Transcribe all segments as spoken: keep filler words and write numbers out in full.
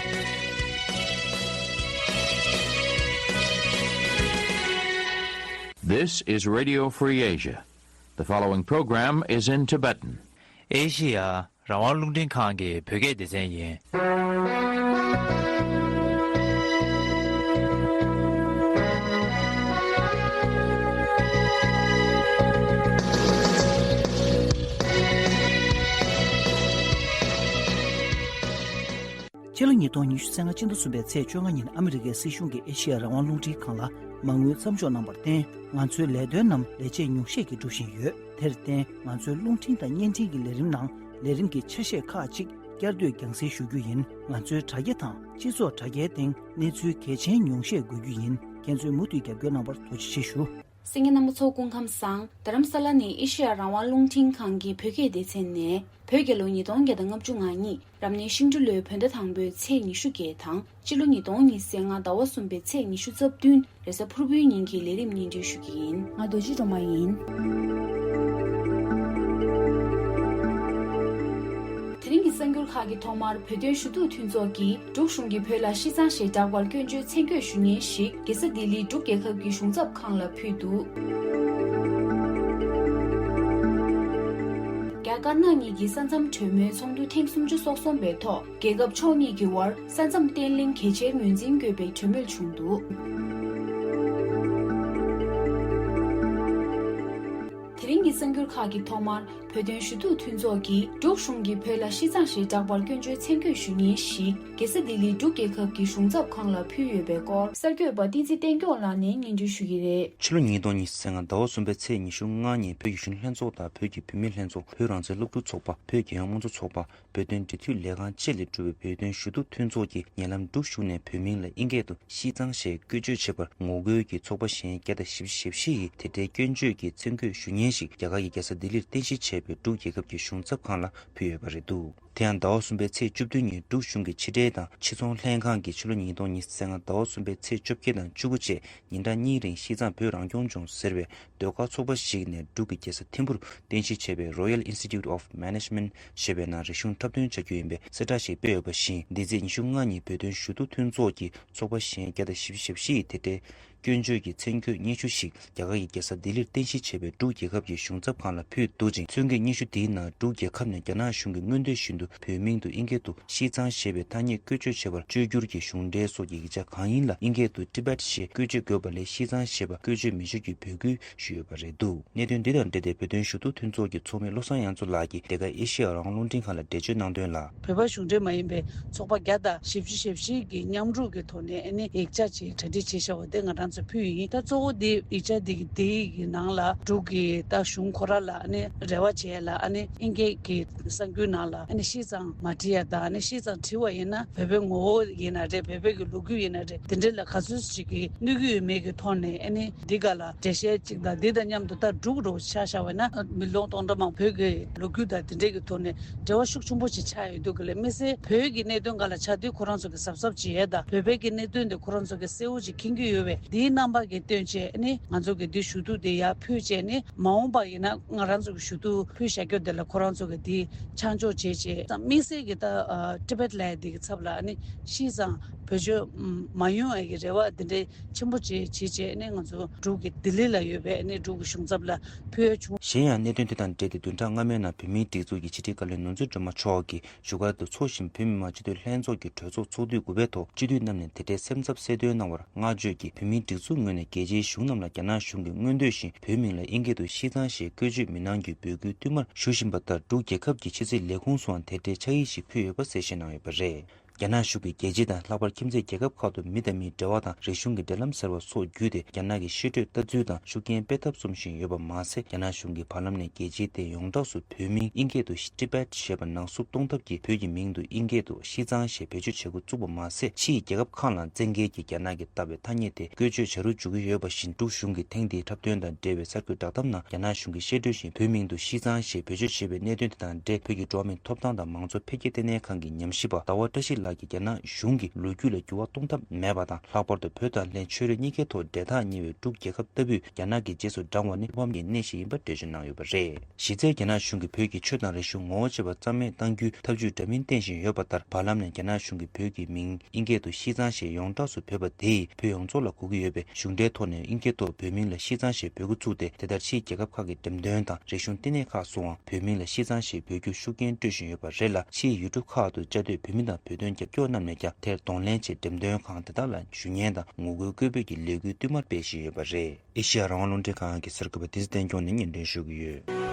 This is Radio Free Asia. The following program is in Tibetan. ཨེ་ཤི་ཡ་རང་དབང་རླུང་འཕྲིན་ཁང་གི་བོད་སྐད་སྡེ་ཚན་ཡིན། ཕྱི་ལོ་ཉིས་སྟོང་ཉི་ཤུ་རྩ་ལྔ་སྤྱི་ཟླ་གསུམ་པའི་ཚེས་བཅོ་ལྔ་ཉིན་ཨ་མི་རི་ཀའི་སྲིད་གཞུང་གིས་ཨེ་ཤི་ཡ་རང་དབང་རླུང་འཕྲིན་ཁང་ལ་མ་དངུལ་མཚམས་འཇོག་གནང་བར་བརྟེན། ང་ཚོའི་ལས་དོན་རྣམས་ལས་བྱེད་ཉུང་ཤས་ཀྱིས་སྒྲུབ་བཞིན་ཡོད། དེར་བརྟེན། ང་ཚོའི་རླུང་འཕྲིན་དང་བརྙན་འཕྲིན་གྱི་ལས་རིམ་ནང་ལས་རིམ་གྱི་ཆ་ཤས་ཁག་ཅིག་བསྐྱར་ཟློས་རྒྱང་སྲིང་ཞུ་རྒྱུ་ཡིན། ང་ཚོའི་དྲ་རྒྱ་དང་སྤྱི་ཚོགས་དྲ་རྒྱའི་སྟེང་གནས་ཚུལ་གལ་ཆེན་ཉུང་ཤས་འགོད་རྒྱུ་ཡིན། ཁྱེད་ཚོས་མུ་མཐུད་རྒྱབ་སྐྱོར་གནང་བར་ཐུགས་རྗེ་ཆེ་ཞུ། གསན་མཁན་རྣམ་པ་ཚོ་སྐུ་ཁམས་བཟང་། རྡ་རམ་ས་ལ་ནས་ཨེ་ཤེ་ཡ་རང་དབང་རླུང་འཕྲིན་ཁང་གི་བོད་སྐད་སྡེ་ཚན་ནས། བོད་རྒྱལ་ལོ་ཉིས་སྟོང་བརྒྱ་དང་ལྔ་བཅུ་ང་གཉིས་རབ་གནས་ཤིང་འབྲུག་ལོའི་བོད་ཟླ་དང་པོའི་ཚེས་ཉི་ཤུ་བརྒྱད་དང་། སྤྱི་ལོ་ཉིས་སྟོང་ཉི་ཤུ་རྩ་ལྔ་ཟླ་བ་གསུམ་པའི་ཚེས་ཉི་ཤུ་རྩ་བདུན་རེས་གཟའ་ཕུར་བུའི་ཉིན་གྱི་ལས་རིམ་སྙན་སྒྲོན་ཞུ་གི་ཡིན། ང་རྡོ་རྗེ་སྒྲོལ་མ་ཡིན། དེ་རིང་གི་གསར་འགྱུར་ཁག་གི་ཐོག་མར་བོད་དོན་ཞུ་གཏུག་མཐུན་ཚོགས་ཀྱིས་འབྲུག་གཞུང་གིས་བོད་ལ་ཤི་གཙང་ཞེས་གྲགས་པར་སྐྱོན་བརྗོད་མཚན་བཀོད་ཞུ་མཁན་ཞིག་རྒྱལ་ས་ལྡི་ལིའི་འབྲུག་རྒྱལ་ཁབ་ཀྱི་གཞུང་ཚབ་ཁང་ལ་ཕུལ་འདུག། རྒྱ་དཀར་ནག་གཉིས་ཀྱི་ས་མཚམས་གྲོས་མོལ་ཚོགས་འདུ་ཐེངས་སུམ་ཅུ་སོ་གསུམ་པའི་ཐོག་རྒྱལ་ཁབ་ཕྱོགས་གཉིས་ཀྱི་དབར་ས་མཚམས་བརྟན་ལྷིང་གལ་ཆེར་ངོས་འཛིན་དགོས་པའི་གྲོས་མོལ་བྱུང་འདུག། དེ་རིང་གི་གསར་འགྱུར་ཁག་གི་ཐོག་མར། བོད་དོན་ཞུ་གཏུག་མཐུན་ཚོགས་ཀྱིས་འབྲུག་གཞུང་གིས་བོད་ལ་ཤི་གཙང་ཞེས་གྲགས་པར་སྐྱོན་བརྗོད་མཚན་བཀོད་ཞུ་མཁན་ཞིག་རྒྱལ་ས་ལྡི་ལིའི་འབྲུག་རྒྱལ་ཁབ་ཀྱི་གཞུང་ཚབ་ཁང་ལ་ཕུལ་ཡོད་པའི་སྐོར་གསར་འགོད་པ་བསྟན་འཛིན་བསྟན་སྐྱོང་ལགས་ནས་སྙན་སྒྲོན་ཞུ་གི་རེད། ཕྱི་ལོ་ཉིས་སྟོང་ཉི་ཤུ་རྩ་ལྔ་ཟླ་བ་གསུམ་པའི་ཚེས་ཉི་ཤུ་ལྔ་ཉིན་བོད་ཀྱི་གཞོན་ནུ་ལྷན་ཚོགས་དང་བོད་ཀྱི་བུད་མེད་ལྷན་ཚོགས། བོད་རང་བཙན་སློབ་ཕྲུག་ཚོགས་པ། བོད་རྒྱལ་ཡོངས་དམངས་གཙོ་ཚོགས་པ། བོད་དོན་འབྲེལ་མཐུད་ལས་ཁང་བཅས་ལས་གྲུབ་པའི་བོད་དོན་ཞུ་གཏུག་མཐུན་ཚོགས་ཀྱིས་ཉེ་ལམ་འབྲུག་གཞུང་ནས་བོད་མིང་ལ་ཨིན་སྐད་དུ་ཤི་གཙང་ཞེས་བཀོལ་སྤྱོད་བྱས་པར་ངོ་རྒོལ་གྱིས་ཚོགས་པ་གཞན་བརྒྱ་དང་བཞི་བཅུ་ཞེ་བཞི་ཡིས་དེ་འབྲེལ་སྐྱོན་བརྗོད་ཀྱི་མཚན་བཀོད་ཞུ་མཁན་ཞིག་རྒྱ་གར་གྱི་རྒྱལ་ས་ལྡི་ལིར་རྟེན་གཞི་བྱས་པའི་འབྲུག་རྒྱལ་ཁབ་ཀྱི་གཞུང་ཚབ་ཁང་ལ་ཕུལ་ཡོད་པ་རེད་འདུག། དེ་ཡང་ཟླ་བ་གསུམ་པའི་ཚེས་བཅུ་བདུན་ཉིན་འབྲུག་གཞུང་གི་ཕྱི་དྲིལ་དང་ཕྱི་ཚོང་ལྷན་ཁང་གིས་ཕྱི་ལོ་ཉིས་སྟོང་ཉི་ཤུ་རྩ་ལྔ་ཟླ་བ་གསུམ་པའི་ཚེས་བཅོ་བརྒྱད་དང་བཅུ་དགུ་བཅས་ཉིན་གྲངས་གཉིས་རིང་ཤི་གཙང་བོད་རང་སྐྱོང་ལྗོངས་ཟེར་བའི་ཟློས་གར་ཚོགས་པ་ཞིག་ནས་འབྲུག་གི་རྒྱལ་ས་ཐིམ་ཕུར་རྟེན་གཞི་བྱས་པའི་Royal Institute of Management ཞེས་པའི་ནང་རིག་གཞུང་འཁྲབ་སྟོན་བྱ་རྒྱུ་ཡིན་པའི་གསལ་བསྒྲགས་ཤིག་སྤེལ་ཡོད་པ་བཞིན། འདི་ཚེས་ཉི་ཤུ་ལྔ་ཉིན་བོད་དོན་ཞུ་གཏུག་མཐུན་ཚོགས་ཀྱི་ཚོགས་པ་གཞན་བརྒྱ་དང་བཞི་བཅུ་ཞེ་བཞི་ཡིས་དེ་འབྲེལ་སྐྱོན་བརྗོད་ཀྱི་མཚན་བཀོད་སྙན་ཞུ་ཞིག་རྒྱ་གར་གྱི་རྒྱལ་ས་ལྡི་ལིར་རྟེན་གཞི་བྱས་པའི་འབྲུག་རྒྱལ་ཁབ་ཀྱི་གཞུང་ཚབ་ཁང་ལ་ཕུལ་འདུག་ཅིང་། མཚན་བཀོད་སྙན་ཞུ་འདིའི་ནང་འབྲུག་རྒྱལ་ཁབ་ནས་རྒྱ་ནག་གཞུང་གི་མངོན་འདོད་བཞིན་དུ་བོད་མིང་དུ་ཨིན་སྐད་དུ་ཤི་གཙང་ཞེས་པའི་ཐ་སྙད་བཀོལ་སྤྱོད་བྱས་པར་བཅོས་བསྒྱུར་གྱི་གཞུང་འབྲེལ་སོགས་ཀྱི་ཡིག་ཆ་གང་ཡིན་ལ་ཨིན་སྐད་དུ་Tibet ཞེས་བཀོལ་སྤྱོད་དགོས་པ་ལས་ཤི་གཙང་ཞེས་པ་བཀོལ་སྤྱོད་མི་བྱ་རྒྱུའི་འབོད་སྐུལ་ཞུས་ཡོད་པ་རེད་འདུག། གནད་དོན་འདི་དང་འབྲེལ་ཏེ་བོད་དོན་ཞུ་གཏུག་མཐུན་ཚོགས་ཀྱི་ཚོགས་མི་བློ་བཟང་དབྱངས་མཚོ་ལགས་ཀྱིས་འདི་ག་ཨེ་ཤེ་ཡ་རང་དབང་རླུང་འཕྲིན་ཁང་ལ་འགྲེལ་བརྗོད་གནང་དོན་ལ། བོད་པ་གཞུང་འབྲེལ་མ་ཡིན་པའི་ཚོགས་པ་བརྒྱ་དང་བཞི་བཅུ་ཞེ་བཞི་གི་མཉམ་རུབ་ཀྱི་ཐོག་ནས་ཨ་ནི་ཡིག་ཆ་ཅིག་གྲ་སྒྲིག་བྱས་བཞག་པ་དེ་ང་རང་ཚོས་ཕུལ་ཡིན། ད་གཙོ་བོ་དེ་ཡིག་ཆ་དེ་གི་དེ་ཡི་གི་ནང་ལ་འབྲུག་གི་ད་གཞུང་ཁོ་ར་ལ་ཨ་ནི་རེ་བ་བྱས་ལ་ཨ་ནི་ཨིན་སྐད་ཀྱི་གསར་འགྱུར་ནང་ལ་ཨ་ནི་ཤི་གཙང་མ་བྲིས་ཡ་དང་ཨ་ནི་ཤི་གཙང་བྲིས་པ་ཡིན་ན་བོད་པའི་ངོ་བོ་ཡིན་ན་རེད། བོད་པའི་གི་ལོ་རྒྱུས་ཡིན་ན་རེད། དེ་འདྲ་ལ་ག་ཚོད་ཅིག་གི་གནོད་ཀྱི་ཡོད་མེད་ཀྱི་ཐོག་ནས་ཨ་ནི་འདི་ག་ལ་འགྲེལ་བཤད་ཅིག་དང་འདི་དང་མཉམ་དུ་ད་འབྲུག་རོ་ཆ་བཞག་པ་ན་མི་ལོ་སྟོང་ཕྲག་མང་བོད་ཀྱི་ལོ་རྒྱུས་དང་དེ་འདྲས་ཀྱི་ཐོག་ནས་འབྲེལ་བ་ཤུགས་ཆེན་པོ་ཞིག་ཆགས་ཡོད་འདུག་གི་ལས། དམིགས་བསལ་བོད་ཀྱི་གནད་དོན་སྒང་ལ་ཆ་དུས་ཁོ་རང་ཚོ་གི་གཟབ་གཟབ་བྱེད་ཡས་དང་བོད་པའི་གི་གནད་དོན་དེ་ཁོ་རང་ཚོ་གི་གསལ་བོ་ཅིག་མཁྱེན་གྱི་ཡོད་པས། འདིའི་རྣམ་པ་གི་སྟོན་བྱས་ནི་ང་ཚོ་གི་འདི་ཞུ་གཏུག་དེ་ཡར་ཕུལ་བྱས་ནི་མ་འོངས་པ་ཡིན་ན་ང་རང་ཚོ་གི་ཞུ་གཏུག་ཕུལ་བཞག་རྒྱུ་དེ་ལ་ཁོ་རང་ཚོ་གི་འདི་ཆ་འཇོག་བྱེད་བྱས་དམིགས་བསལ་གི་ད་ཨ་ཊི་བེཊ་ལབ་ཡ་འདི་གི་ཚབ་ལ་ནི་ཤི་གཙང་བེད་སྤྱོད་མ་ཡོང་བའི་གི་རེ་བ་འདི་འདྲའི་ཆེན་པོ་བྱེད་བྱེད་བྱས་ནས་ང་ཚོ་འབྲུག་གི་ལྡི་ལི་ལ་ཡོད་པའི་ནི་འབྲུག་གི་གཞུང་ཚབ་ལ་ཕུལ་ཡ་བྱུང་། གཞན་ཡང་གནད་དོན་དེ་དང་འབྲེལ་ཏེ་བདུན་ཕྲག་སྔ་མའི་ནང་བོད་མིའི་སྒྲིག་འཛུགས་ཀྱི་ཕྱི་དྲིལ་བཀའ་བློན་ནོར་འཛིན་སྒྲོལ་མ་མཆོག་གིས་བཞུགས་སྒར་དུ་འཚོགས་བཞིན་བོད་མི་མང་སྤྱི་འཐུས་ལྷན་ཚོགས་ཀྱི་གྲོས་ཚོགས་ཚོགས་དུས་དགུ་པའི་ཐོག་སྤྱི་འཐུས་རྣམས་ནས་དེ་འབྲེལ་སེམས་འཚབ་གསལ་སྟོན་གནང་བར་བསྔགས་བརྗོད་ཀྱིས་བོད་མིའི་སྒྲིག་འཛུགས་ངོས་ནས་རྒྱལ་སྤྱིའི་གཞུང་རྣམས་ལ་རྒྱ་ནག་གཞུང་གི་མངོན་འདོད་བཞིན་བོད་མིང་ལ་ཨིན་སྐད་དུ་ཤི་གཙང་ཞེས་བཀོལ་སྤྱོད་མི་གནང་རྒྱུའི་འབོད་སྐུལ་བསྟུད་མར་ཞུ་བཞིན་པ་ལྟར་འབྲུག་རྒྱལ་ཁབ་ཀྱི་ཕྱི་སྲིད་ལས་ཁུངས་སུའང་དེ་འབྲེལ་ཕྱག་ཡིག་ཞིག་ཕུལ་ཡོད་པ་གསལ་བཤད་གནང་ཡོད་པ་རེད། རྒྱ་ནག་གཞུང་གིས་རྒྱལ་སྤྱི་དང་ལྷག་པར་ཁྱིམ་མཚེས་རྒྱལ་ཁབ་ཁག་ཏུ་མི་དང་མིའི་འབྲེལ་བ་དང་རིག་གཞུང་གི་འབྲེལ་ལམ་ཟེར་བ་སོགས་བརྒྱུད་དེ་རྒྱ་ནག་གི་ཤེས་འདོད་ལྟ་ཚུལ་དང་ཤུགས་རྐྱེན་སྤེལ་ཐབས་རྩོམ་བཞིན་ཡོད་པ་མ་ཟད། རྒྱ་ནག་གཞུང་གིས་བར་ལམ་ནས་རྒྱལ་སྤྱིའི་སྟེང་ཡོངས་གྲགས་སུ་བོད་མིང་ཨིན་སྐད་དུ་ཊི་བེཊ་ཞེས་པ་ནང་བསུབ་གཏོང་ཐབས་ཀྱིས་བོད་ཀྱི་མིང་དུ་ཨིན་སྐད་དུ་ཤི་གཙང་ཞེས་བེད་སྤྱོད་བྱེད་འགོ་བཙུགས་པ་མ་ཟད། ཕྱིའི་རྒྱལ་ཁབ་ཁག་ནང་བཙན་འགེལ་གྱིས་རྒྱ་ནག་གིས་བཏགས་པའི་ཐ་སྙད་དེ་བཀོལ་སྤྱོད་བྱ་རུ་འཇུག་གི་ཡོད་པ་བཞིན། འབྲུག་གཞུང་གིས་ཐེངས་འདིའི་འཁྲབ་སྟོན་དང་འབྲེལ་བའི་གསར་འགོད་བསྒྲགས་གཏམ་ནང་རྒྱ་ནག་གཞུང་གིས་ཤེས་འདོད་བཞིན་བོད་མིང་དུ་ཤི་གཙང་ཞེས་བེད་སྤྱོད་བྱས་པའི་གནད་དོན་དེ་དང་འབྲེལ། བོད་ཀྱི་འགྲོ་བ་མིའི་ཐོབ་ཐང་དང་མང་གཙོ་འཕེལ་རྒྱས་ལྟེ་གནས་ཁང་གི་ཉམས་ཞིབ་པ་ཟླ་བ་བཀྲ་ཤིས་ལགས། རྒྱ་ནག་གཞུང་གིས་ལོ་རྒྱུས་ལ་འགྱུར་བ་གཏོང་ཐབས་མེད་པ་དང་། ལྷག་པར་དུ་བོད་དང་ལྷན་ཆོས་རིག་གཉིས་ཀའི་ཐོག་འབྲེལ་ཐག་ཉེ་བའི་འབྲུག་རྒྱལ་ཁབ་ལྟ་བུས་རྒྱ་ནག་གི་རྗེས་སུ་འབྲང་བ་ནི་བློ་ཕམ་གྱི་གནས་ཤིག་ཡིན་པ་འགྲེལ་བརྗོད་གནང་ཡོད་པ་རེད། གཞི་རྩའི་རྒྱ་ནག་གཞུང་གིས་བོད་ཀྱི་ཆོས་དང་རིག་གཞུང་ངོ་བོ་ཆེ་བ་རྩ་མེད་གཏང་རྒྱུའི་ཐབས་ཇུས་འདྲ་མིན་བསྟེན་བཞིན་ཡོད་པ་ལྟར། བར་ལམ་ནས་རྒྱ་ནག་གཞུང་གིས་བོད་ཀྱི་མིང་དབྱིན་སྐད་དུ་ཤིས་ཙང་ཞེས་ཡོངས་གྲགས་སུ་བོས་པ་དེས་བོད་ཡོངས་རྫོགས་ལ་གོ་གི་ཡོད་པས། གཞུང་འབྲེལ་ཐོག་ནས་དབྱིན་སྐད་ཐོག་བོད་མིང་ལ་ཤིས་ཙང་ཞེས་འབོད་འགོ་ཚུགས་ཏེ། དེ་ལྟར་ཕྱིའི་རྒྱལ་ཁབ་ཁག་གི་འགྲེམས་སྟོན་དང་རིག་གཞུང་བསྟི་གནས་ཁག་སུའང་བོད་མིང་ལ་ཤིས་ཙང་ཞེས་འབོད་རྒྱུར་ཤུགས་རྐྱེན་སྤྲོད་བཞིན་ཡོད་པ་རེད་ལ། ཕྱིའི་ཡུལ་གྲུ་ཁག་ཏུ་བཅའ་སྡོད་བོད་མི་དང་བོད་དོན་རྒྱབ་སྐྱོར་རྣམས་ནས་ཀྱང་དེར་གདོང་ལེན་ཆེད་འགྲེམས་སྟོན་ཁང་དེ་དག་ལ་ཞུ་སྙན་དང་ངོ་རྒོལ་སྐད་འབོད་ཀྱི་ལས་འགུལ་བསྟུད་མར་སྤེལ་བཞིན་ཡོད་པ་རེད། ཨེ་ཤེ་ཡ་རང་དབང་རླུང་འཕྲིན་ཁང་གི་གསར་འགོད་པ་བདེ་ཚེ་བསྟན་སྐྱོང་ནས་སྙན་སྒྲོན་ཞུ་གི་ཡོད།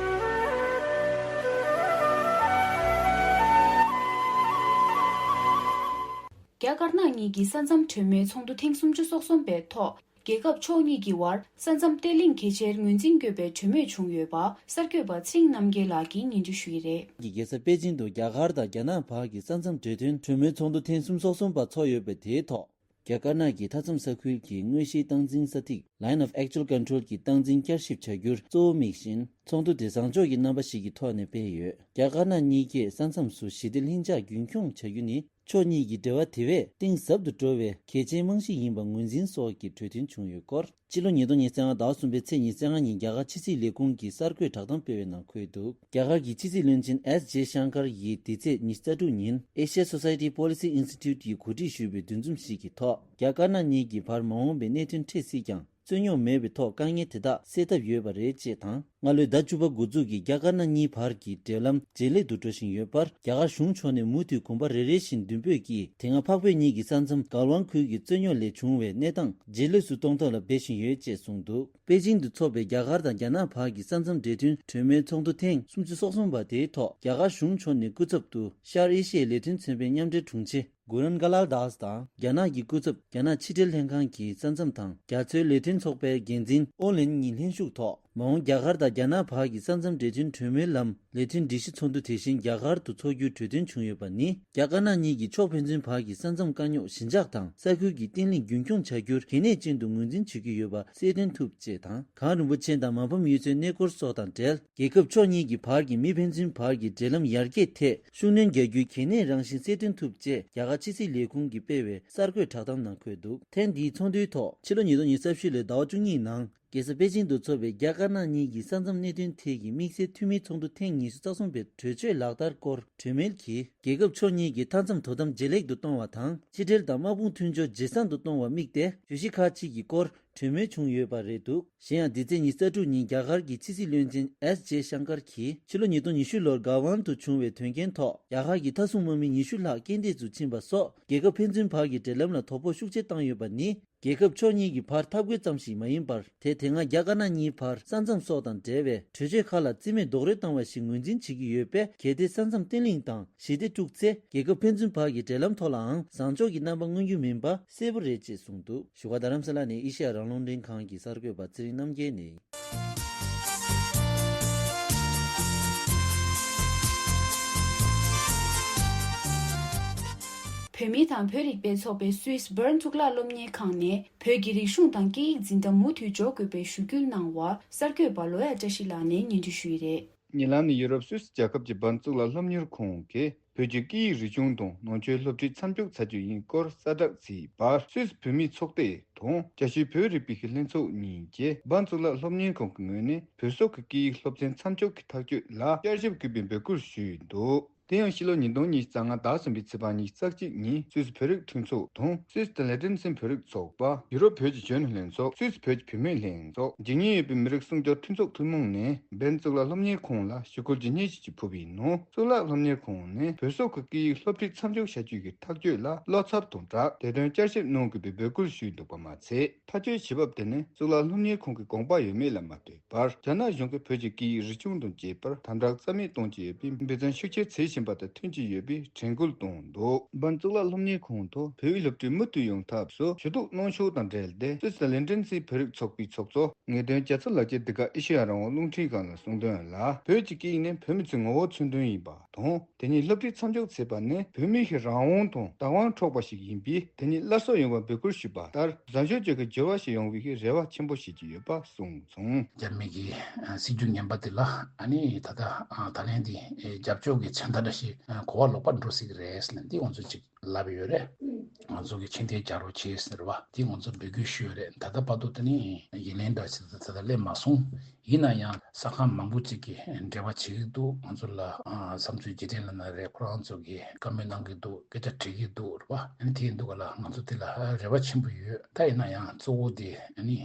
རྒྱ་དཀར་ནག་གཉིས་ཀྱི་ས་མཚམས་གྲོས་མོལ་ཚོགས་འདུ་ཐེངས་སུམ་ཅུ་སོ་གསུམ་པའི་ཐོག་རྒྱལ་ཁབ་ཕྱོགས་གཉིས་ཀྱི་བར་ས་མཚམས་བརྟན་ལྷིང་གལ་ཆེར་ངོས་འཛིན་དགོས་པའི་གྲོས་མོལ་བྱུང་ཡོད་པ་གསར་འགོད་པ་ཚེ་རིང་རྣམ་རྒྱལ་ལགས་ཀྱིས་སྙན་སྒྲོན་ཞུ་ཡི་རེད། གི་རྒྱལ་ས་པེ་ཅིང་དུ་རྒྱ་གར་དང་རྒྱ་ནག་བར་གྱི་ས་མཚམས་འབྲེལ་མཐུན་གྲོས་མོལ་ཚོགས་འདུ་ཐེངས་སུམ་ཅུ་སོ་གསུམ་པ་ཚོགས་ཡོད་པ་དེའི་ཐོག་རྒྱ་དཀར་ནག་གི་མཐའ་མཚམས་ས་ཁུལ་གྱི་དངོས་གཞིའི་སྟངས་འཛིན་ས་ཐིག Line of Actual Control གྱི་སྟངས་འཛིན་བསྐྱར་ཞིབ་བྱ་རྒྱུར་གཙོ་བོ་དམིགས་ཤིང་། ཚོགས་འདུ་དེ་བཟང་ཕྱོགས་ཀྱི་རྣམ་པ་ཞིག་གི་ཐོག་ནས་སྤེལ་ཡོད། རྒྱ་དཀར་ནག་གཉིས་ཀས་ས་མཚམས་སུ་ཞི་བདེ་ལྷིང་འཇགས་རྒྱུན་འཁྱོངས་བྱ་རྒྱུ་ནི་ཕྱོགས་གཉིས་ཀྱི་འབྲེལ་བ་དེ་བས་གཏིང་ཟབ་ཏུ་འགྲོ་བའི་གལ་ཆེའི་རྨང་གཞི་ཡིན་པ་ངོས་འཛིན་སོགས་ཀྱི་གྲོས་མཐུན་བྱུང་ཡོད་སྐོར། ཕྱི་ལོ་ཉིས་སྟོང་ཉི་ཤུ་རྩ་ལྔ་ཟླ་བ་གསུམ་པའི་ཚེས་ཉི་ཤུ་རྩ་ལྔ་ཉིན་རྒྱ་གར་ཕྱི་སྲིད་ལས་ཁུངས་ཀྱིས་གསར་འགོད་བསྒྲགས་གཏམ་སྤེལ་བའི་ནང་འཁོད་འདུག་རྒྱ་གར་གྱི་ཕྱི་སྲིད་བློན་ཆེན་ཨེས་ཇེ་ཤང་ཀར་ཡིས་འདི་ཚེས་ཉི་ཤུ་རྩ་དྲུག་ཉིན་Asia Society Policy Institute ཡིས་གོ་སྒྲིག་ཞུས་པའི་འདུ་འཛོམས་ཤིག་གི་ཐོག་རྒྱ་དཀར་ནག་གཉིས་ཀྱི་བར་མ་འོངས་པའི་གནད་དོན་འཕྲད་སྲིད་ཀྱང་། རྩོད་རྙོག་མེད་པའི་ཐོག་དཀའ་ངལ་དེ་དག་སེལ་ཐབས་ཡོད་པ་རེད་ཅེས་དང་། སྔ་ལོའི་ཟླ་བཅུ་པ་འགོ་འཛུགས་ཀྱི་རྒྱ་དཀར་ནག་གཉིས་བར་གྱི་འབྲེལ་ལམ་ཇེ་ལེགས་སུ་འགྲོ་བཞིན་ཡོད་པར། རྒྱ་གར་གཞུང་ཕྱོགས་ནས་མུ་མཐུད་གོམ་པ་རེ་རེ་བཞིན་མདུན་སྤོས་ཀྱིས། དེ་སྔ་འཕགས་བོད་གཉིས་ཀྱི་ས་མཚམས་གལ་ཝང་ཁུལ་གྱི་རྩོད་རྙོག་ལས་བྱུང་བའི་གནས་སྟངས་ཇེ་ལེགས་སུ་གཏོང་ཐབས་ལ་འབད་བཞིན་ཡོད་ཅེས་གསུངས་འདུག་པེ་ཅིང་དུ་འཚོགས་པའི་རྒྱ་གར་དང་རྒྱ་ནག་བར་གྱི་ས་མཚམས་འབྲེལ་མཐུན་གྲོས་མོལ་ཚོགས་འདུ་ཐེངས་སུམ་ཅུ་སོ་གསུམ་པ་དེའི་ཐོག་རྒྱ་གར་གཞུང་ཕྱོགས་ནས་སྐུ་ཚབ་ཏུ་ཤར་ཨེ་ཤི་ཡའི་ལས་དོན་ཚན་པའི་མཉམ་འབྲེལ་དྲུང་ཆེ་གུ་རན་ག་ལལ་དཱས་དང་། རྒྱ་ནག་གི་སྐུ་ཚབ་རྒྱ་ནག་ཕྱི་འབྲེལ་ལྷན་ཁང་གི་ས་མཚམས་དང་རྒྱ་མཚོའི་ལས་དོན་ཚོགས་པའི་འགན་འཛིན་ཨོ་ལེན་གཉིས་ལྷན་ཞུགས་ཐོག་མ་འོངས་རྒྱ་གར་དང་རྒྱ་ནག་བར་གྱི་ས་མཚམས་འབྲེལ་མཐུན་གྲོས་མོལ་ལམ་ལས་དོན་སྒྲིག་གཞི་ཚོགས་འདུ་དེ་བཞིན་རྒྱ་གར་དུ་འཚོགས་རྒྱུའི་གྲོས་མཐུན་བྱུང་ཡོད་པ་ནི། རྒྱ་དཀར་ནག་གཉིས་ཀྱིས་ཕྱོགས་ཕན་ཚུན་བར་གྱི་ས་མཚམས་དཀའ་རྙོག་ཞི་འཇགས་དང་ས་ཁུལ་གྱི་བརྟན་ལྷིང་རྒྱུན་འཁྱོངས་བྱ་རྒྱུར་གལ་གནད་ཅན་དུ་ངོས་འཛིན་བྱེད་ཀྱི་ཡོད་པ་གསལ་སྟོན་ཐུབ་ཅེས་དང་། གངས་རིན་པོ་ཆེ་དང་མ་ཕམ་གཡུལ་ཚོའི་གནས་སྐོར་སོགས་དང་འབྲེལ། རྒྱལ་ཁབ་ཕྱོགས་གཉིས་ཀྱི་བར་གྱི་མི་ཕན་ཚུན་བར་གྱི་འབྲེལ་ལམ་ཡར་རྒྱས་ཐད་ཤུགས་སྣོན་རྒྱག་རྒྱུའི་གལ་གནད་རང་བཞིན་གསལ་སྟོན་ཐུབ་ཅེས་རྒྱ་གར་ཕྱི་སྲིད་ལས་ཁུངས་ཀྱིས་སྤེལ་བའི་གསར་འགོད་བསྒྲགས་གཏམ་ནང་འཁོད་འདུག་ཐེངས་འདིའི་ཚོགས་འདུའི་ཐོག་ཕྱི་ལོ་ཉིས་སྟོང་ཉི་ཤུ་རྩ་བཞི་ལོའི་ཟླ་བ་བཅུ་གཉིས་ནང་རྒྱལ་ས་པེ་ཅིང་དུ་འཚོགས་པའི་རྒྱ་དཀར་ནག་གཉིས་ཀྱི་ས་མཚམས་གནད་དོན་ཐད་ཀྱི་དམིགས་བསལ་འཐུས་མིའི་ཚོགས་འདུ་ཐེངས་ཉི་ཤུ་རྩ་གསུམ་པའི་གྲོས་ཆོད་ལག་བསྟར་སྐོར་གྲོས་མོལ་གྱིས། རྒྱལ་ཁབ་ཕྱོགས་གཉིས་ཀྱི་མཐའ་མཚམས་དོ་དམ་ཇེ་ལེགས་སུ་གཏོང་བ་དང་། ཕྱི་འབྲེལ་དང་དམག་དཔུང་མཐུན་སྦྱོར་ཇེ་བཟང་དུ་གཏོང་བ་དམིགས་ཏེ། གྲོས་གཞི་ཁག་ཅིག་གི་སྐོར་གྲོས་མོལ་བྱུང་ཡོད་པ་རེད་འདུག་གཞན་ཡང་། འདི་ཚེས་ཉི་ཤུ་རྩ་དྲུག་ཉིན་རྒྱ་གར་གྱི་ཕྱི་སྲིད་བློན་ཆེན་ཨེས་ཇེ་ཤང་ཀར་གྱིས། ཕྱི་ལོ་ཉིས་སྟོང་ཉི་ཤུ་ལོར་གལ་ཝང་དུ་བྱུང་བའི་དོན་རྐྱེན་ཐོག་རྒྱ་གར་གྱི་མཐའ་སྲུང་དམག་མི་ཉི་ཤུ་ལྷག་རྐྱེན་འདས་སུ་ཕྱིན་པ་སོགས། རྒྱལ་ཁབ་ཕན་ཚུན་བར་གྱི་འབྲེལ་ལམ་ལ་དོ་ཕོག་ཤུགས་ཆེ་བཏང་ཡོད་པ་ནི། རྒྱལ་ཁབ་ཕྱོགས་གཉིས་ཀྱི་བར་འཐབ་རྒོལ་ཙམ་ཞིག་མ་ཡིན་པར། དེ་དེ་སྔ་རྒྱ་དཀར་ནག་གཉིས་བར་ས་མཚམས་སོགས་དང་འབྲེལ་བའི་གྲོས་ཆོད་ཁག་ལ་རྩིས་མེད་རྡོག་རོལ་བཏང་བ་ཞིག་ངོས་འཛིན་བྱེད་ཀྱི་ཡོད་པས། གལ་ཏེ་ས་མཚམས་བརྟན་ལྷིང་དང་ཞི་བདེ་དཀྲུགས་ཚེ། རྒྱལ་ཁབ་ཕན་ཚུན་བར་གྱི་འབྲེལ་ལམ་ཐོག་ལའང་བཟང་ཕྱོགས་ཀྱི་རྣམ་པ་མངོན་རྒྱུ་མིན་པ་གསལ་པོ་རེད་ཅེས་གསུངས་འདུག་བཞུགས་སྒར་རྡ་རམ་ས་ལ་ནས་ཨེ་ཤེ་ཡ་རང་དབང་རླུང་འཕྲིན་ཁང་གི་གསར་འགོད་པ་ཚེ་རིང་རྣམ་རྒྱལ་ནས། བོད་མི་དང་བོད་རིག་པའི་ཚོགས་པའི་སུད་སི་བྷརན་གཙུག་ལག་སློབ་གཉེར་ཁང་ནས་བོད་ཀྱི་རིག་གཞུང་དང་སྐད་ཡིག་འཛིན་གྲྭ་མུ་མཐུད་འཇོག་དགོས་པའི་ཞུ་སྐུལ་གནང་བར་གསར་འགོད་པ་ལོ་ཡ་བཀྲ་ཤིས་ལགས་ནས་སྙན་སྒྲོན་ཞུས་ཡོད་རེད། ཉེ་ལམ་ནས་ཡུ་རོབ་སུད་སི་རྒྱལ་ཁབ་ཀྱི་བྷརན་གཙུག་ལག་སློབ་གཉེར་ཁང་གིས་བོད་ཀྱི་སྐད་ཡིག་རིག་གཞུང་དང་ནང་ཆོས་སློབ་ཁྲིད་མཚམས་འཇོག་བྱ་རྒྱུ་ཡིན་སྐོར་གསལ་བསྒྲགས་བྱས་པར། སུད་སི་བོད་མིའི་ཚོགས་སྡེ་དང་རྒྱལ་སྤྱིའི་བོད་རིག་པའི་ལྷན་ཚོགས་གཉིས་ཀྱིས་བྷརན་གཙུག་ལག་སློབ་གཉེར་ཁང་གི་ངོས་ནས་བོད་སོག་གི་སྐད་ཡིག་སློབ་ཚན་མཚམས་འཇོག་གི་ཐག་གཅོད་ལ་བསྐྱར་ཞིབ་དགོས་པའི་འབོད་སྐུལ་ཞུས་འདུག་དེ་ཡང་ཕྱི་ལོ་ཉིས་སྟོང་ཉི་ཤུ་རྩ་ལྔ་ཟླ་གསུམ་པའི་ཚེས་པ་ཉི་ཤུ་རྩ་གཅིག་ཉིན་སུད་སི་བོད་རིགས་མཐུན་ཚོགས་དང་སུད་སི་ལན་ཏན་སི་བོད་རིགས་ཚོགས་པ། ཡུ་རོབ་བོད་ཀྱི་གཞོན་ནུ་ལྷན་ཚོགས། སུད་སི་བོད་ཀྱི་བུད་མེད་ལྷན་ཚོགས། འཇིགས་ཉེན་ཡོད་པའི་མི་རིགས་སྲུང་སྐྱོབ་མཐུན་ཚོགས་ཐུན་མོང་ནས་བྷརན་གཙུག་ལག་སློབ་གཉེར་ཁང་ལ་ཞུ་སྐུལ་ཇི་སྙེད་ཅིག་ཕུལ་བའི་ནང་། གཙུག་ལག་སློབ་གཉེར་ཁང་ནས་བོད་སོག་གི་སྐད་ཡིག་སློབ་ཁྲིད་མཚམས་འཇོག་བྱ་རྒྱུ་གི་ཐག་གཅོད་ལ་བློ་འཚབ་དང་སྦྲགས། དེ་དོན་བསྐྱར་ཞིབ་གནང་དགོས་པའི་འབོད་སྐུལ་ཞུས་འདུག་པ་མ་ཚད། ཐག་གཅོད་བྱེད་བབ་དེ་ནི་གཙུག་ལག་སློབ་གཉེར་ཁང་གི་དགོངས་པ་ཡོད་མེད་ལ་མ་ལྟོས་པར། རྒྱ་ནག་གཞུང་གིས་བོད་ཀྱི་སྐད་ཡིག་རིག་གཞུང་དང་བཅས་པར་དམ་དྲག་རྩ་མེད་གཏོང་གི་ཡོད་པའི་འབད་བརྩོན་ཤུགས་ཆེར་བྱེད་བཞིན་པ་དང་མཐུན་གྱི་ཡོད་པའི་དྲན་སྐུལ་བཏང་འདུག་བྷརན་གཙུག་ལག་སློབ་གཉེར་ཁང་དུ་བོད་ཡིག་སློབ་ཁྲིད་མུ་མཐུད་ཡོང་ཐབས་སུ་ཞུ་གཏུག་གནང་ཕྱོགས་དང་འབྲེལ་ཏེ། སུད་སི་ལན་ཏན་སི་བོད་རིགས་ཚོགས་པའི་ཚོགས་གཙོ་ངེས་དོན་རྒྱ་མཚོ་ལགས་ཀྱིས་འདི་ག་ཨེ་ཤེ་ཡ་རང་དབང་རླུང་འཕྲིན་ཁང་ལ་གསུངས་དོན་ལ། བོད་ཀྱི་སྐད་ཡིག་ནི་བོད་མི་ཚོའི་ངོ་བོ་མཚོན་དོན་ཡིན་པ་དང་། དེ་ཉིད་སློབ་ཁྲིད་མཚམས་འཇོག་བྱས་པ་ནི་བོད་མི་ཞིག་རང་དབང་དང་བདག་དབང་འཕྲོག་པ་ཞིག་ཡིན་པས། དེ་ཉིད་སླར་གསོ་ཡོང་བར་འབོད་སྐུལ་ཞུས་པ་ལྟར། བཟང་སྤྱོད་ཅན་གྱི་འགྱུར་བ་ཞིག་ཡོང་བའི་གི་རེ་བ་ཆེན་པོ་བྱེད་ཀྱི་ཡོད་པ་གསུངས་སོང་། རྒྱ་མི་གི་ཨ་སྲིད་ཇུས་ངན་པ་དེ་ལ་ཨ་ནི་ད་ལྟ་ཨ་ད་ལན་འདི་ཨེ་རྒྱབ་སྐྱོར་གྱི་བྱ་འདྲ་འདྲ་ཞིག་ཨ་གོ་བ་ལོག་པ་འགྲོ་སྲིད་ཀྱི་རེད་ཟེར་ནས་འདི་ང་ཚོས་ཅིག་ ལབ་ཡོད་རེད། ང་ཚོ་གི་ཕྱིར་འཐེན་རྒྱག་རོགས་བྱེད་ཟེར་བ་དེ་ང་ཚོ་འབོད་སྐུལ་ཞུས་ཡོད་རེད། ད་ལྟ་བར་དུ་དེ་ནི་ཡིད་ལན་འདྲ་ཞིག་ད་ལྟ་སླེབས་མ་སོང་། ཡིན་ན་ཡང་ས་ཁང་མང་པོ་ཅིག་གིས་འབྲེལ་བ་བྱེད་ཀྱི་འདུག་ང་ཚོ་ལ་ཨ་བསམ་ཚུལ་བརྗེ་དྲན་ལབ་ན་རེད། ཁོ་རང་ཚོ་གིས་བཀའ་མོལ་གནང་གི་འདུག་སྐད་ཆ་དྲི་གི་འདུག་རེད་པ། ཨ་ནི་དེ་ཡིན་དུས་ག་ལ་ང་ཚོ་དེ་ལ་རེ་བ་ཆེན་པོ་ཡོད། ད་ཡིན་ན་ཡང་གཙོ་བོ་དེ་ཨ་ནི་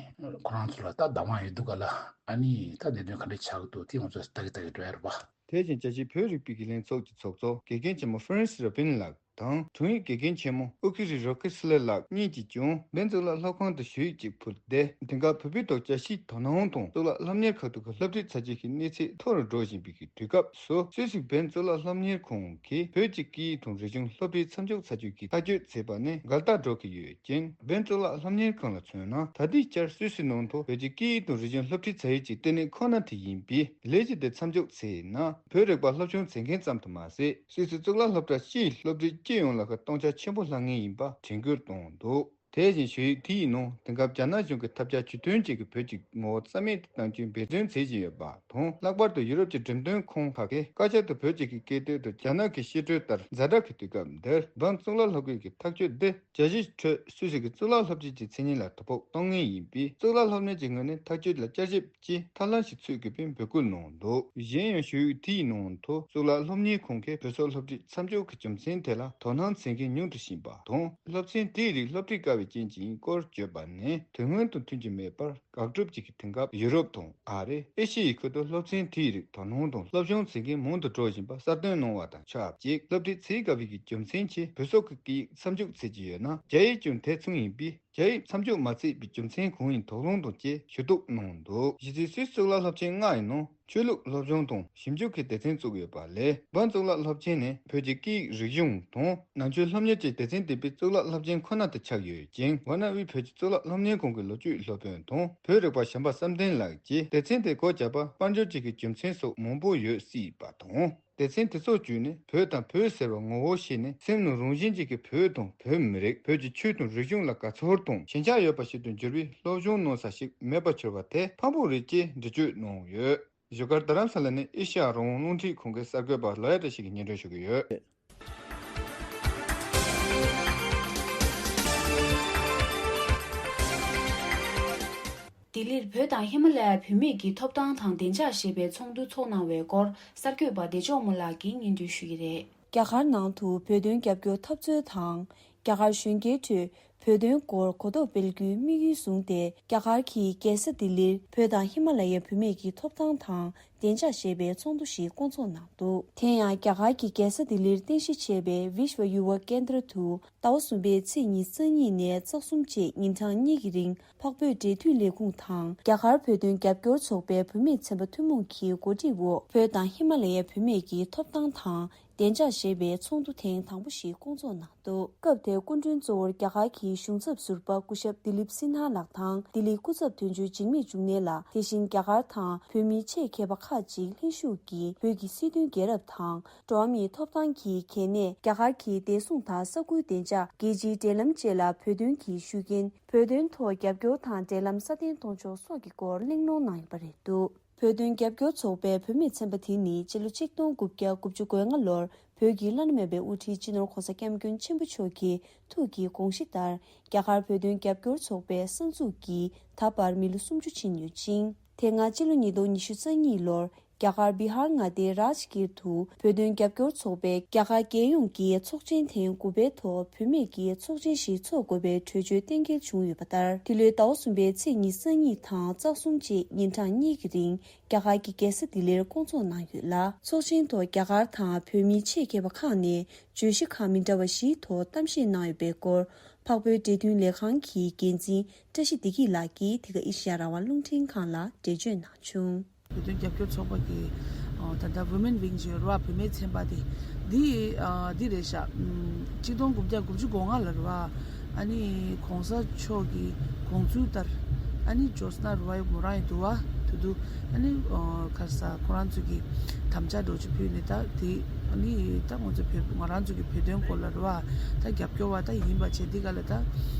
ཁོ་རང་ཚོ་ལ་ད་བདག་དབང་ཡོད་དུས་ག་ལ་ཨ་ནི་ད་གནད་དོན་ག་འདྲ་ཆགས་ཀྱི་འདུག་དེ་ང་ཚོ་ལྟ་གི་ལྟ་གི་འགྲོ་ཡ་རེད་པ། དེ་བཞིན་རྒྱལ་སྤྱིའི་བོད་རིག་པའི་དགེ་ལས་ཚོགས་ཀྱི་ཚོགས་གཙོ་དགེ་རྒན་ཆེན་མོ་ཧྥ་རན་སི་རོ་པིན་ལགས་དང་། དྲུང་ཡིག་དགེ་རྒན་ཆེན་མོ་ཨུ་ཀི་རི་རོ་ཁི་སི་ལེ་ལགས་གཉིས་ཀྱིས་ཀྱང་བོན་གཙུག་ལག་སློབ་ཁང་དུ་ཞུ་ཡིག་ཅིག་ཕུལ་ཏེ། དེང་སྐབས་བོད་པའི་ཐོག་རྒྱལ་སྤྱིའི་དོ་སྣང་དང་གཙུག་ལག་སློབ་གཉེར་ཁག་ཏུ་གི་སློབ་ཁྲིད་ཚར་རྗེས་ཀྱི་གནས་ཚད་མཐོ་རུ་འགྲོ་བཞིན་པའི་གི་དུས་སྐབས་སུ། སུད་སི་བོན་གཙུག་ལག་སློབ་གཉེར་ཁང་གིས་བོད་ཀྱི་སྐད་ཡིག་དང་རིག་གཞུང་སློབ་ཁྲིད་མཚམས་འཇོག་ཚར་རྒྱུ་གི་ཐག་གཅོད་བྱས་པ་ནི་འགལ་ཟླ་འགྲོ་གི་ཡོད་ཅིང་། བོན་གཙུག་ལག་སློབ་གཉེར་ཁང་ལ་མཚོན་ན། ད་ལྟའི་ཆར་སུད་སི་ནང་དུ་བོད་ཀྱི་སྐད་ཡིག་དང་རིག་གཞུང་སློབ་ཁྲིད་ཚར་ཡས་ཀྱི་ལྟེ་གནས་ཁོ་ན་དེ་ཡིན་པས། ལས་གཞི་དེ་མཚམས་འཇོག་བྱས་ན། བོད་རིག་པ་སློབ་སྦྱོང་བྱེད་མཁན་ཙམ་དུ་མ་ཟད། སུད་སི་གཙུག་ལག་སློབ་གྲྭ་སྤྱིའི་སློབ་ཁྲིད་སྤྱི་ཡོངས་ལ་གི་སྟོང་ཆ་ཆེན་པོ་ལྷག་ངེས་ཡིན་པ་དྲན་སྐུལ་གཏོང་འདུག་དེ་བཞིན་ཞུ་ཡིག་དེའི་ནང་། དེང་སྐབས་རྒྱ་ནག་གཞུང་གིས་ཐབས་བརྒྱ་ཇུས་སྟོན་བཅས་ཀྱིས་བོད་ཀྱི་ངོ་བོ་རྩ་མེད་དུ་གཏང་རྒྱུའི་འབད་བརྩོན་བྱེད་བཞིན་ཡོད་པ་དང་། ལྷག་པར་དུ་ཡུ་རོབ་ཀྱི་འགྲེམས་སྟོན་ཁང་ཁག་གིས་བཀའ་ཁྱབ་ཏུ་བོད་ཀྱི་སྐད་དོད་དུ་རྒྱ་ནག་གི་བཤད་སྲོལ་ལྟར་ཛ་དྲག་གི་དུས་སྐབས་འདིར། བོན་གཙུག་ལག་སློབ་དགེ་གི་ཐག་གཅོད་འདི། རྒྱལ་སྤྱིའི་ཁྲོད་སུད་སི་གི་གཙུག་ལག་སློབ་ཁྲིད་ཀྱི་མཚན་སྙན་ལ་དོ་ཕོག་གཏོང་ངེས་ཡིན་པས། གཙུག་ལག་སློབ་གཉེར་གྱི་ངོས་ནས་ཐག་གཅོད་ལ་བསྐྱར་ཞིབ་ཀྱི་ཐབས་ལམ་ཞིག་འཚོལ་དགོས་པའི་འབོད་སྐུལ་གནང་འདུག་གཞན་ཡང་ཞུ་ཡིག་དེའི་ནང་དུ། གཙུག་ལག་སློབ་གཉེར་ཁང་གིས་བོད་སོག་སློབ་ཁྲིད་མཚམས་འཇོག་གི་རྒྱུ་མཚན་དེ་ལ་དོ་སྣང་བྱེད་མཁན་ཉུང་དུ་ཕྱིན་པ་དང་། སློབ་ཚན་དེའི་རིགས་སློབ་ཁྲིད་དཀའ་བའི་རྐྱེན་གྱིས་ཡིན་སྐོར་བརྗོད་པ་ནི། དོན་དངོས་དང་མཐུན་གྱི་མེད་པར། དགག་སྒྲུབ་ཅིག་གིས། དེང་སྐབས་ཡུ་རོབ་དང་ཨ་རི། ཨེ་ཤི་ཡའི་ཁུལ་དུ་སློབ་ཚན་དེའི་རིགས་དོ་སྣང་དང་སློབ་སྦྱོང་བྱེད་མཁན་མང་དུ་འགྲོ་བཞིན་པ་གསལ་སྟོན་གནང་བ་དང་ཆབས་ཅིག་སློབ་ཁྲིད་བྱེད་དཀའ་བའི་གི་རྒྱུ་མཚན་གྱིས་བོད་སོག་གི་སྐད་ཡིག་མཚམས་འཇོག་བྱེད་ཀྱི་ཡོད་ན། རྒྱ་ཡིག་ཀྱང་དེ་མཚུངས་ཡིན་པས། རྒྱ་ཡིག་མཚམས་འཇོག་མ་བྱས་པའི་རྒྱུ་མཚན་གང་ཡིན་དོགས་སློང་དང་བཅས་ཞུ་གཏུག་གནང་འདུག་གཞི་རྩའི་སུད་གཙུག་ལག་སློབ་ཆེན་ལྔ་ཡི་ནང་ཆོས་ལུགས་སློབ་སྦྱོང་དང་ཞིབ་འཇུག་གི་སྡེ་ཚན་བཙུགས་ཡོད་པ་ལས། བོན་གཙུག་ལག་སློབ་ཆེན་ནི་བོད་ཀྱི་སྐད་ཡིག་རིག་གཞུང་དང་ནང་ཆོས་སློབ་གཉེར་གྱི་སྡེ་ཚན་ལྡན་པའི་གཙུག་ལག་སློབ་ཆེན་ཁོ་ན་དུ་ཆགས་ཡོད་ཅིང་། ཝཱ་ཎ་དབུས་བོད་ཀྱི་གཙུག་ལག་སློབ་གཉེར་ཁང་གི་ལོ་རྒྱུས་སློབ་དཔོན་དང་བོད་རིག་པ་བྱམས་པ་བསམ་གཏན་ལགས་ཀྱིས་སྡེ་ཚན་དེ་སྒོ་བརྒྱབ་པར་དཔལ་འབྱོར་བཅས་ཀྱི་རྒྱུ་མཚན་སོགས་མང་པོ་ཡོད་སྲིད་པ་དང་། སྡེ་ཚན་དེ་ཚོ་བརྒྱུད་ནས་བོད་དང་བོད་ཟེར་བ་ངོ་བོ་ཤེས་ནས། སེམས་ནང་རང་བཞིན་གཅིག་གི་བོད་དང་བོད་མི་རིགས། བོད་ཀྱི་ཆོས་དང་རིག་གཞུང་ལ་དགའ་ཚོར་དང་ཞེན་ཆགས་ཡོད་པ་ཞིག་ཏུ་འགྱུར་བའི་སློབ་སྦྱོང་གནང་ས་ཞིག་མེད་པར་གྱུར་པ་དེ་ཕངས་པོ་རེད་ཅེས་འགྲེལ་བརྗོད་གནང་ཡོད། བཞུགས་སྒར་རྡ་རམ་ས་ལ་ནས་ཨེ་ཤ་ཡ་རང་དབང་རླུང་འཕྲིན་ཁང་གི་གསར་འགོད་པ་ལོ་ཡ་བཀྲ་ཤིས་ཀྱིས་སྙན་སྒྲོན་ཞུ་གི་ཡོད། ལྡི་ལིར་བོད་དང་ཧི་མ་ལ་ཡ་བུད་མེད་ཀྱི་ཐོབ་ཐང་དང་བདེ་འཇགས་ཞེས་པའི་ཚོགས་འདུ་འཚོགས་གནང་བའི་སྐོར་གསར་འགོད་པ་བདེ་མཆོག་མོ་ལགས་ཀྱིས་སྙན་སྒྲོན་ཞུ་གི་རེད། རྒྱ་གར་ནང་དུ་བོད་དོན་རྒྱབ་སྐྱོར་འཐབ་རྩོད་དང་། རྒྱ་གར་གཞོན་སྐྱེས་ཁྲོད་བོད་དོན་སྐོར་གོ་རྟོགས་སྤེལ་རྒྱུའི་དམིགས་ཡུལ་བཟུང་སྟེ། རྒྱ་གར་གྱི་རྒྱལ་ས་ལྡི་ལིར་བོད་དང་ཧི་མ་ལ་ཡའི་བུད་མེད་ཀྱི་ཐོབ་ཐང་དང་བདེ་འཇགས་ཞེས་པའི་ཚོགས་འདུ་ཞིག་བསྐོང་ཚོགས་གནང་འདུག་དེ་ཡང་རྒྱ་གར་གྱི་རྒྱལ་ས་ལྡི་ལིར་རྟེན་གཞི་བྱས་པའི་Vishwa Yuva Kendra དུ་ཟླ་བ་གསུམ་པའི་ཚེས་ཉི་ཤུ་རྩ་གཉིས་ནས་རྩ་གསུམ་བཅས་ཉིན་གྲངས་གཉིས་ཀྱི་རིང་། འཕགས་བོད་འབྲེལ་མཐུད་ལས་ཁུངས་དང་རྒྱ་གར་བོད་དོན་རྒྱབ་སྐྱོར་ཚོགས་པའི་བུད་མེད་ཚན་པ་ཐུན་མོང་གི་གོ་སྒྲིག་འོག་བོད་དང་ཧི་མ་ལ་ཡའི་བུད་མེད་ཀྱི་ཐོབ་ཐང་དང་བདེ་འཇགས་ཞེས་པའི་ཚོགས་འདུ་ཐེངས་དང་པོ་ཞིག་བསྐོང་ཚོགས་གནང་འདུག་སྐབས་དེར་སྐུ་མགྲོན་གཙོ་བོར་རྒྱ་གར་གྱི་གཞུང་ཚབ་ཟུར་པ་སྐུ་ཞབས་Dilip Sinha ལགས་དང་ལྡི་ལི་སྐུ་ཚབ་དོན་གཅོད་འཇིགས་མེད་འབྱུང་གནས་ལགས། དེ་བཞིན་རྒྱ་གར་དང་བོད་མིའི་ཆེད་མཁས་པ་ཁག་ཅིག་ལྷན་ཞུགས་ཀྱིས་བོད་ཀྱི་སྲིད་དོན་རྒྱལ་རབས་དང་། འགྲོ་བ་མིའི་ཐོབ་ཐང་གི་གལ་གནད། རྒྱ་གར་གྱི་བདེ་སྲུང་དང་ས་ཁུལ་བདེ་འཇགས། རྒྱལ་སྤྱིའི་འབྲེལ་ལམ་བཅས་ལ་བོད་དོན་གྱི་ཤུགས་རྐྱེན། བོད་དོན་ཐོག་རྒྱབ་སྐྱོར་དང་འབྲེལ་ལམ་སྲ་བརྟན་གཏོང་ཕྱོགས་སོགས་ཀྱི་སྐོར་གླེང་སློང་གནང་ཡོད་པ་རེད་འདུག་བོད་དོན་རྒྱབ་སྐྱོར་ཚོགས་པའི་བུད་མེད་ཚན་པ་དེ་ནི་སྤྱི་ལོ་ཆིག་སྟོང་དགུ་བརྒྱ་དགུ་བཅུ་གོ་ལྔ་ལོར་བོད་ཀྱི་བླ་ན་མེད་པའི་དབུ་ཁྲིད་སྤྱི་ནོར་༧གོང་ས་༧སྐྱབས་མགོན་ཆེན་པོ་མཆོག་གི་ཐུགས་ཀྱི་དགོངས་གཞི་ལྟར། རྒྱ་གར་བོད་དོན་རྒྱབ་སྐྱོར་ཚོགས་པའི་གསར་འཛུགས་ཀྱིས་ད་བར་མི་ལོ་སུམ་ཅུ་ཕྱིན་ཡོད་ཅིང་། དེ་སྔ་སྤྱི་ལོ་ཉིས་སྟོང་ཉི་ཤུ་རྩ་གཉིས་ལོར། རྒྱ་གར་བི་ཧར་མངའ་སྡེའི་རཱཇ་གིར་དུ་བོད་དོན་རྒྱབ་སྐྱོར་ཚོགས་པའི་རྒྱ་གར་རྒྱལ་ཡོངས་ཀྱི་ཚོགས་ཆེན་ཐེངས་དགུ་པའི་ཐོག་བུད་མེད་ཀྱི་ཚོགས་ཆེན་ཞིག་འཚོགས་དགོས་པའི་གྲོས་ཆོད་གཏན་འཁེལ་བྱུང་ཡོད་པ་ལྟར། འདི་ལོའི་ཟླ་བ་གསུམ་པའི་ཚེས་ཉི་ཤུ་རྩ་གཉིས་དང་རྩ་གསུམ་བཅས་ཉིན་གྲངས་གཉིས་ཀྱི་རིང་རྒྱ་གར་གྱི་རྒྱལ་ས་ལྡི་ལིར་བསྐོང་ཚོགས་གནང་ཡོད་ལ། ཚོགས་ཆེན་ཐོག་རྒྱ་གར་དང་བོད་མིའི་ཆེད་མཁས་པ་ཁག་ནས་བརྗོད་གཞི་ཁག་མི་འདྲ་བ་བཞིའི་ཐོག་གཏམ་བཤད་གནང་ཡོད་པའི་སྐོར། འཕགས་བོད་འབྲེལ་མཐུད་ལས་ཁང་གི་འགན་འཛིན་བཀྲ་ཤིས་བདེ་སྐྱིད་ལགས་ཀྱིས་འདི་ག་ཨེ་ཤེ་ཡ་རང་དབང་རླུང་འཕྲིན་ཁང་ལ་འགྲེལ་བརྗོད་གནང་བྱུང་། བོད་དོན་རྒྱབ་སྐྱོར་ཚོགས་པ་གི་ཨ་ད་ལྟ་Women Wing ཞེས་རོ་བ་བུད་མེད་ཚན་པ་དེ་འདི་ཨ་འདི་རེད་ཤག་ཨམ་ཆིག་སྟོང་དགུ་བརྒྱ་དགུ་བཅུ་གོ་ལྔ་ལ་རོ་བ་ཨ་ནི་གོང་ས་མཆོག་གི་དགོངས་ཚུལ་ལྟར་ཨ་ནི་ཇོ་སྣ་རོ་བ་མོ་རང་ཡི་འདུག་བ་དུ་དུ་ཨ་ནི་ཨ་ག་རེ་ཟ་ཁོ་རང་ཚོ་གི་དམ་བཅའ་འགྲོ་ཆུ་ཕུལ་ནས་ད་དེ་ ནི་ད་ང་ཚོ་བོད་ང་རང་ཚོ་གི་བོད་དོན་སྐོར་ལ་རེད་བ། ད་རྒྱབ་སྐྱོར་བ་ད་ཡིན་པ་བྱས་འདི་ག་ལ་ད་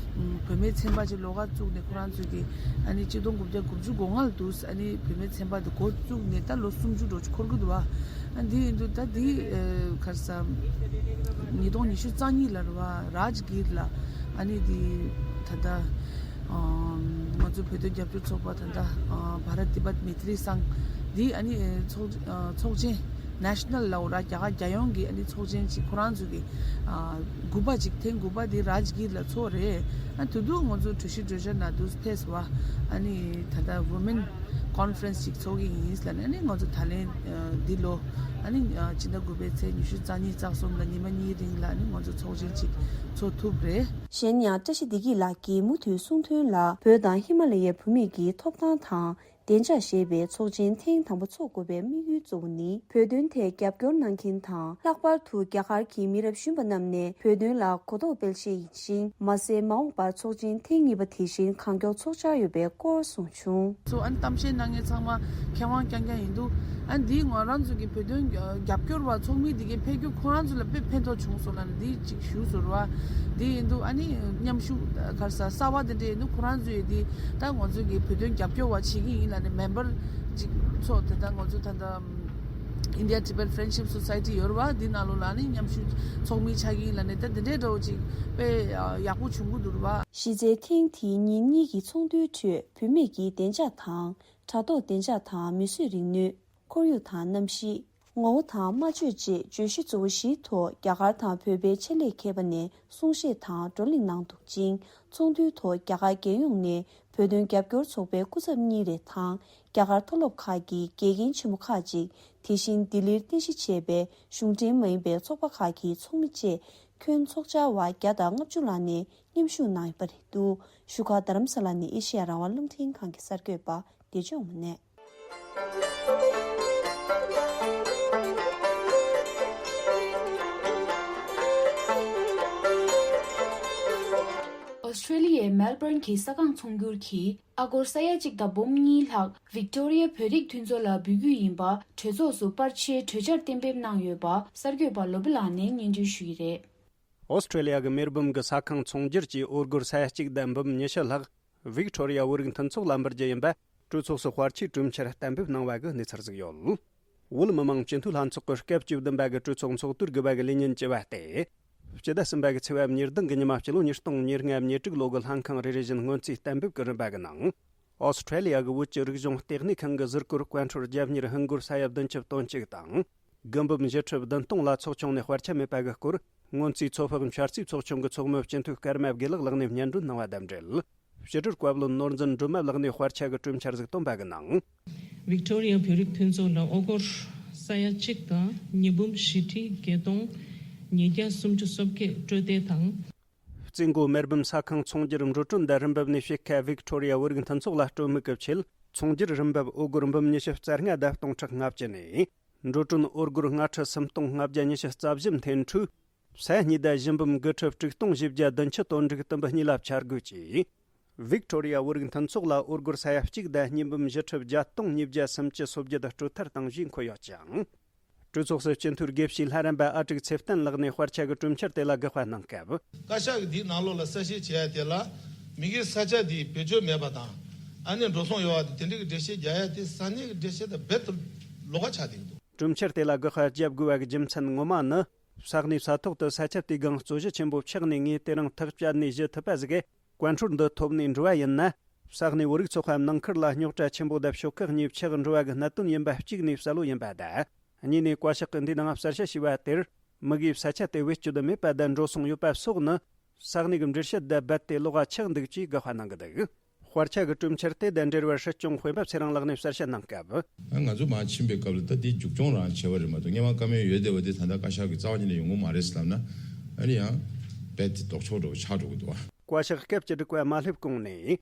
བུད་མེད་ཚན་པ་ཅིག་ལོགས་ཀ་བཙུགས་ནས་ཁོ་རང་ཚོ་གི་ཨ་ནི་གཅིག་སྟོང་དགུ་བརྒྱ་དགུ་བཅུ་གོ་ལྔ་ལ་དུས་ཨ་ནི་བུད་མེད་ཚན་པ་དེ་འགོ་བཙུགས་ནས་ད་ལོ་སུམ་ཅུ་འགྲོ་ཅིག་འཁོར་གི་འདུག་བ། ཨ་འདི་ཡིན་དུས་ད་འདི་ག་རེ་ཟ་ཉིས་སྟོང་ཉི་ཤུ་རྩ་གཉིས་ལ་རེད་བ། རཱཇ་གིར་ལ་ཨ་ནི་འདི་ད་ལྟ་ང་ཚོ་བོད་དོན་རྒྱབ་སྐྱོར་ཚོགས་པ་ད་ལྟ་བྷ་རད་ཏི་བད་མེ་ཏི་རི་སང་འདི་ཨ་ནི་ཚོགས་ཚོགས་ཆེན་ནེ་ཤ་ནལ་ལ་འོ་ར་རྒྱ་གར་རྒྱལ་ཡོངས་ཀྱི་ཨ་ནི་ཚོགས་ཆེན་ཅིག་ཁོ་རང་ཚོ་གི་དགུ་པ་ཅིག་ཐེངས་དགུ་པ་འདི་རཱཇ་གིར་ལ་ཚོགས་རེད། ཨ་དུ་དུ་ང་ཚོ་གྲོས་གཞི་གྲོས་འཆར་ནང་དུ་ཕེབས་བ་ཨ་ནི་ད་ལྟ་Women Conference ཅིག་ཚོགས་ཀྱི་ཡིན་ལ་ནི་ཨ་ནི་ང་ཚོ་ད་ལན་འདི་ལོ་ཨ་ནི་སྤྱི་ཟླ་དགུ་པའི་ཚེས་ཉི་ཤུ་རྩ་གཉིས་རྩ་གསུམ་ལ་ཉི་མ་གཉིས་རིང་ལ་ཨ་ནི་ང་ཚོ་ཚོགས་ཆེན་ཅིག་ཚོགས་ཐུབ་རེད། གཞན་ཡང་བཀྲ་ཤིས་བདེ་སྐྱིད་ལགས་ཀྱིས་མུ་མཐུད་གསུངས་དོན་ལ། བོད་དང་ཧི་མ་ལ་ཡའི་བུད་མེད་ཀྱི་ཐོབ་ཐང་དང་བདེ་འཇགས་ཞེས་པའི་ཚོགས་ཆེན་ཐེངས་དང་པོ་འཚོགས་དགོས་པའི་དམིགས་ཡུལ་གཙོ་བོ་ནི། བོད་དོན་ཐད་རྒྱབ་སྐྱོར་གནང་མཁན་དང་། ལྷག་པར་དུ་རྒྱ་གར་གྱི་མི་རབས་གཞོན་པ་རྣམས་ནས་བོད་དོན་ལ་གོ་རྟོགས་སྤེལ་ཆེད་ཡིན་ཞིང་། མ་ཟད། མ་འོངས་པར་ཚོགས་ཆེན་ཐེངས་གཉིས་པ་དེ་བཞིན་གང་མགྱོགས་འཚོགས་འཆར་ཡོད་པའི་སྐོར་གསུངས་བྱུང་། ཚོ་ཨ་ནི་གཏམ་བཤད་གནང་མཁན་ཚང་མ་མཁས་དབང་རྐྱང་རྐྱང་ཡིན་འདུག་ཨ་ནི་འདིའི་ང་རང་ཚོ་གི་བོད་དོན་རྒྱབ་སྐྱོར་བ་ཚོགས་མི་འདི་གའི་ཕེབས་རྒྱུ་ཁོ་རང་ཚོ་ལ་དཔེ་ཕན་ཐོགས་བྱུང་སོང་ལ་ནི་འདི་ཅིག་ཞུ་ཟུར་བ་འདི་ཡིན་འདུག་ཨ་ནི་མཉམ་ཞུགས་ག་རེ་ཟ་གསར་བ་དེ་འདྲ་ཡིན་འདུག་ཁོ་རང་ཚོ་ཡི་འདི་ད་ང་ཚོ་གི་བོད་དོན་རྒྱབ་སྐྱོར་བ་བྱེད་ཀྱི་ཡིན་ལ་ནི་མེམ་བར་ཅིག་ཚོགས་དེ་ད་ང་ཚོ་ད་ད་India Tibet Friendship Society ཡོད་རེད་བ། འདི་ནང་ལོགས་ལ་ནི་མཉམ་ཞུགས་ཚོགས་མི་ཆགས་ཀྱི་ཡིན་ལ་ནི་ད་འདི་འདྲའི་འདྲ་བོ་ཅིག་དཔེ་ཡག་པོ་བྱུང་གི་འདུག་རེད་བ། གཞི་རྩའི་ཐེངས་དེའི་ཉིན་གཉིས་ཀྱི་ཚོགས་འདུའི་ཁྲོད་བུད་མེད་ཀྱི་བདེ་འཇགས་དང་། དྲ་ཐོག་བདེ་འཇགས་དང་མིས་བཟོས་རིག་ནུས། ཁོར་ཡུག་དང་གནམ་གཤིས། ངོ་བོ་དང་སྨྲ་བརྗོད་བཅས་བརྗོད་གཞི་གཙོ་བོ་བཞིའི་ཐོག་རྒྱ་གར་དང་བོད་པའི་ཆེད་ལས་མཁས་པ་ནས་གསུང་བཤད་དང་བགྲོ་གླེང་གནང་འདུག་ཅིང་། ཚོགས་འདུའི་ཐོག་རྒྱ་གར་རྒྱལ་ཡོངས་ནས་བོད་དོན་རྒྱབ་སྐྱོར་ཚོགས་པའི་སྐུ་ཚབ་གཉིས་རེ་དང་། རྒྱ་གར་མཐོ་སློབ་ཁག་གི་དགེ་རྒན་ཆེན་མོ་ཁག་ཅིག་དེ་བཞིན་ལྡི་ལིར་རྟེན་གཞི་བྱས་པའི་གཞུང་འབྲེལ་མ་ཡིན་པའི་ཚོགས་པ་ཁག་གི་ཚོགས་མི་བཅས་ཁྱོན་ཚོགས་བཅར་བ་བརྒྱ་དང་ལྔ་བཅུ་ལྷག་ནས་མཉམ་ཞུགས་གནང་ཡོད་པ་རེད་འདུག་བཞུགས་སྒར་རྡ་རམ་ས་ལ་ནས་ཨེ་ཤེ་ཡ་རང་དབང་རླུང་འཕྲིན་ཁང་གི་གསར་འགོད་པ་བདེ་ལྕོག་མ་ནས། ཨོ་སི་ཀྲེ་ལི་ཡའི་མེལ་བོརན་གྱི་ས་ཁང་ཚོང་བསྒྱུར་གྱིས་ཨ་སྒོར་ས་ཡ་གཅིག་དང་འབུམ་གཉིས་ལྷག་ཝིག་ཏོ་རི་ཡ་བོད་རིགས་མཐུན་ཚོགས་ལ་འབུལ་རྒྱུ་ཡིན་པ་གྲོས་ཚོགས་སུ་པར་ཆས་གྲོས་འཆར་གཏན་འབེབས་གནང་ཡོད་པ་གསར་འགོད་པ་ལོ་བི་ལགས་ནས་སྙན་སྒྲོན་ཞུས་ཡོད་རེད། ཨོ་སི་ཀྲེ་ལི་ཡ་གི་མེལ་བོན་གི་ས་ཁང་ཚོང་སྒྱུར་གྱིས་ཨོ་སྒོར་ས་ཡ་གཅིག་དང་འབུམ་ཉི་ཤུ་ལྷག་ཝིག་ཏོ་རི་ཡ་བོད་རིགས་མཐུན་ཚོགས་ལ་འབུལ་རྒྱུ་ཡིན་པ་གྲོས་ཚོགས་སུ་དཔར་ཆས་གྲོས་འཆར་གཏན་འབེབས་གནང་བ་གི་གནས་ཚུལ་ཟིག་ཡོད། བོད་མི་མང་སྤྱི་འཐུས་ལྷན་ཚོགས་ཀྱི་སྐབས་བཅུ་བདུན་པ་གི་གྲོས་ཚོགས་ཚོགས་དུས་དགུ་པ་གི་ལས་ཉིན་བཅུ་པ་སྟེ། སྤྱི་ཟླ་གསུམ་པ་གི་ཚེས་པ་ཉེར་བདུན་གི་ཉི་མ་སྤྱི་ལོ་ཉིས་སྟོང་ཉེར་ལྔ་ཉེར་དྲུག་ལོ་གི་ལྷན་ཁང་རེ་རེ་བཞིན་སྔོན་རྩིས་གཏན་འབེབས་ཀྱི་རིམ་པ་གི་ནང་། ཨོ་སི་ཀྲེ་ལི་ཡ་གི་བོད་ཀྱི་རིག་གཞུང་ལྟེ་གནས་ཁང་གི་ཟུར་བཀོལ་བཀའ་འཁྲོལ་རྒྱབ་གཉེར་ཧིན་སྒོར་ས་ཡ་བདུན་ཅུ་དོན་གཅིག་དང་། དགུ་འབུམ་བཞི་ཁྲི་བདུན་སྟོང་ལ་ཚོགས་ཆུང་ནས་དཔར་ཆ་མེད་པ་གི་སྐོར། སྔོན་རྩིས་ཚོད་དཔག་འཆར་རྩིས་ཚོགས་ཆུང་གི་ཚོགས་མི་སྤྱི་འཐུས་ཀརྨ་དགེ་ལེགས་ལགས་ནས་སྙན་སྒྲོན་གནང་བ་དང་འབྲེལ། ཕྱི་དྲིལ་བཀའ་བློན་ནོར་འཛིན་སྒྲོལ་མ་ལགས་ནས་དཔར་ཆ་གི་གྲོས་འཆར་ཟིག་བཏོན་པ་གི་ནང་། ཝིག་ཏོ་རི་ཡ་བོད་རིགས་མཐུན་ཚོགས་ལ་ཨོ་སྒོར་ས་ཡ་གཅིག་དང་ཉིས་འབུམ་བཞི་ཁྲི་བརྒྱད་སྟོང་ཉིས་བརྒྱ་སུམ་ཅུ་སོ་བརྒྱད་སྤྲོད་དེ་དང་། རྩིས་འགོ་མེལ་བོན་ས་ཁང་ཚོང་སྒྱུར་འགྲོ་གྲོན་དང་རིན་འབབ་ནས་ཕྱེད་ཀ་ཝིག་ཏོ་རི་ཡ་བོད་རིགས་མཐུན་ཚོགས་ལ་སྤྲོད་མུས་ཀྱི་ཆེད། ཚོང་སྒྱུར་རིན་འབབ་ཨོ་སྒོར་འབུམ་ཉི་ཤུ་རྩ་ལྔ་དང་སྟོང་ཕྲག་ལྔ་བཅུ་ནས། འགྲོ་གྲོན་ཨོ་སྒོར་ལྔ་ཁྲི་སུམ་སྟོང་ལྔ་བརྒྱ་ཉི་ཤུ་རྩ་བཞི་འཐེན་འཕྲོས། ས་ཡ་གཉིས་དང་བཞི་འབུམ་དགུ་ཁྲི་དྲུག་སྟོང་བཞི་བརྒྱ་བདུན་ཅུ་དོན་དྲུག་དུམ་བུ་གཉིས་ལ་བཅའ་སྒོས་ཀྱིས། ཝིག་ཏོ་རི་ཡ་བོད་རིགས་མཐུན་ཚོགས་ལ་ཨོ་སྒོར་ས་ཡ་གཅིག་དང་གཉིས་འབུམ་བཞི་ཁྲི་བརྒྱད་སྟོང་ཉིས་བརྒྱ་སུམ་ཅུ་སོ་བརྒྱད་སྤྲོད་མཐར་བཏང་ཞེས་འཁོད་ཡོད་ཅིང་། གྲོས་ཚོགས་སུ་སྤྱི་འཐུས་དགེ་བཤེས་ལྷ་རམས་པ་ཨ་ཀྲུག་ཚེ་བརྟན་ལགས་ནས་དཔར་ཆ་གི་གྲོས་འཆར་དེ་ལ་དགག་པ་གནང་སྐབས། བཀའ་ཤག་གིས་འདིའི་ནང་ལོགས་ལ་གསལ་བཤད་བྱེད་ཡ་དེ་ལ་མི་སྒེར་ས་ཆ་དེའི་བེད་སྤྱོད་མེད་པ་དང་། ཨ་ནེ་འགྲོ་སོང་ཡོད་པ་དེ་དེ་འདྲའི་གི་འགྲེལ་བཤད་རྒྱག་ཡ་དེ་ས་གནས་ཀྱི་འགྲེལ་བཤད་དང་རྦད་དེ་ལོགས་ཀ་ཆགས་བསྡད་ཀྱི་འདུག་གྲོས་འཆར་དེ་ལ་དགག་པ་བརྒྱབ་དགོས་པ་གི་རྒྱུ་མཚན་ངོ་མ་ནི། ས་གནས་ས་ཐོག་ཏུ་ས་ཁྱབ་དེའི་སྒང་རྩོད་གཞི་ཆེན་པོ་ཆགས་ནས་ངས་དེ་རིང་ཐག་བཅད་ནས་གཞི་ཐུབ་པ་ཟིག་གི་བཀའ་འཁྲོལ་འདི་ཐོབ་ནས་འགྲོ་བ་ཡིན་ན། ས་གནས་བོད་རིགས་ཚོགས་པ་ནང་ཁུལ་ལ་རྙོག་དྲ་ཆེན་པོ་དང་ཤོག་ཁག་གཉིས་ཆགས་འགྲོ་བ་གི་གནད་དོན་ཡིན་པ་གཅིག་ནས་གསལ་བོ་ཡིན་པ་དང་། གཉིས་ནས་བཀའ་ཤག་གིས་འདིའི་ནང་གསལ་བཤད་བྱས་པ་དེར། མི་སྒེར་ས་ཆ་དེ་བེད་སྤྱོད་མེད་པ་དང་འགྲོ་སོང་ཡོད་པ་སོགས་ནི། ས་གནས་ཀྱི་འགྲེལ་བཤད་དང་རྦད་དེ་ལོགས་ཀ་ཆགས་འདུག་ཅེས་དགག་པ་གནང་གི་འདུག་དཔར་ཆ་གི་གྲོས་འཆར་དེ་དང་འབྲེལ་བར་སྲིད་སྐྱོང་སྤེན་པ་ཚེ་རིང་ལགས་ནས་གསལ་བཤད་གནང་སྐབས། ང་ཚོ་མར་ཕྱིན་པའི་སྐབས་ལ་ད་འདི་མཇུག་སྐྱོང་རང་བྱས་པ་རེད་མ་གཏོགས་སྔོན་མ་བཀའ་མོལ་ཡོད་བསྡད་པ་འདི་ད་ལྟ་བཀའ་ཤག་གི་རྩ་བ་ཉིད་ནས་ཡོང་གི་མ་རེད་ཟེར་ལབ་ན། ཨ་ནི་ཡང་རྦད་དེ་ལྡོག་ཕྱོགས་འདྲ་བོ་ཆགས་འགྲོ་གི་འདུག་བ། བཀའ་ཤག་སྐབས་བཅུ་དྲུག་པ་མ་སླེབས་གོང་ནས།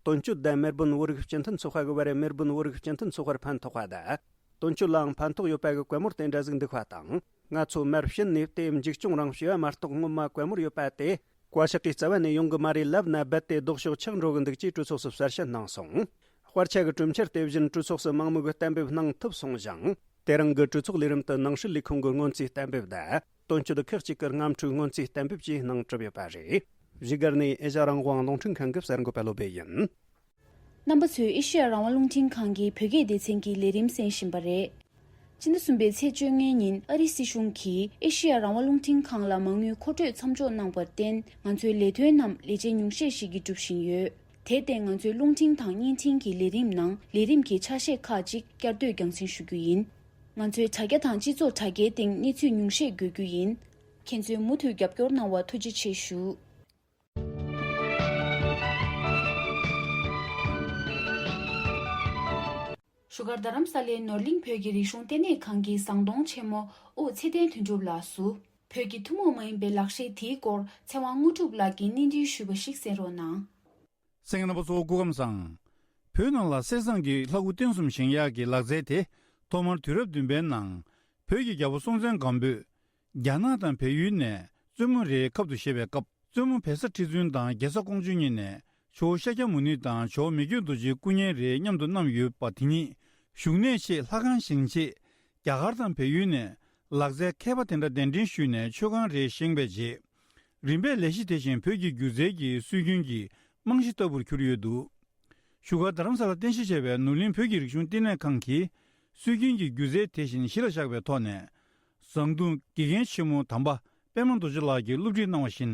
དོན་གཅོད་དང་མེལ་བོན་བོད་རིགས་སྤྱི་མཐུན་ཚོགས་པ་གི་བར་མེལ་བོན་བོད་རིགས་སྤྱི་མཐུན་ཚོགས་པར་ཕན་ཐོགས་པ་དང་། དོན་གཅོད་ལའང་ཕན་ཐོགས་ཡོད་པ་གི་བཀའ་མོལ་དེ་འདྲ་ཟིག་འདུག་པ་དང་། ང་ཚོ་མར་ཕྱིན་ནས་དེ་མཇུག་སྐྱོང་རང་བྱས་པ་མ་གཏོགས་སྔོན་མ་བཀའ་མོལ་ཡོད་པ་དེ་བཀའ་ཤག་གི་རྩ་བ་ནས་ཡོང་གི་མ་རེད་ལབ་ན་རྦད་དེ་ལྡོག་ཕྱོགས་ཆགས་འགྲོ་གི་འདུག་ཅེས་གྲོས་ཚོགས་སུ་གསལ་བཤད་གནང་སོང་། དཔར་ཆ་གི་གྲོས་འཆར་དེ་བཞིན་གྲོས་ཚོགས་སུ་མང་མོས་ཀྱིས་གཏན་འབེབས་གནང་ཐུབ་སོང་ཞིང་། དེ་རིང་གི་གྲོས་ཚོགས་ལས་རིམ་དུ་ནང་སྲིད་ལས་ཁུངས་ཀྱི་སྔོན་རྩིས་གཏན་འབེབས་དང་། དོན་གཅོད་ཁག་ཅིག་གི་རྔམ་འཁྲུག་སྔོན་རྩིས་གཏན་འབེབས་བཅས་གནང་གྲུབ་ཡོད་པ་རེད། བཞུགས་སྒར་ནས་ཨེ་ཤ་ཡ་རང་དབང་རླུང་འཕྲིན་ཁང་གི་གསར་འགོད་པ་བློ་བྷེ་ཡིན། རྣམ་པ་ཚོས་ཨེ་ཤ་ཡ་རང་དབང་རླུང་འཕྲིན་ཁང་གི་བོད་སྐད་སྡེ་ཚན་གྱི་ལས་རིམ་གསན་བཞིན་པ་རེད། སྤྱི་ཟླ་གསུམ་པའི་ཚེས་བཅོ་ལྔ་ཉིན་ཨ་རིའི་སྲིད་གཞུང་གིས་ཨེ་ཤ་ཡ་རང་དབང་རླུང་འཕྲིན་ཁང་ལ་མ་དངུལ་མཁོ་སྤྲོད་མཚམས་འཇོག་གནང་བར་བརྟེན། ང་ཚོའི་ལས་དོན་རྣམས་ལས་བྱེད་ཉུང་ཤས་ཤིག་གིས་སྒྲུབ་བཞིན་ཡོད། དེར་བརྟེན། ང་ཚོའི་རླུང་འཕྲིན་དང་བརྙན་འཕྲིན་གྱི་ལས་རིམ་ནང་ལས་རིམ་གྱི་ཆ་ཤས་ཁག་ཅིག་བསྐྱར་ཟློས་རྒྱང་སྲིང་ཞུ་རྒྱུ་ཡིན། ང་ཚོའི་དྲ་རྒྱ་དང་སྤྱི་ཚོགས་དྲ་རྒྱའི་སྟེང་གནས་ཚུལ་ཉུང་ཤས་འགོད་རྒྱུ་ཡིན། ཁྱེད་ཚོས་མུ་མཐུད་རྒྱབ་སྐྱོར་གནང་བར་ཐུགས་རྗེ་ཆེ་ཞུ། བཞུགས་སྒར་རྡ་རམ་ས་ལའི་ནོར་གླིང་བོད་ཀྱི་རིག་གཞུང་ལྟེ་གནས་ཁང་གི་ཟངས་གདོང་ཆེན་མོ་དབུ་ཚེ་བརྟན་དོན་གྲུབ་ལགས་སུ། བོད་ཀྱི་ཐུན་མོང་མ་ཡིན་པའི་ལག་ཤེས་དེའི་སྐོར་ཚེ་དབང་དངོས་གྲུབ་ལགས་ཀྱིས་སྙན་སྒྲོན་ཞུས་པ་ཞིག་གསན་རོགས་གནང་། གསན་མཁན་རྣམ་པ་ཚོ་སྐུ་ཁམས་བཟང་། བོད་ནང་ལ་གསེར་ཟངས་ཀྱི་ལྷ་སྐུ་རྟེན་གསུམ་བཞེངས་ཡག་གི་ལག་རྩལ་དེ་ཐོག་མར་དུས་རབས་བདུན་པའི་ནང་བོད་ཀྱི་རྒྱལ་པོ་སྲོང་བཙན་སྒམ་པོས་རྒྱ་ནག་དང་བལ་ཡུལ་ནས་བཙུན་མོ་རེའི་ཁབ་ཏུ་བཞེས་པའི་སྐབས། བཙུན་མོ་བལ་བཟའ་ཁྲི་བཙུན་དང་རྒྱལ་བཟའ་ཀོང་ཇོ་གཉིས་ནས་ཇོ་བོ་ཤཱཀྱ་མུ་ནེ་དང་ཇོ་བོ་མི་བསྐྱོད་རྡོ་རྗེའི་སྐུ་བརྙན་རེ་མཉམ་དུ་བསྣམས་ཡོད་པ་དེ་ཉིད་བཞུགས་གནས་ཆེད་ལྷ་ཁང་བཞེངས་ཆེད་རྒྱ་གར་དང་བལ་ཡུལ་ནས་ལག་རྩལ་མཁས་པ་དེ་འདྲ་གདན་འདྲེན་ཞུས་ནས་མཆོད་ཁང་རེ་བཞེངས་པའི་རྗེས། རིམ་པས་ལས་གཞི་དེ་བཞིན་བོད་ཀྱི་སྒྱུ་རྩལ་གྱི་སྲོལ་རྒྱུན་གྱི་རྨང་གཞི་ལྟ་བུར་གྱུར་ཡོད་འདུག་བཞུགས་སྒར་རྡ་རམ་ས་ལ་རྟེན་གཞི་བྱས་པའི་ནོར་གླིང་བོད་ཀྱི་རིག་གཞུང་ལྟེ་གནས་ཁང་གིས་སྲོལ་རྒྱུན་གྱི་སྒྱུ་རྩལ་དེ་བཞིན་གཞི་ལ་བཞག་པའི་ཐོག་ནས། ཟངས་གདུང་དགེ་རྒན་ཆེན་མོ་དམ་པ་པད་མ་རྡོ་རྗེ་ལགས་ཀྱིས་སློབ་ཁྲིད་གནང་བ་བཞིན།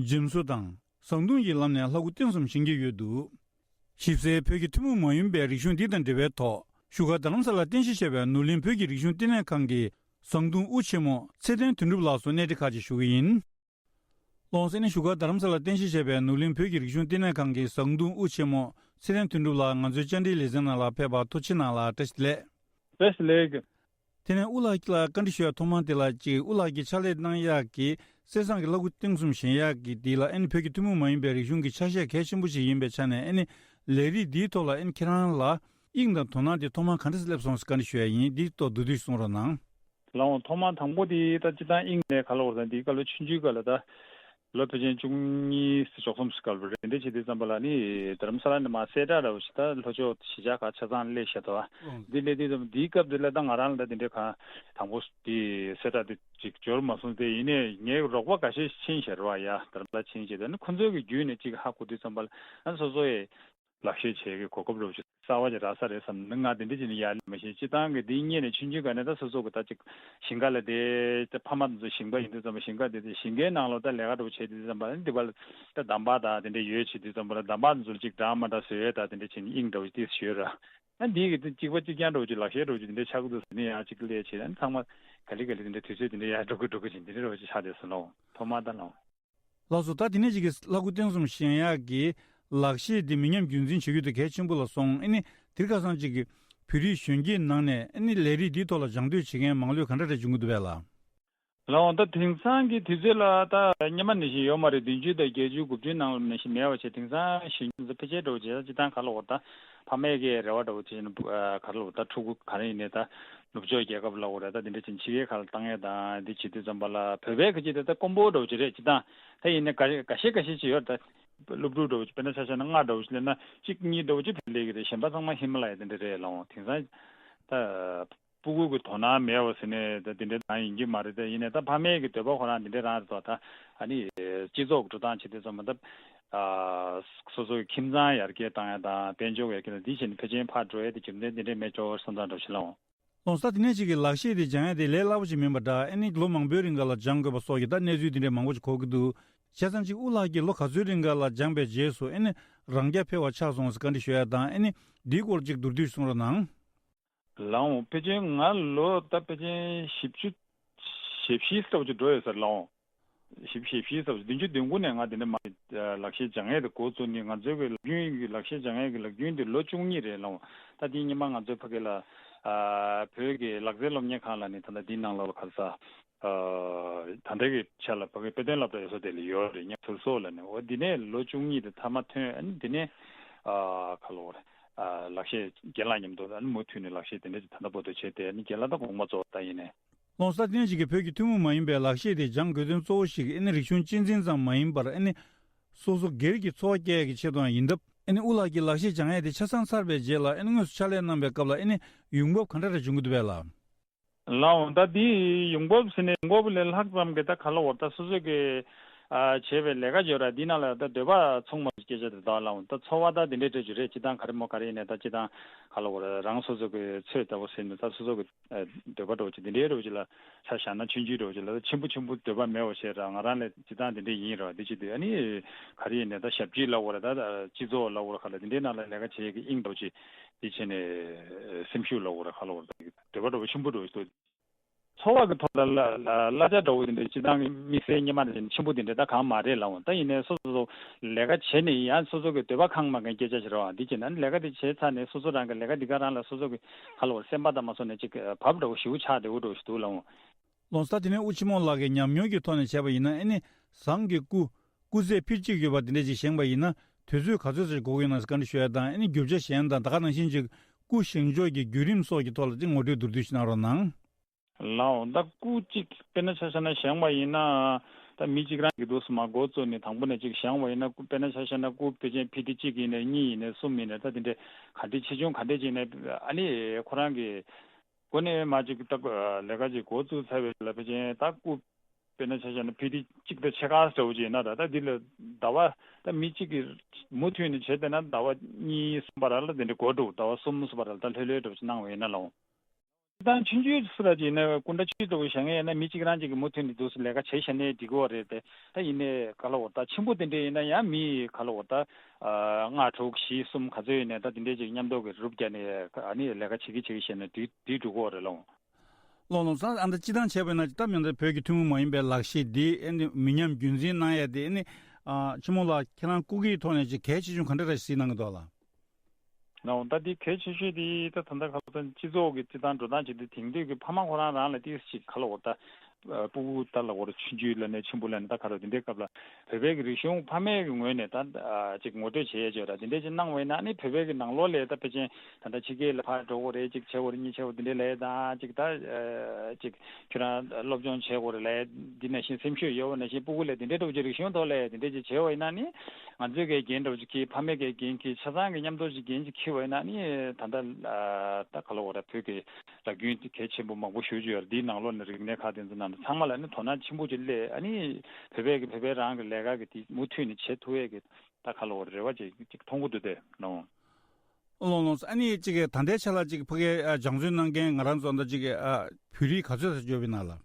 འཇིམ་བཟོ་དང་ཟངས་གདུང་གི་ལམ་ནས་ལྷ་སྐུ་རྟེན་གསུམ་བཞེངས་ཀྱི་ཡོད་འདུག་ཞིབ་གསལ་བོད་ཀྱི་ཐུན་མོང་མ་ཡིན་པའི་རིག་གཞུང་འདི་དང་འབྲེལ་བའི་ཐོག་བཞུགས་སྒར་རྡ་རམ་ས་ལར་རྟེན་གཞི་བྱས་པའི་ནོར་གླིང་བོད་ཀྱི་རིག་གཞུང་ལྟེ་གནས་ཁང་གི་ཟངས་གདུང་དབུ་ཆེན་མོ་ཚེ་བརྟན་དོན་གྲུབ་ལགས་སུ་གནས་འདྲི་ཁག་ཅིག་ཞུ་གི་ཡིན། ལོངས་སེ་ནི་བཞུགས་སྒར་རྡ་རམ་ས་ལར་རྟེན་གཞི་བྱས་པའི་ནོར་གླིང་བོད་ཀྱི་རིག་གཞུང་ལྟེ་གནས་ཁང་གི་ཟངས་གདུང་དབུ་ཆེན་མོ་ཚེ་བརྟན་དོན་གྲུབ་ལགས་ང་ཚོའི་བཅར་འདྲིའི་ལེ་ཚན་ནང་ལ་ཕེབས་པར་ཐུགས་རྗེ་གནང་ལ་བཀྲ་ཤིས་བདེ་ལེགས། བཀྲ་ཤིས་བདེ་ལེགས། དེ་ནས་དབུ་ལགས་ལ་བཀའ་འདྲི་ཞུ་ཡ་ཐོག་མར་དེ་ལ་གཅིག་དབུ་ལགས་ཀྱིས་ཕྱག་ལས་གནང་ཡག་གི་གསེར་ཟངས་ཀྱི་ལྷ་སྐུ་རྟེན་གསུམ་བཞེངས་ཡག་གི་དེ་ལ་ཨ་ནི་བོད་ཀྱི་ཐུན་མོང་མ་ཡིན་པའི་རིག་གཞུང་གི་ཆ་ཤས་གལ་ཆེན་པོ་ཞིག་ཡིན་པའི་ཆ་ནས་ཨ་ནི་ལས་རིགས་འདིའི་ཐོག་ལ་ཨ་ནི་ཁྱེད་རང་ལ་དབྱིངས་དང་དོ་སྣང་དེ་ཐོག་མར་ག་འདྲ་སླེབས་སོང་ཟེར་བཀའ་འདྲི་ཞུ་ཡ་ཡིན། འདིའི་ཐོག་བསྡུས་བསྡུས་གསུང་རོགས་གནང་། ལགས་འོང་། ཐོག་མར་དང་པོ་དེ་ད་སྤྱིར་བཏང་དབྱིངས་ནས་ག་ལ་འོར་དང་འདིའི་སྐབས་ལ་ཆུང་ཆུང་སྐབས་ལ་ད་ལོ་ཕལ་ཆེར་བཅུ་གཉིས་བཅུ་གསུམ་སྐབས་ལ་རེད། འདི་བྱེད་དུས་ཙམ་པ་ལ་ནི་རྡ་རམ་ས་ལ་ནས་མར་གསལ་བསྒྲགས་འདྲ་བོ་ཞིག་ད་ལྷོ་ཕྱོགས་གཞིས་ཆགས་ཁག་ཆ་ཚང་སླེབས་ཤག་ད་བ། འདི་སླེབས་དུས་ཙམ་འདིའི་སྐབས་དེ་ལ་ད་ང་རང་ལ་ད་འདི་འདྲའི་གང་དང་པོ་དེ་གསལ་བསྒྲགས་དེ་ཅིག་འབྱོར་མ་སོང་སྟེ། ཡིན་ནའི་ངའི་རོགས་པ་འགའ་ཤས་ཕྱིན་ཤག་རེད་བ། ཡ་རྡ་རམ་ས་ལ་ཕྱིན་བྱས་ད་ནི་ཁོ་ཚོའི་གི་བརྒྱུད་ནས་ཅིག་ཧ་གོ་དུས་ཙམ་པ་ལ་ཨ་ནི་སོ་སོ་ཡི་ལག་ཤེས་བྱེད་ཀྱི་གོ་སྐབས་རོབ་ཅིག་གསར་བ་ཅིག་རག་ས་རེད་བསམ་ནས་ང་དེ་འདྲ་བྱས་ནས་ཡར་སླེབས་མ་ཤེས། སྤྱིར་བཏང་གི་འདི་སྔོན་ནས་ཆུང་ཆུང་སྒང་ནས་ད་སོ་སོ་གི་ད་ཅིག་ཞིང་ཁ་ལ་བསྡད། ད་ཕ་མ་དེ་ཚོ་ཞིང་པ་ཡིན་དུས་ཙམ་པ་ཞིང་ཁ་བསྡད་དེ་ཞིང་ཁའི་ནང་ལོགས་ད་ལས་ཀ་འདྲ་བོ་བྱེད་དུས་ཙམ་པ་ནི་འདི་པ་ལ་ད་འདམ་བག་དང་དེ་འདྲ་ཡོད་བྱེད་དུས་ཙམ་པ་ལ་འདམ་བག་དེ་ཚོ་ལ་ཅིག་འདྲ་མ་འདྲ་བཟོ་ཡས་ད་དེ་འདྲ་བྱས་ནས་དབྱིངས་འདྲ་བོ་ཅིག་ཏོག་ཙམ་ཡོད་ར། ཨ་འདི་གི་ད་གཅིག་པ་གཅིག་རྐྱང་འདྲ་བོ་ཅིག་ལག་ཤེས་འདྲ་བོ་ཅིག་དེ་འདྲ་ཆགས་ཀྱི་འདུག་ཟེར་ནས་ཡང་ཅིག་སླེབས་བྱས་ཨ་ནི་ཚང་མ་ག་ལེ་ག་ལེ་དེ་འདྲ་དུས་ཚོད་དེ་འདྲ་ཡར་འགྲོ་གི་འགྲོ་གི་བྱས་དེ་འདྲ་འདྲ་བོ་ཅིག་ཆགས་བསྡད་སོང་ལོ། ཐོག་མ་ད་ལོ། ལགས་སོ། ད་དེ་ནས་ཅིག་གི་ལྷ་སྐུ་རྟེན་གསུམ་བཞེངས་ཡག་གི་ལག་ཤེས་འདི་མི་ཉམས་རྒྱུན་འཛིན་བྱེད་རྒྱུ་དེ་གལ་ཆེན་པོ་ལ་སོང་། ཨ་ནི་དེ་རིང་ཁ་སང་ཅིག་གི་བོད་རིགས་གཞོན་སྐྱེས་ནང་ནས་ཨ་ནི་ལས་རིགས་འདིའི་ཐོག་ལ་སྦྱང་འདོད་བྱེད་མཁན་མང་ལོས་ག་འདྲ་འདྲ་བྱུང་གི་འདུག་པས་ལགས། ལགས་འོང་། ད་དེང་སང་གི་དུས་ཚོད་ལ་ད་སྔོན་མ་ནང་བཞིན་ཡོད་མ་རེད། བདུན་ཅུ་དང་བརྒྱད་ཅུ་དགུ་བཅུའི་ནང་ལ་ནང་བཞིན་མེད་པ་བྱས། དེང་སང་གཞོན་སྐྱེས་ཚོ་ཕལ་ཆེར་འདྲ་བོ་བྱས་ད་སྤྱིར་བཏང་ག་ལ་འོ་ད་ཕ་མས་ཀྱི་རེ་བ་འདྲ་བོ་བྱས་ནས་ག་ལ་འོ་ད་ཕྲུ་གུ་ག་རེ་ཡིན་ནའི་ད་ནུབ་ཕྱོགས་རྒྱལ་ཁབ་ལ་འོ་རེད་ད་དེ་འདྲ་བྱས་ཕྱི་རྒྱལ་ཁག་ལ་བཏང་ཡས་དང་འདི་བྱེད་དུས་ཙམ་པ་ལ་བོད་པའི་ག་ཅིག་ད་ད་དཀོན་པོ་འདྲ་བོ་ཅིག་རེད། སྤྱིར་བཏང་ད་ཡིན་ནའི་འགའ་འགའ་ཤས་འགའ་ཤས་ཅིག་ཡོད་རེད། ད་སློབ་ཕྲུག་འདྲ་བོ་ཅིག་དཔེར་ན་ཆ་བཞག་ན་ལྔ་འདྲ་བོ་ཅིག་སླེབས་ན་གཅིག་གཉིས་འདྲ་བོ་ཅིག་བོད་ལས་ཀྱི་རེད། གཞན་པ་ཚང་མ་ཧི་མ་ལ་ཡ་དེ་འདྲ་རེད་ལགས་འོང་། དེང་སང་ད་སྤུ་གུ་གི་དོ་སྣང་མེད་པ་ཟེར་ནས་ད་དེ་འདྲའི་ནང་ཡིན་གྱི་མ་རེད། ད་ཡིན་ནའི་ད་ཕ་མའི་གི་འདོད་པ་ཁོ་རང་དེ་འདྲའི་རང་རེད་དོ། ད་ཨ་ནི་སྤྱི་ཚོགས་ཀྱི་འགྲོ་སྟངས་བྱེད་དུས་ཙམ་པ་ད་ཨ་སོ་སོའི་ཁྱིམ་ཚང་ཡར་རྒྱས་བཏང་ཡ་དང་དཔལ་འབྱོར་ཡར་རྒྱས་དང་འདི་བྱས་ནས་ཕལ་ཆེར་ཕར་འགྲོ་ཡ་དེ་རྒྱུ་མཚན་དེ་འདྲའི་མེད་ཆོག་བསམ་སྟངས་འདྲ་བོ་ཞིག་ལགས་འོང་། ལགས་སོ། ད་དེ་ནས་ཅིག་གི་ལག་ཤེས་དེ་སྦྱང་ཡ་དེ་ལས་སླ་པོ་ཞིག་མིན་པ་འདྲ། ཨ་ནི་ལོ་མང་པོའི་རིང་ག་ལ་སྦྱང་དགོས་པ་སོགས་ཀྱི་ད་གནས་ཚུལ་དེ་འདྲའི་མང་པོ་ཞིག་གོ་གི་འདུག་བྱས་ཙང་ཅིག་དབུ་ལགས་ཀྱིས་ལོ་ག་ཚོད་རིང་ག་ལ་སྦྱངས་པའི་རྗེས་སུ་ཨ་ནི་རང་རྐྱ་འཕེར་བ་ཆགས་སོང་ཟེར་བཀའ་འདྲི་ཞུ་ཡ་དང་། ཨ་ནི་འདིའི་སྐོར་ཅིག་མདོར་བསྡུས་གསུང་རོགས་གནང་། ལགས་འོང་། ཕལ་ཆེར་ང་ལོ་ད་ཕལ་ཆེར་བཞི་བཅུ་ཞེ་བཞི་ལྟ་བུ་ཅིག་འགྲོ་ཡོད་ས་རེད་ལགས་འོང་། བཞི་བཅུ་ཞེ་བཞི་ལྟ་བུ་ཅིག་བདུན་ཅུ་དོན་དགུ་ནས་ང་དེ་འདྲ་མ་ལག་ཤེས་སྦྱང་ཡས་དེ་འགོ་བཙུགས་ནས་ང་ཚོའི་གི་ལག་རྒྱུན་གྱི་ལག་ཤེས་སྦྱང་ཡས་ཀྱི་ལག་རྒྱུན་དེ་ལོ་བཅུ་གཉིས་རེད་ལགས་འོང་། ད་དེ་སྔོན་མ་ང་ཚོའི་ཕ་གི་ལ་ཨ་བོད་ཀྱི་ལག་རྩལ་སློབ་གཉེར་ཁང་ལ་ནི་ད་ལྟ་འདིའི་ནང་ལོགས་ལ་ག་རེ་ཟ། ཨ་ད་ལྟའི་གི་ཆ་ལ་ཕ་གི་དཔེ་སྟོན་སློབ་གྲྭ་ཡོད་ས་དེ་ལ་ཡོད་རེད། ཉག་ཟུར་སོགས་ལ་ནི་འོ་འདི་ནས་ལོ་བཅུ་གཉིས་དེ་མཐའ་མ་ཐོན། ཨ་ནི་འདི་ནས་ཨ་ག་ལོ་རེད། ཨ་ལག་ཤེས་རྒན་ལགས་མཉམ་དུ་ཨ་ནི་མུ་མཐུད་ནས་ལག་ཤེས་དེ་འདྲ་ཅིག་ད་ལྟ་བར་དུ་བྱས་ཏེ། ཨ་ནི་རྒན་ལགས་ད་གོང་མ་གཙོ་བོ་ད་ཡིན་ནས། ལགས་སོ། ད་དེ་ནས་ཅིག་གི་བོད་ཀྱི་ཐུན་མོང་མ་ཡིན་པའི་ལག་ཤེས་དེ་སྦྱང་དགོས་དོན་གཙོ་བོ་ཞིག་ཨ་ནི་རིག་གཞུང་གཅེས་འཛིན་ཙམ་མ་ཡིན་པར་ཨ་ནི་སོ་སོ་སྒེར་གྱི་འཚོ་བ་སྐྱེལ་ཡག་གི་ཆེད་དུའང་ཡིན་སྟབས། ཨ་ནི་དབུ་ལགས་ཀྱིས་ལག་ཤེས་སྦྱང་ཡས་དེ་ཆ་ཚང་ཚར་བའི་རྗེས་ལ་ཨ་ནི་དངོས་སུ་ཕྱག་ལས་གནང་པའི་སྐབས་ལ་ཨ་ནི་ཡོང་འབབ་ག་འདྲ་འདྲ་བྱུང་གི་འདུག་པས་ལགས། ལའོ་ད་འདི་ཡོང་འབབ་ཟེར་ནས་ཡོང་འབབ་ལས་ལྷག་ཙམ་གྱི་ད་ག་ལ་བར་ད་སོ་སོ་གི་ཨ་བྱས་པའི་ལས་ཀ་བརྗོད་ར་འདི་ནང་ལ་ད་འདོད་པ་ཚང་མ་སྐད་ཆ་དེ་ད་ལའོ་ད་འཚོ་བ་ད་འདི་འདྲའི་གྲས་ཅིག་རེད། སྤྱི་བཏང་ག་རེ་མོ་ག་རེ་ཡིན་ནས་ད་སྤྱི་བཏང་ག་ལ་བར་རང་སོ་སོ་གི་ཚོད་ལྟ་བུ་ཟེར་ནས་ད་སོ་སོ་གི་འདོད་པ་འདྲ་བོ་ཅིག་འདི་འདྲའི་འདྲ་བོ་ཅིག་ལ་ཆ་བཞག་ན་ཆུང་ཆུང་འདྲ་བོ་ཅིག་ལ་ཆེན་པོ་ཆེན་པོ་འདོད་པ་མེད་པ་བྱས་ར་ང་རང་ལས་སྤྱི་བཏང་འདི་འདྲའི་ཡིན་ར་འདི་ཅིག་འདི་ཨ་ནི་ག་རེ་ཡིན་ནས་ད་ཞབས་ཕྱི་ལ་བར་ད་སྤྱི་ཚོགས་ལ་བར་ག་ལ་འདི་འདྲའི་ནང་ལ་ལས་ཀ་བྱེད་ཀྱི་དབྱིངས་འདྲ་བོ་ཅིག་འདི་བྱས་ནས་སེམས་ཤུགས་ལ་བར་ག་ལ་བར་ད་འདོད་པ་འདྲ་བོ་ཆེན་པོ་འདྲ་བོ་ཞིག་འཚོ་བ་གི་ཐོག་ལ་གླ་གླ་ཆ་འདྲ་བོ་དེ་འདྲ་སྤྱི་བཏང་གི་དམིགས་བསལ་སྔོན་མ་ནས་ཆེན་པོ་དེ་འདྲ་ད་གང་མ་རེད་ལབ་འོང་། ད་ཡིན་ནའི་སོ་སོ་སོ་ལས་ཀ་བྱས་ནས་ཡང་སོ་སོ་གི་འདོད་པ་ཁེངས་མ་ཁེངས་སྐད་ཆ་བྱེད་རོགས་ཨ། འདི་བྱས་ན་ལས་ཀ་དེ་བྱས་ཚར་ནས་སོ་སོ་རང་གི་ལས་ཀ་འདི་ག་རང་ལ་སོ་སོ་གི་ཁ་ལོ་སེམས་པ་དང་མ་སོ་ནས་ཅིག་བབ་འདྲ་བོ་ཞེ་པོ་ཆགས་བདེ་བོ་འདྲ་བོ་ཞིག་འདུག་ལབ་འོང་། ལོ་ཙཱ་དེ་ནས་དབུ་ཆེན་མོ་ལགས་ཀྱི་ཉམས་མྱོང་གི་ཐོག་ནས་བྱས་པ་ཡིན་ན་ཨེ་ནི་ཟངས་ཀྱི་སྐུ་སྐུ་ཚད་ཕིཊ་གཅིག་ཡོད་པ་དེ་འདྲ་ཅིག་བཞེངས་པ་ཡིན་ན་དུས་ཚོད་ག་ཚོད་ཙམ་ཞིག་འགོར་གྱི་ཡོད་ན་བཀའ་འདྲི་ཞུ་ཡ་དང་ཨེ་ནི་རྒྱུ་ཆ་གཞན་དང་ད་ག་ནང་བཞིན་ཅིག་སྐུ་བཞེངས་ཕྱོགས་ཀྱི་བརྒྱུད་རིམ་སོགས་ཀྱི་ཐོག་ལ་ཅིག་ངོ་སྤྲོད་མདོར་བསྡུས་ཤིག་གནང་རོགས་གནང་། ལའོ་ད་སྐུ་གཅིག་དཔེར་ན་ཆ་བཞག་ན་བཞེངས་པ་ཡིན་ན་ད་མི་གཅིག་རང་གི་འདུག་སེ་མར་འགོ་བཙུགས་ནས་དང་པོ་ནས་ཅིག་བཞེངས་པ་ཡིན་ན་སྐུ་དཔེར་ན་ཆ་བཞག་ན་སྐུ་ཕལ་ཆེར་ཕི་ཊི་གཅིག་ཡིན་ནའི་གཉིས་ཡིན་ནའི་གསུམ་ཡིན་ནའི་ད་དེ་འདྲའི་ག་འདྲའི་ཆེ་ཆུང་ག་འདྲའི་ཅིག་ནས་ཨ་ནི་ཁོ་རང་གི་སྒོ་ནས་མར་ཅིག་ད་ལས་ཀ་ཅིག་འགོ་བཙུགས་ཚར་བའི་ལ་ཕལ་ཆེར་ད་སྐུ་དཔེར་ན་ཆ་བཞག་ན་ཕི་ཊི་གཅིག་དང་ཕྱེད་ཀ་འདྲ་བོ་ཅིག་ཡིན་ན་ད་ད་འདི་ལ་ཟླ་བ་ད་མི་གཅིག་གིས་མུ་མཐུད་ནས་བྱས་བསྡད་ན་ཟླ་བ་གཉིས་གསུམ་བར་ལ་དེ་འདྲའི་འགོར་འགྲོ། ཟླ་བ་གསུམ་གསུམ་བར་ལ་ད་ལྷོད་ལྷོད་འདྲ་བོ་ཅིག་གནང་བ་ཡིན་ན་ལའོ། ད་ཆུང་ཆུང་སུ་ར་ཅིག་ཡིན་ན་སྐུ་འདྲ་ཆུང་ཆུང་འདྲ་བོ་བཞེངས་ཡས་ཡིན་ན་མི་གཅིག་རང་གཅིག་གིས་མུ་མཐུད་ནས་འདུག་སེ་ལས་ཀ་བྱས་བཞག་ནའི་འགྲིག་གི་རེད་དེ། ད་ཡིན་ནའི་ག་ལ་འོ་ད་ཆེན་པོ་དེ་འདྲ་ཡིན་ན་ཡང་མི་ག་ལ་འོ་ད་ལྔ་དྲུག་བཞི་གསུམ་ག་ཚོད་ཡིན་ནའི་ད་དེ་འདྲའི་ཅིག་མཉམ་དུ་གི་རུབ་རྒྱག་ནས་ཨ་ནི་ལས་ཀ་བྱེད་ཀྱི་བྱེད་ཀྱི་བྱས་ན་འགྲིག་འགྲིག་འགྲོ་གི་རེད་ལོ། ལོ་ལོ་ཚང་ཨ་ད་སྤྱི་བཏང་བྱས་པ་ཡིན་ན་ད་མི་འདྲ་བོད་ཀྱི་ཐུན་མོང་མ་ཡིན་པའི་ལག་ཤེས་འདི་ཨ་ནི་མི་ཉམས་རྒྱུན་འཛིན་གནང་ཡས་དེ་ཨ་ནི་ཨ་ཆེན་མོ་ལགས་ཁྱེད་རང་སྐུ་སྒེར་ཐོག་ནས་ཅིག་གལ་ཆེ་ཆུང་ག་འདྲ་རེ་གཟིགས་གནང་གི་འདུག་ལགས། ནའོ་ད་འདི་གལ་ཆེ་ཤོས་དེ་ད་ད་ལྟ་ཁ་སང་སྤྱི་ཚོགས་ཀྱི་སྤྱི་བཏང་འགྲོ་སྟངས་བྱེད་དུས་དེང་དུས་ཀྱི་ཕ་མ་ཁོ་རང་རང་ལ་ཏིས་ཅིག་ག་ལ་འོ་ད་སྤུ་གུ་ད་ལ་འོ་ཆུང་ཆུང་ལ་ནས་ཆེན་པོ་ལ་ནས་ད་ག་རེ་དེ་འདྲའི་སྐབས་ལ་བོད་པའི་གི་རིག་གཞུང་ཕ་མའི་གི་ངོས་ནས་ད་ཅིག་ངོ་སྤྲོད་བྱེད་ཡས་ཅིག་ཡོད་ར། དེ་འདྲའི་ཅིག་གནང་བ་ཡིན་ན་ཨ་ནི་བོད་པའི་གི་ནང་ལོགས་ལ་ད་ཕལ་ཆེར་ད་ལྟ་ཕྱི་རྒྱལ་ལ་ཕར་འགྲོ་དགོས་རེད། ཅིག་བྱེད་དགོས་རེད། གཉིས་བྱེད་དགོས་དེ་འདྲའི་ལས་དང་ཅིག་ད་ཅིག་ཁྱོད་རང་སློབ་སྦྱོང་བྱེད་དགོས་རེད་ལས་འདི་ནང་བཞིན་སེམས་ཤུགས་ཡོད་པ་ནང་བཞིན་སྤུ་གུ་ལ་དེ་འདྲའི་འདྲ་བོ་ཅིག་རིག་གཞུང་ཐོག་ལ་དེ་འདྲའི་ཅིག་བྱས་པ་ཡིན་ན་ནི་ང་ཚོའི་གི་འགན་འདྲ་བོ་ཅིག་འཁྱེར། ཕ་མའི་གི་འགན་འཁྱེར། ཆ་ཚང་གི་མཉམ་དུ་ཅིག་འགན་ཅིག་འཁྱེར་བ་ཡིན་ན་ནི་ད་ལྟ་ད་ག་ལ་འོ་ར་བོད་ཀྱི་ལ་རྒྱུན་གལ་ཆེན་པོ་མང་པོ་ཞུ་རྒྱུ་ཡོད་རེད། འདིའི་ནང་ལོགས་ནས་རིག་གནས་ཁག་དེ་ཚོ་ནང་ལ་ཚང་མ་ལ་ནི་དོ་སྣང་ཆེན་པོ་ཅིག་སླེབས། ཨ་ནི་བོད་པའི་གི་བོད་པའི་རང་གི་ལས་ཀ་གི་དེ་མུ་མཐུད་ནས་བྱེད་ཐུབ་ཡས་གི་ད་ག་ལ་འོ་ར་རེ་བ་ཅིག་ཅིག་མཐོང་གི་འདུག་དེ་ནོ། ལོང་ལོང་ཨ་ནི་ཅིག་ད་ལྟའི་ཆ་ལ་ཅིག་ཕ་གིའི་ཨ་སྦྱང་བརྩོན་གནང་མཁན་ང་རང་ཚོ་འདི་ཅིག་ཨ་བོད་རིགས་ག་ཚོད་ཙམ་ཡོད་པ་ཡིན་ན་ལགས།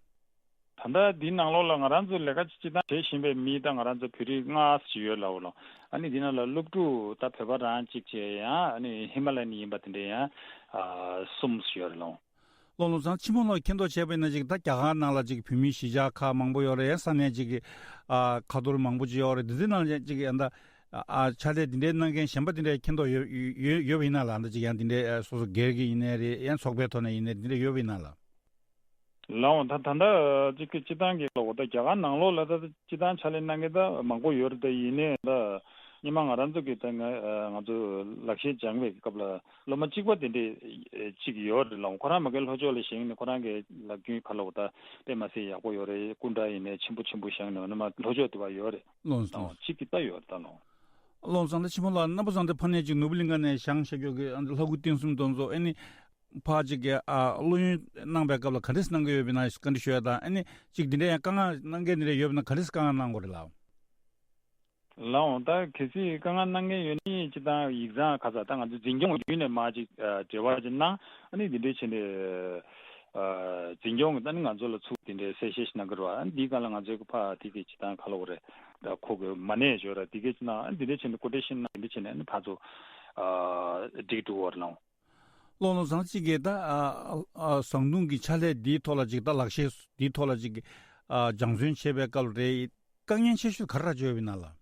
ད་ལྟ་འདི་ནང་ལོགས་ལ་ང་རང་ཚོ་ལས་ཀ་སྤྱི་བཏང་བྱེད་བཞིན་པའི་མི་ད་ང་རང་ཚོ་བོད་རིགས་ལྔ་ཙམ་ཡོད་ལབ་ལོ། ཨ་ནི་འདི་ནང་ལ་སློབ་ཕྲུག་ད་བོད་པ་རང་གཅིག་བྱས་ཡང་ཨ་ནི་ཧི་མ་ལ་ཡ་ནས་ཡིན་པ་དེ་འདྲ་ཡང་ཨ་གསུམ་ཙམ་ཡོད་རེད་ལོ། ལོ་ལོ་ཚང་ཕྱི་མོ་ལོ་མཁྱེན་རྟོགས་བྱས་པ་ཡིན་ན་ཅིག་ད་རྒྱ་གར་ནང་ལ་ཅིག་བོད་མི་གཞིས་ཆགས་ཁག་མང་པོ་ཡོད་རེད། ཡང་ས་གནས་ཅིག་གི་ཨ་ཁ་ཐོར་མང་པོ་ཅིག་ཡོད་རེད། འདི་ཚོའི་ནང་ལ་ཅིག་ཡང་ད་ཨ་ཕྱག་ལས་འདི་འདྲའི་གནང་མཁན་གཞན་པ་འདི་འདྲའི་མཁྱེན་རྟོགས་ཡོད་ཡོད་ཡོད་པ་ཡིན་ན་ལགས། ད་ཅིག་ཡང་འདི་འདྲའི་ཨ་སོ་སོ་སྒེར་གྱི་ཡིན་ནའི་རེད། ཡང་ཚོགས་པའི་ཐོག་ནས་ཡིན་ནའི་འདི་འདྲ་ཡོད་པ་ཡིན་ན་ལགས། ལའོ་ད་ད་ལྟ་གཅིག་གི་སྤྱི་བཏང་གི་ལོ་ད་རྒྱ་གར་ནང་ལོགས་ལ་ད་སྤྱི་བཏང་ཕྱག་ལས་གནང་མཁན་ད་མང་པོ་ཡོད་རེད། ད་ཡིན་ནའི་ད་སྔོན་མ་ང་རང་ཚོ་གི་ད་ང་ང་ཚོ་ལག་ཤེས་སྦྱང་བའི་སྐབས་ལ་སློབ་མ་གཅིག་པ་དེ་འདྲས་གཅིག་ཡོད་རེད་ལའོ། ཁོ་རང་མ་གི་ལྷོ་ཕྱོགས་ལ་བཞེངས་ནས་ཁོ་རང་གི་ལག་རྒྱུན་ཁ་ལོ་ད་དཔེ་མ་སྲིད་ཡག་པོ་ཡོད་རེད། སྐུ་འདྲ་ཡིན་ནའི་ཆེན་པོ་ཆེན་པོ་བཞེངས་ནས་འོ་ན་མ་ལྷོ་ཕྱོགས་དེ་བ་ཡོད་རེད། ལོང་སོང་། གཅིག་གི་ད་ཡོད་རེད་ད་ལའོ། ལོང་སོང་། ད་ཕྱི་མོ་ལ་རྣམ་པ་ཚང་དེ་ཕ་ནས་ཅིག་ནོར་བུ་གླིང་ཁ་ནས་བཞེངས་བཞག་རྒྱུ་གི་ལྷ་སྐུ་རྟེན་གསུམ་དེ་ཚོ་ཨ་ནི། ཕར་ཅིག་གི་ཨ་བླུ་ཡོན་གནང་བའི་སྐབས་ལ་ག་འདྲས་གནང་གི་ཡོད་པ་ཡིན་ན་བཀའ་འདྲི་ཞུ་ཡ་དང་། ཨ་ནི་ཅིག་འདི་འདྲའི་ཡང་དཀའ་ངལ་གནང་མཁན་འདི་འདྲ་ཡོད་པ་ཡིན་ན་ག་འདྲས་དཀའ་ངལ་གནང་དགོས་རེད་ལགས། ལའོ་ད་གལ་སྲིད་དཀའ་ངལ་གནང་མཁན་ཡོད་ནི་སྤྱི་བཏང་ཡིག་ཚང་ཁ་ཚ་ད་ང་ཚོ་འཛིན་སྐྱོང་བརྒྱུད་ནས་མར་ཅིག་འབྲེལ་བ་ཅིག་གནང་། ཨ་ནི་འདི་འདྲའི་བྱས་ནས་འཛིན་སྐྱོང་གི་ད་ནི་ང་ཚོ་ལ་ཚུར་འདི་འདྲའི་གསལ་བཤད་ཞིག་གནང་གི་རེད་བ། ཨ་ནི་འདིའི་སྒང་ལ་ང་ཚོའི་ཕར་འདི་གི་སྤྱི་བཏང་ཁ་ལོ་རེད་ད་ཁོ་གི་མ་གནས་བརྗོད་ར་འདི་གི་ཅིག་གནང་། ཨ་ནི་འདི་འདྲའི་བྱས་ནས་སྐུ་འདྲ་ཞིག་གནང་། འདི་འདྲ་བྱས་ནས་ཨ་ནི་ཕར་ཚུར་འགྲིག་འགྲོ་བ་རེད་ལགས། ལོ་ལོ་ཚང་གཅིག་གིས་ད་ཨ་ཨ་ཟངས་དུང་གི་ཕྱག་ལས་འདིའི་ཐོག་ལ་ཅིག་ད་ལག་ཤེས་འདིའི་ཐོག་ལ་ཅིག་ཨ་སྦྱང་བརྩོན་བྱེད་པའི་སྐབས་རེད། དཀའ་ངལ་ཆེ་ཤོས་ག་རེ་ར་བརྗོད་ཡོད་པ་ཡིན་ན་ལགས།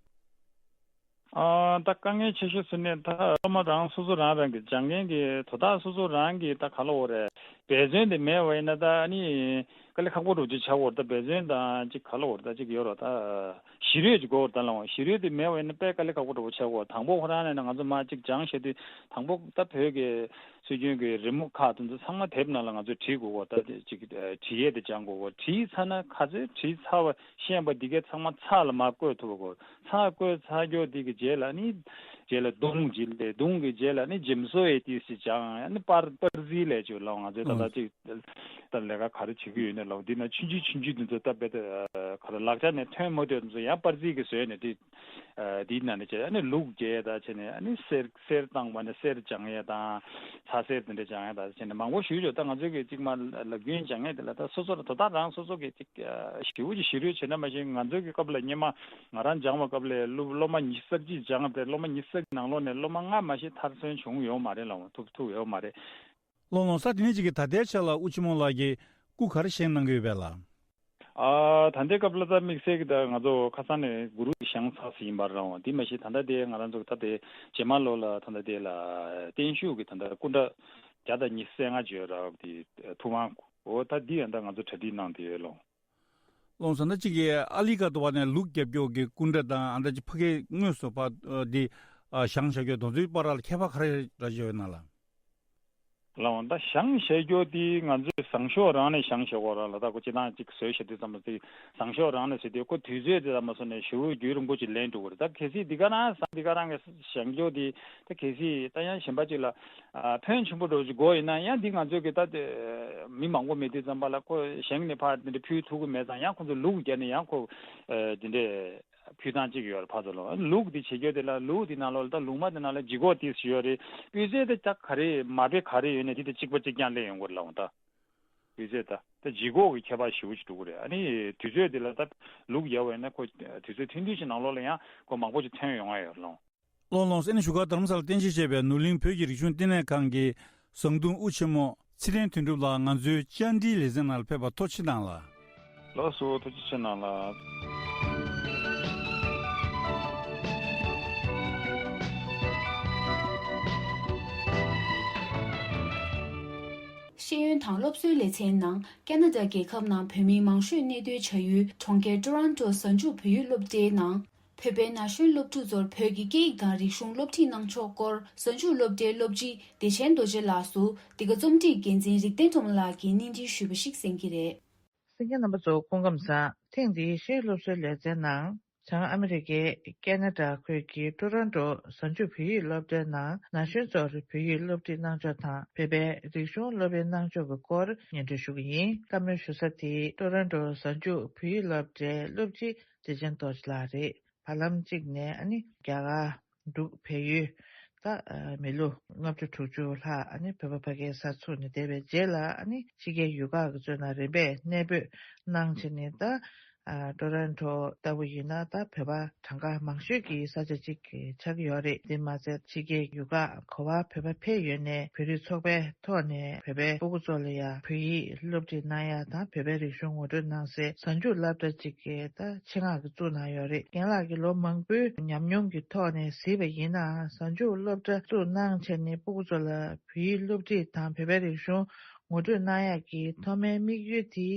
ཨ་ད་དཀའ་ངལ་ཆེ་ཤོས་ཟེར་ནས་ད་སློབ་མ་རང་སོ་སོ་རང་རང་གི་སྦྱང་མཁན་གྱི་དོ་བདག་སོ་སོ་རང་གི་ད་ག་ལ་འོ་རེད། འབད་བརྩོན་དེ་མེད་པ་ཡིན་ན་ད་ཨ་ནི་དཀའ་ལས་ཁག་པོ་འདྲ་བོ་ཅིག་ཆགས་འོ་རེད། ད་འབད་བརྩོན་དང་ཅིག་ག་ལ་འོ་རེད། ད་ཅིག་ཡོད་རོ་ད། ཞི་རོལ་གྱི་སྒོ་ད་ལའང་ཞི་རོལ་དེ་མེད་པ་ཡིན་ན་དཔེ་དཀའ་ལས་ཁག་པོ་འདྲ་བོ་ཆགས་གོ། དང་པོ་ཁོ་རང་ནས་ང་ཚོ་མ་གཅིག་སྦྱང་བྱེད་དུས་དང་པོ་ད་བོད་ཀྱི་སྲོལ་རྒྱུན་གྱི་རི་མོ་ཁག་དེ་ཚོ་ཚང་མ་དེབ་ནང་ལ་ང་ཚོས་བྲིས་དགོས་གོ། ད་ཅིག་བྲིས་ཡས་དེ་སྦྱང་དགོས་གོ། བྲིས་ཚར་ན་ག་ཚོད་བྲིས་ཚར་བ་ཤེས་པ་འདི་གའི་ཚང་མ་ཚར་ལ་མ་བཀོད་ཐུབ་གོ། ཚར་བཀོད་ཚར་རྒྱུ་འདི་གི་རྗེས་ལ་ནི་རྗེས་ལ་མདུང་ཅིག་ལས། མདུང་གི་རྗེས་ལ་ནི་འཇིམ་བཟོ་ཡས་ཏིས་ཅིག་སྦྱང་། ནི་པར་པར་རྩིས་ལས་ཅིག་ལའང་ང་ཚོས་ད། ད་ཅིག་ད་ལས་ཀ་ག་རེ་བྱེད་ཀྱི་ཡོད་ནས་ལབ་འདི་ན་ཆུང་ཆུང་ཆུང་ཆུང་འདི་ཚོ་ད་དཔེ་ད་ག་རེ་ལག་ཆ་ནས་ཐོན་མ་ཐུབ་འདི་ཚོ་ཡང་པར་རྩིས་ཀྱི་བཟོས་ནས་དེ་འདིའི་ནང་ནས་བྱས་ཨ་ནི་ལུག་རྒྱག་ད་བྱས་ནས་ཨ་ནི་གསེར་གསེར་བཏང་བ་ནས་གསེར་སྦྱང་ཡས་དང་ཚ་གསེར་དེ་འདྲ་སྦྱང་ཡས་དང་བྱས་ནས་མང་པོ་ཞུ་ཆོག་ད་ང་ཚོའི་གི་ཅིག་མ་ལབ་རྒྱུན་སྦྱང་ཡས་དེ་ལ་ད་སོ་སོ་ལ་དོ་བདག་རང་སོ་སོ་གི་ཅིག་ཞེ་པོ་ཅིག་ཞེ་དྲག་བྱེད་ན་མ་གཞི་ང་ཚོའི་གི་སྐབས་ལ་སྔོན་མ་ང་རང་སྦྱང་བ་སྐབས་ལ་སློབ་སློབ་མ་ཉི་ཤུ་རྩ་གཅིག་སྦྱངས་ཏེ་སློབ་མ་ཉི་ཤུ་རྩ་གཅིག་ནང་ལོགས་ནས་སློབ་མ་ལྔ་མ་གཞི་མཐར་སོན་བྱུང་ཡོད་མ་རེད་ལབ་འོང་ཐུབ་ཐུབ་ཡོད་མ་རེད། ལོ་ལོ་ས་དེ་ནས་ཅིག་གི་ད་ལྟའི་ཆ་ལ་དབུ་ཆེན་མོ་ལགས་ཀྱིས་སྐུ་ག་རེ་བཞེངས་གནང་གི་ཡོད་པས་ལགས། ཨ་ད་ལྟའི་སྐབས་ལ་ད་དམིགས་བསལ་གྱི་ད་ང་ཚོ་ཁ་སང་ནས་གུ་རུ་བཞེངས་ཚར་ཟིན་ཡིན་པ་རེད་འོང་དེ་མ་གཞི་ད་ལྟ་དེ་ང་རང་ཚོ་ད་དེ་རྗེས་མ་ལོ་ལ་ད་ལྟ་དེ་ལ་བརྟན་བཞུགས་ཀྱི་ད་ལྟ་སྐུ་འདྲ་བརྒྱ་དང་ཉི་ཤུ་རྩ་ལྔ་བརྗོད་རབས་དེ་ཐུབ་དབང་འོ་ད་འདི་ཡང་ད་ང་ཚོ་གྲ་སྒྲིག་གནང་བསྡད་ཡོད་ལོ། ལོང་ས་ན་གཅིག་གིས་ཨ་ལི་ཀ་ཏོ་བ་ནས་ལུག་རྒྱབ་སྐྱོར་གྱི་སྐུ་འདྲ་དང་ཨ་འདྲ་ཅིག་ཕ་གིའི་དངོས་སུ་ཕ་འདི་བཞེངས་བཞག་རྒྱུ་དོ་ཚོའི་བར་ལ་ཁྱད་པར་ག་རེ་ར་བརྗོད་ཡོད་ན་ལ། ལའང་ད་བཞེངས་བཞག་རྒྱུ་དེ་ང་ཚོས་བཟང་ཕྱོགས་རང་ནས་བཞེངས་བཞག་གོ་ར་ལ་ད་ཁོ་སྤྱི་བཏང་ཅིག་བཟོས་བཞག་དུས་ཙམ་པ་དེ་བཟང་ཕྱོགས་རང་ནས་བཟོས་དུས་ཁོ་དུས་ཚོད་དེ་ཙམ་པ་སོང་ནས་ཞེ་པོ་རྒྱུན་རིང་པོ་ཅིག་ལེན་འགྲོ་གི་རེད་ད་གལ་སྲིད་འདི་ག་རང་བཟང་འདི་ག་རང་གི་བཞེངས་རྒྱུ་དེ་ད་གལ་སྲིད་ད་ཡང་གཞན་པ་ཅིག་ལ། ཕོན་ཆེན་པོ་འགྲོ་ཅིག་དགོས་ཡིན་ན་ཡང་འདི་ང་ཚོས་གི་ད་དེ་མི་མང་པོ་མེད་དུས་ཙམ་པ་ལ་ཁོ་བཞེངས་ནས་ཕར་འདི་འདྲ་ཕུལ་ཐུབ་ཀྱི་མེད་ཙང་ཡང་ཁོ་ཚོ་ལུག་རྒྱབ་ནས་ཡང་ཁོ་འདི་འདྲས་ཕུལ་སྟངས་གཅིག་ཡོད་རེད་ཕར་ཚུར་ལ་ལུག་འདི་བྱེད་རྒྱུ་དེ་ལ་ལུག་འདི་ནང་ལོགས་ལ་ད་ལུག་མ་འདི་ནང་ལ་ལྗིད་ཁོག་ཏིས་ཡོད་རེད་སྤུས་ཚད་དེ་ད་ག་རེ་མ་དཔེ་ག་རེ་ཡོད་ནས་འདི་དེ་གཅིག་པ་གཅིག་རྐྱང་ལེན་ཡོང་གི་རེད་ལབ་འོང་ད་སྤུས་ཚད་ད་ད་ལྗིད་ཁོག་གི་ཁྱད་པར་ཞེ་པོ་ཅིག་འགྲོ་གི་རེད་ཨ་ནི་དུས་ཚོད་དེ་ལ་ད་ལུག་རྒྱབ་པ་ཡིན་ན་ཁོ་དུས་ཚོད་ཐུང་ཐུང་ཞིག་ནང་ལོགས་ལ་ཡང་ཁོ་མང་པོ་ཅིག་ཐོན་ཡོང་ཡ་ཡོད་རེད་ལབ་འོང་། ལོ་ལོངས་སེ་ནི་བཞུགས་སྒར་རྡ་རམ་ས་ལ་རྟེན་གཞི་བྱས་པའི་ནོར་གླིང་བོད་ཀྱི་རིག་གཞུང་བསྟི་གནས་ཁང་གི་བཟང་བརྡུང་དབུ་ཆེན་མོ་ཚེ་བརྟན་དོན་གྲུབ་ལགས་ང་ཚོའི་བཅར་འདྲིའི་ལེ་ཚན་ནང་ལ་ཕེབས་པར་ཐུགས་རྗེ་ཆེ་གནང་ལ། ལགས་སོ་ཐུགས་རྗེ་ཆེ་གནང་ལ། ཤེས་ཡོན་དང་སློབ་གསོའི་ལེ་ཚན་ནང་ཀེ་ན་ཌ་རྒྱལ་ཁབ་ནང་བོད་མི་མང་ཤོས་གནས་སྡོད་བྱ་ཡུལ་གྲོང་ཁྱེར་ཀྲོ་རོན་ཀྲོ་གཟའ་མཇུག་བོད་ཡིག་སློབ་གྲྭའི་ནང་། བོད་པའི་ན་གཞོན་སློབ་ཕྲུག་ཚོར་བོད་ཀྱི་སྐད་ཡིག་དང་རིག་གཞུང་སློབ་ཁྲིད་གནང་ཕྱོགས་སྐོར་གཟའ་མཇུག་སློབ་གྲྭའི་སློབ་སྤྱི་བདེ་ཆེན་རྡོ་རྗེ་ལགས་སུ་འདི་ག་རྩོམ་སྒྲིག་འགན་འཛིན་རིག་ལྡན་སྒྲོལ་མ་ལགས་ཀྱིས་སྙན་སྒྲོན་ཞུས་པ་ཞིག་གསན་གྱི་རེད། གསན་མཁན་རྣམ་པ་ཚོ་སྐུ་ཁམས་བཟང་། ཐེངས་འདིའི་ཤེས་ཡོན་སློབ་གསོའི་ལེ་ཚན་ནང་། བྱང་ཨ་མི་རི་ཀའི་ཀེ་ན་ཌ་ཁུལ་གྱི་ཀྲོ་རོན་ཀྲོ་གཟའ་མཇུག་བོད་ཡིག་སློབ་གྲྭའི་ནང་ན་གཞོན་ཚོར་བོད་ཡིག་སློབ་ཁྲིད་གནང་ཕྱོགས་དང་བོད་པའི་རིག་གཞུང་སློབ་དཔེ་གནང་ཕྱོགས་ཀྱི་སྐོར་སྙན་སྒྲོན་ཞུ་གི་ཡིན། བཀའ་མོལ་ཞུ་ས་དེ་ཀྲོ་རོན་ཀྲོ་གཟའ་མཇུག་བོད་ཡིག་སློབ་གྲྭའི་སློབ་སྤྱི་བདེ་ཆེན་རྡོ་རྗེ་ལགས་རེད། བར་ལམ་གཅིག་ནས་ཨ་ནི་རྒྱ་གར་འབྲུག་བལ་ཡུལ་ད་མི་ལོ་ལྔ་བཅུ་དྲུག་ཅུ་ལྷག་ཨ་ནི་བོད་པ་ཕ་གིའི་སར་ཚུགས་ནས་བསྡད་པའི་རྗེས་ལ་ཨ་ནི་ཕྱི་རྒྱལ་ཡུལ་ཁག་གི་གཙོས་ན་རིམ་པས་གནས་སྤོས་གནང་བྱས་ནས་ད་ཀྲོ་རོན་ཀྲོ་ལྟ་བུ་ཡིན་ན་ད་བོད་པ་གྲངས་ཀ་མང་ཤོས་ཀྱི་ས་ཆ་གཅིག་ཆགས་ཀྱི་ཡོད་རེད། དེ་མ་ཟད་ཕྱི་རྒྱལ་ཡུལ་ཁག་ག་པར་བོད་པ་ཕེབས་ཡོད་ནའི་བོད་རིགས་ཚོགས་པའི་ཐོག་ནས་བོད་པའི་སྤུ་གུ་ཚོ་ལ་ཡང་བོད་ཡིག་སློབ་ཁྲིད་གནང་ཡ་དང་བོད་པའི་རིག་གཞུང་ངོ་སྤྲོད་གནང་སའི་གཟའ་མཇུག་སློབ་གྲྭ་གཅིག་གི་ད་ཆེད་མངགས་ཀྱིས་བཙུགས་གནང་ཡོད་རེད། རྒན་ལགས་ཀྱིས་ལོ་མང་པོའི་ཉམས་མྱོང་གི་ཐོག་ནས་གཟིགས་པ་ཡིན་ན་གཟའ་མཇུག་སློབ་གྲྭ་བཙུགས་གནང་བྱས་ནས་སྤུ་གུ་ཚོ་ལ་བོད་ཡིག་སློབ་ཁྲིད་དང་བོད་པའི་རིག་གཞུང་ངོ་སྤྲོད་གནང་ཡག་གི་ཐོག་མའི་དམིགས་ཡུལ་དེ་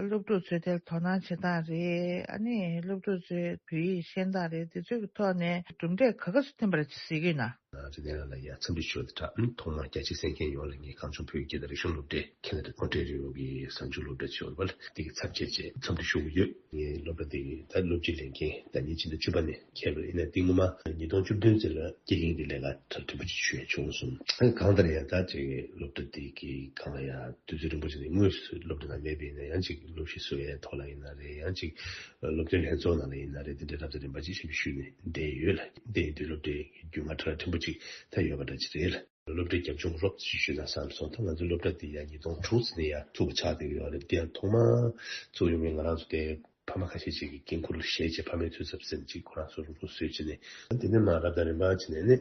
སློབ་ཕྲུག་ཚོའི་ཐད་དོ་སྣང་བྱེད་སྟངས་རེད། ཨ་ནི་སློབ་ཕྲུག་ཚོའི་བོད་ཡིག་ཤེས་སྟངས་རེད། དེ་ཚོའི་ཐོག་ནས་གྲུབ་འབྲས་ག་ག་ཚོད་ཐོན་པ་རེད་ཅེས་གཟིགས་ཀྱི་ཡོད་ན། རིག་ལྡན་ལགས་ལ་ཡང་འཚམས་འདྲི་ཞུ་བ་དང་སྦྲགས། ཐོག་མར་རྒྱ་ཆེ་གསན་མཁན་ཡོངས་ལ་ངས་གངས་ལྗོངས་བོད་ཀྱི་སྐད་དང་རིག་གཞུང་སློབ་གྲྭའི་ཁེ་ན་ཌ་ཨོན་ཊ་རི་ཡོ་གི་གཟའ་མཇུག་སློབ་གྲྭ་ཆེ་བ་ལ་འདི་གི་ཚབ་བྱས་བྱས་འཚམས་འདྲི་ཞུ་གི་ཡོད། ངའི་སློབ་གྲྭ་འདི་གི་ད་སློབ་སྤྱི་ལས་འགན་ཟླ་ཉིན་ཕྱི་ཟླ་བཅུ་པ་ནས་འཁེལ་བ་ཡིན་ན། འདི་སྔོན་མ་ཉིས་སྟོང་བཅུ་བདུན་ཙམ་ལ་དགེ་རྒན་གྱི་ལས་ཀ་གྲ་ཕྲན་བུ་ཅིག་ཞུ་ཡ་བྱུང་སོང་། གང་ལྟར་ཡང་ད་ཅིག་སློབ་གྲྭ་འདི་གི་སྒང་ལ་ཡང་དུས་ཚོད་རིང་པོ་ཅིག་ནས་དངོས་སུ་སློབ་གྲྭ་ནང་མེད་པ་ཡིན་ན་ཡང་ཅིག་སློབ་གཞི་བཟོ་ཡའི་ཐོག་ལ་ཡིན་ན་རེད། ཡང་ཅིག་སློབ་སྟོན་ལྷན་ཚོགས་ནང་ལ་ཡིན་ན་རེད། དེ་འདྲའི་རབ་དང་རིམ་པ་ཅིག་ཞིབ་ཞུས་ནས་བསྡད་ཡོད་ལ། དེ་ཡིན་དུས་སློབ་གྲྭའི་རྒྱུས་མངའ་གྲ་ཕྲན་བུ་ཅིག་ད་ཡོད་པ་འདྲ་ཅིག་རེད་ལ། སློབ་གྲྭའི་རྒྱབ་ལྗོངས་རོབ་ཅིག་ཞུས་ན་བསམ་སོང་། ད་ང་ཚོའི་སློབ་གྲྭ་འདི་ཡང་ཉིས་སྟོང་དྲུག་ཙམ་ནས་ཡར་ཐུག་པ་ཆགས་བསྡད་ཀྱི་ཡོད་རེད། དེ་ཡང་ཐོག་མར་བཙུགས་ཡོང་མཁན་ང་རང་ཚོ་དེ་ཕ་མ་ཁ་ཤས་ཅིག་གིས་འགན་ཁུར་བཞེས་བྱས་ཕ་མའི་འཐུས་ཚབ་ཟེར་ཅིག་ཁོ་རང་ཚོ་རུ་རུ་བཟོས་བྱས་ནས། དེ་ནས་མར་རབ་དང་རིམ་པ་བྱས་ནས་ནི་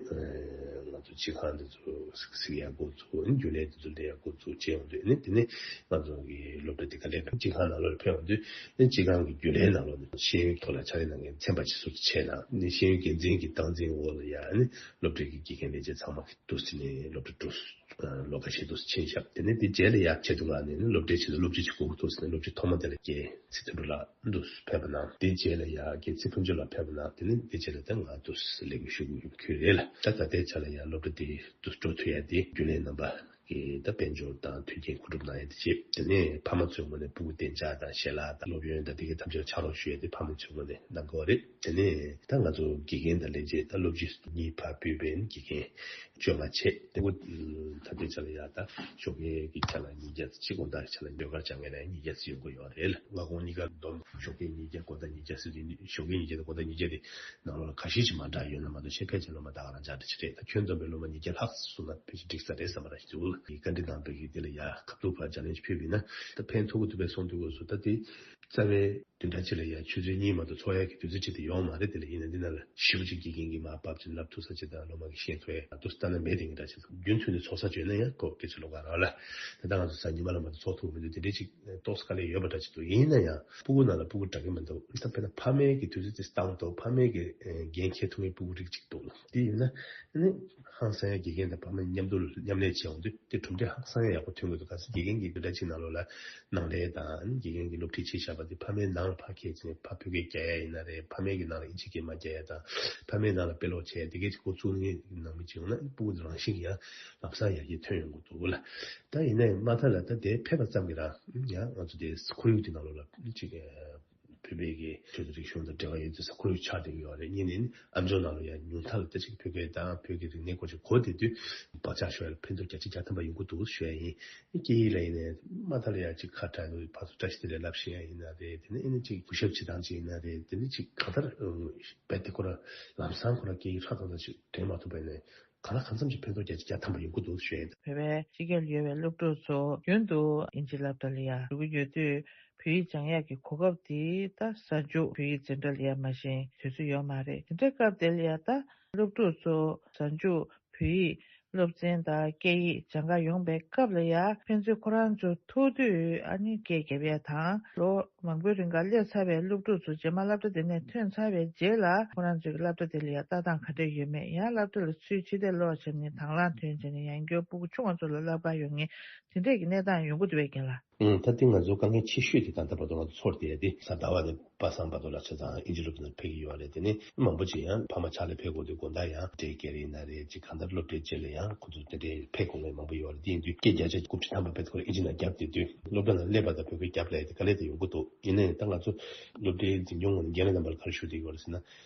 ང་ཚོ་སྤྱི་ཁང་འདི་ཚོ་གཟིགས་ཡག་འགོ་བཙུགས། རྒྱུན་ལས་འདི་ཚོ་ལས་ཡག་འགོ་བཙུགས་བྱས་ཡོང་དུས་ནི་དེ་ནས་ང་ཚོ་གི་སློབ་གྲྭ་འདི་ག་ལེ་ག་སྤྱི་ཁང་ནང་ལོགས་ལ་ཕེབས་ཡོང་དུས་ནི་སྤྱི་ཁང་གི་རྒྱུན་ལས་ནང་ལོགས་ནས་ཤེས་ཡོན་ཐོག་ལ་ཕྱག་ལས་གནང་མཁན་ཚན་པ་ཅིག་སུ་བྱས་ན་ནི་ཤེས་ཡོན་འགན་འཛིན་གྱི་སྟངས་འཛིན་འོག་ལ་ཡ་ནི་སློབ་གྲྭའི་གི་དགེ་རྒན་ལས་བྱེད་ཚང་མ་གི་འདུག་སེ་ནས་སློབ་གྲྭ་འགྲོ་ལོ་ཁ་ཤས་འདུག་སེ་ཕྱིན་བཞག་དེ་ནས་དེ་རྗེས་ལ་ཡར་ཆེད་དུ་ང་ནས་ནི་སློབ་གྲྭའི་ཆེད་དུ་སློབ་སྤྱི་ཆེད་དུ་འདུག་སེ་ནས་སློབ་སྤྱི་ཐོག་མ་དེ་ལ་རྒན་ཚེ་དོན་གྲུབ་ལགས་འདུག་སེ་ཕེབས་པ་གནང་། དེ་རྗེས་ལ་ཡར་རྒན་ཚེ་ཕུན་ཚོགས་ལགས་ཕེབས་པ་གནང་། དེ་ནས་དེ་རྗེས་ལ་ད་ང་འདུག་སེ་ལས་ཀ་ཞུ་གི་ཡོད་ཁུལ་རེད་ལ། ད་ད་ལྟའི་ཆ་ལ་ཡར་སློབ་གྲྭ་དེ་འདུག་སེ་འགྲོ་ཐུབ་ཡ་དེ་རྒྱུན་ལས་རྣམ་པ་གིས་ད་དཔལ་འབྱོར་དང་མཐུན་རྐྱེན་མཁོ་སྒྲུབ་གནང་ཡ་དེ་བྱེད། དེ་ནས་ཕ་མ་ཚོའི་ངོས་ནས་སྤུ་གུ་བདེ་འཇགས་དང་ཞལ་ལག་དང་སློབ་ཡོན་དང་དེ་གའི་ཐམས་ཅད་ཕྱག་རོགས་ཞུ་ཡ་དེ་ཕ་མ་ཚོའི་ངོས་ནས་གནང་དགོས་རེད། དེ་ནས་ད་ང་ཚོ་དགེ་རྒན་དང་ལས་བྱེད་ད་སློབ་སྤྱི་གཉིས་ཕར་ཕུད་པའི་དགེ་རྒན། བཅོས་མ་བྱས་དེ་ད་ལྟའི་ཆ་ལ་ཡ་ད་ཞོགས་ཀས་ཀྱི་ཆ་ལ་ཉིས་བརྒྱ་ཙམ་ཅིག་དགོང་དག་གི་ཆ་ལ་ཟློས་གར་སྦྱང་མཁན་ལ་ཉིས་བརྒྱ་ཙམ་ཡོང་གི་ཡོད་རེད། ལ་སྔ་དགོང་གཉིས་ཀ་བསྡོམས་ཞོགས་ཀས་ཉིས་བརྒྱ་དགོང་དག་ཉིས་བརྒྱ་ཟེར་དུས་ཞོགས་ཀས་ཉིས་བརྒྱ་དང་དགོང་དག་ཉིས་བརྒྱ་དེ་ནང་ལོགས་ལ་ཁ་ཤས་ཅིག་མ་འདྲ་ཡོད་ན་མ་གཏོགས་ཕལ་ཆེར་སློབ་མ་ད་ག་རང་འཇགས་འདྲ་ཅིག་རེད། ད་ཁྱོན་བསྡོམས་པའི་སློབ་མ་ཉིས་བརྒྱ་ལྷག་སོང་ན་ཕལ་ཆེར་འགྲིག་ས་རེད་བསམ་པ་རང་ཞིག་འདུག་བཀའ་འདྲི་གནང་བའི་གི་དེ་ལ་ཡ་ཁ་ཐུག་ཕར་ལྗགས་ལན་ཞིག་ཕུལ་བ་ཡིན་ན་ད་ཕན་ཐོགས་ཀྱི་འདུག་པས་གསུངས་འདུག་གོ་སོ། ད་དེ་རྩ་བའི་བདུན་ཕྲག་གཅིག་ལ་ཡ་ཆུ་ཚོད་གཉིས་མ་གཏོགས་ཚོགས་ཡག་གི་དུས་ཚོད་གཅིག་དེ་ཡོང་མ་རེད། དེ་ལ་ཡིན་ན་འདི་ནང་ལ་ཞེ་པོ་ཅིག་དགེ་རྒན་གྱིས་མར་བབས་ཅིག་བསླབ་ཐུབ་ས་ཅིག་དང་སློབ་མ་གིས་ཤེས་ཐུབ་ཡ་ད་ལྟ་ན་མེད་དེ་འདྲ་ཅིག་རྒྱུན་མཐུད་ནས་ཚོགས་ས་བྱོས་ན་ཡང་ཁོ་སྐད་ཆ་ལོགས་ཀ་རང་ལ་ད་ལྟ་ང་ཚོ་གཟའ་ཉི་མ་ལ་མ་གཏོགས་ཚོགས་ཐུབ་མི་འདུག་དེ་འདྲའི་ཅིག་ཏོག་ཙམ་དཀའ་ལས་ཡོད་པ་འདྲ་ཅིག་འདུག་ཡིན་ན་ཡང་སྤུ་གུ་ནང་ལ་སྤུ་གུ་འདྲ་གི་མི་འདུག་ད་དཔེར་ན་ཕ་མའི་གི་དུས་ཚོད་དེ་བཏང་འདུག་ཕ་མའི་གི་འགན་འཁྱེར་ཐུབ་མཁན་སྤུ་གུ་རིགས་ཅིག་འདུག་ལ་དེ་ཡིན་ན་ཨ་ནི་ཧང་སང་ཡ་དགེ་རྒན་དང་ཕ་མ་མཉམ་དུ་མཉམ་ལས་བྱས་འོང་དུས་དེ་གྲུབ་འབྲས་ཧང་སང་ཡ་ཡག་པོ་ཐོན་གི་འདུག་ག་ཚོད་དགེ་རྒན་གྱིས་འདི་འདྲ་ཅིག་ནང་ལོགས་ལ་ནང་ལས་དང་དགེ་རྒན་གྱིས་སློབ་ཁྲིད་བྱེད་བཞག་པ་དེ་ཕ་མའི་ནང་ལ་ཕར་ཁྱེར་ཚེ་ཕར་བོད་སྐད་རྒྱག་ཡ་ཡིན་ན་རེད། ཕ་མའི་གི་ནང་ལ་ཨིན་ཇི་སྐད་མ་རྒྱག་ཡ་དང་ཕ་མའི་ནང་ལ་དཔེ་ཀློག་བྱས་ཡ་དེ་གས་ཅིག་འགོ་བཙུགས་ནས་ནང་མི་ཅིག་ཡོང་ན་སྤུ་གུ་རང་བཞིན་གྱིས་ཡང་ལམ་སང་ཡར་རྒྱས་ཐོན་ཡོང་གི་འདུག་ལ། ད་ཡིན་ནའི་མ་མཐའ་ལ་ད་དེ་ཕེབས་པ་ཙམ་གྱིས་རང་ཡང་ང་ཚོ་དེ་ཁོར་ཡུག་དེ་ནང་ལོགས་ལ་ཅིག་བོད་པའི་གི་ཆོས་དང་རིག་གཞུང་དང་འབྲེལ་བ་ཡོད་ཚུལ་ས་ཁོར་ཡུག་ཆགས་བསྡད་ཀྱི་ཡོད་རེད། གཉིས་ནས་ཨ་མཆོག་ནང་ལ་ཡང་ཉུང་མཐའ་ལ་ད་ཅིག་བོད་སྐད་དང་བོད་ཀྱི་རིག་གནས་སྐོར་ཅིག་གོ་བསྡད་དུས་བག་ཆགས་ཤོར་ཡ་ལ་ཕན་ཐོགས་རྒྱ་ཆེ་རྒྱག་ཐུབ་པ་ཡོང་གི་འདུག་ཞུ་ཡ་ཡིན། སྐད་ཡིག་ལ་ཡིན་ནའི་མ་མཐའ་ལ་ཡང་ཅིག་ཁ་བྲལ་ནས་ཕར་ཚུར་བཀྲ་ཤིས་བདེ་ལེགས་ལབ་ཤེས་ཡ་ཡིན་ན་རེད། དེ་ནས་ཨེ་ནི་ཅིག་གུས་ཞབས་བྱེད་སྟངས་ཅིག་ཡིན་ན་རེད། དེ་ནས་ཅིག་གང་ལྟར་རྦད་དེ་ཁོ་རང་ལམ་སང་ཁོ་རང་སྐད་ཡིག་ཧྲག་ཐག་ཐག་ཅིག་དྲན་མ་ཐུབ་པ་ཡིན་ནའི་གང་ལ་གང་འཚམ་ཅིག་ཕན་ཐོགས་རྒྱ་ཆེ་རྒྱག་ཐུབ་པ་ཡོང་གི་འདུག་ཞུ་ཡ་ཡིན། བོད་པའི་སྤྱི་སྒེར་ལ་ཡོད་པའི་སློབ་ཕྲུག་ཚོ་རྒྱུན་དུ་ཨིན་ཇི་སློབ་གྲྭ་ལ་ཡ་འགྲོ་གི་ཡོད་དུས། བོད་ཡིག་སྦྱང་ཡག་གི་གོ་སྐབས་དེ་ད་གཟའ་མཇུག་བོད་ཡིག་འཛིན་གྲྭ་ལ་ཡ་མ་ཞིག་དུས་ཚོད་ཡོད་མ་རེད། དེ་འདྲའི་སྐབས་དེ་ལ་ཡ་ད་སློབ་ཕྲུག་ཚོ་གཟའ་མཇུག་བོད་ཡིག་སློབ་ཚན་དང་སྐད་ཡིག་སྦྱང་ག་ཡོང་པའི་སྐབས་ལ་ཡ་ཕན་ཚུན་ཁོ་རང་ཚོ་ཐུག་དུས་ཨ་ནི་སྐད་རྒྱབ་ཡ་དང་ལོ་མང་པོའི་རིང་ག་སླེབས་ཚར་བའི་སློབ་ཕྲུག་ཚོ་རྗེས་མ་སློབ་གྲྭ་དེ་ནས་ཐོན་ཚར་བའི་རྗེས་ལ་ཁོ་རང་ཚོའི་སློབ་གྲྭ་དེ་ལ་ཡ་ལྟ་སྟངས་ག་འདྲ་ཡོད་མེད་ཡང་སློབ་གྲྭ་ལ་ཚུར་ཕྱི་བལྟས་ལོག་བྱས་ནས་དང་བླངས་ཐོན་བྱས་ནས་ཡང་བསྐྱར་སྤུ་གུ་ཆུང་བ་ཚོ་ལ་བསླབ་ག་ཡོང་མཁན་དེ་འདྲས་ཀྱི་གནས་སྟངས་ཡོང་གི་འདུག་པས་རྒན་ལགས། ཨང་། ད་ལྟའི་ང་ཚོ་དཀའ་ངལ་ཆེ་ཤོས་དེ་ད་ལྟ་བར་དུ་ང་ཚོ་ཚོར་བསྡད་ཡ་དེ་གཟའ་ཟླ་བ་ནས་པ་སངས་བར་དུ་ལ་ཆ་ཚང་ཨིན་ཇི་སློབ་གྲྭ་ནང་ཕེབས་ཀྱི་ཡོད་རེད། དེ་ནས་མང་པོ་ཅིག་ཡང་ཕ་མ་ཕྱག་ལས་ཕེབས་དགོས་དུས་དགོང་དག་ཡང་འབྲས་སྐྱེལ་ཡིན་ན་རེད། ཅིག་གང་ལྟར་སློབ་གྲྭའི་རྗེས་ལ་ཡང་ཁོ་ཚོ་དེ་འདྲའི་ཕེབས་དགོས་མཁན་མང་པོ་ཡོད་རེད། དེ་ཡིན་དུས་སྐད་བརྒྱ་ཆ་དགུ་བཅུ་ཐམ་པ་ཕེབས་ཁོ་རང་ཨིན་ཇི་ནང་བརྒྱབ་བསྡད་དུས་སློབ་གྲྭ་ནང་སླེབས་པ་དང་བོད་སྐད་བརྒྱབ་ལ་ཡ་དེ་དཀའ་ལས་དེ་ཡོང་གི་འདུག་ཡིན་ནའི་ད་ང་ཚོ་སློབ་གྲྭའི་འཛིན་སྐྱོང་ངོས་ནས་འགན་ལེན་རྣམ་པ་ལ་ག་རེ་ཞུ་བསྡད་ཀྱི་ཡོད་རེད་ཟེར་ན།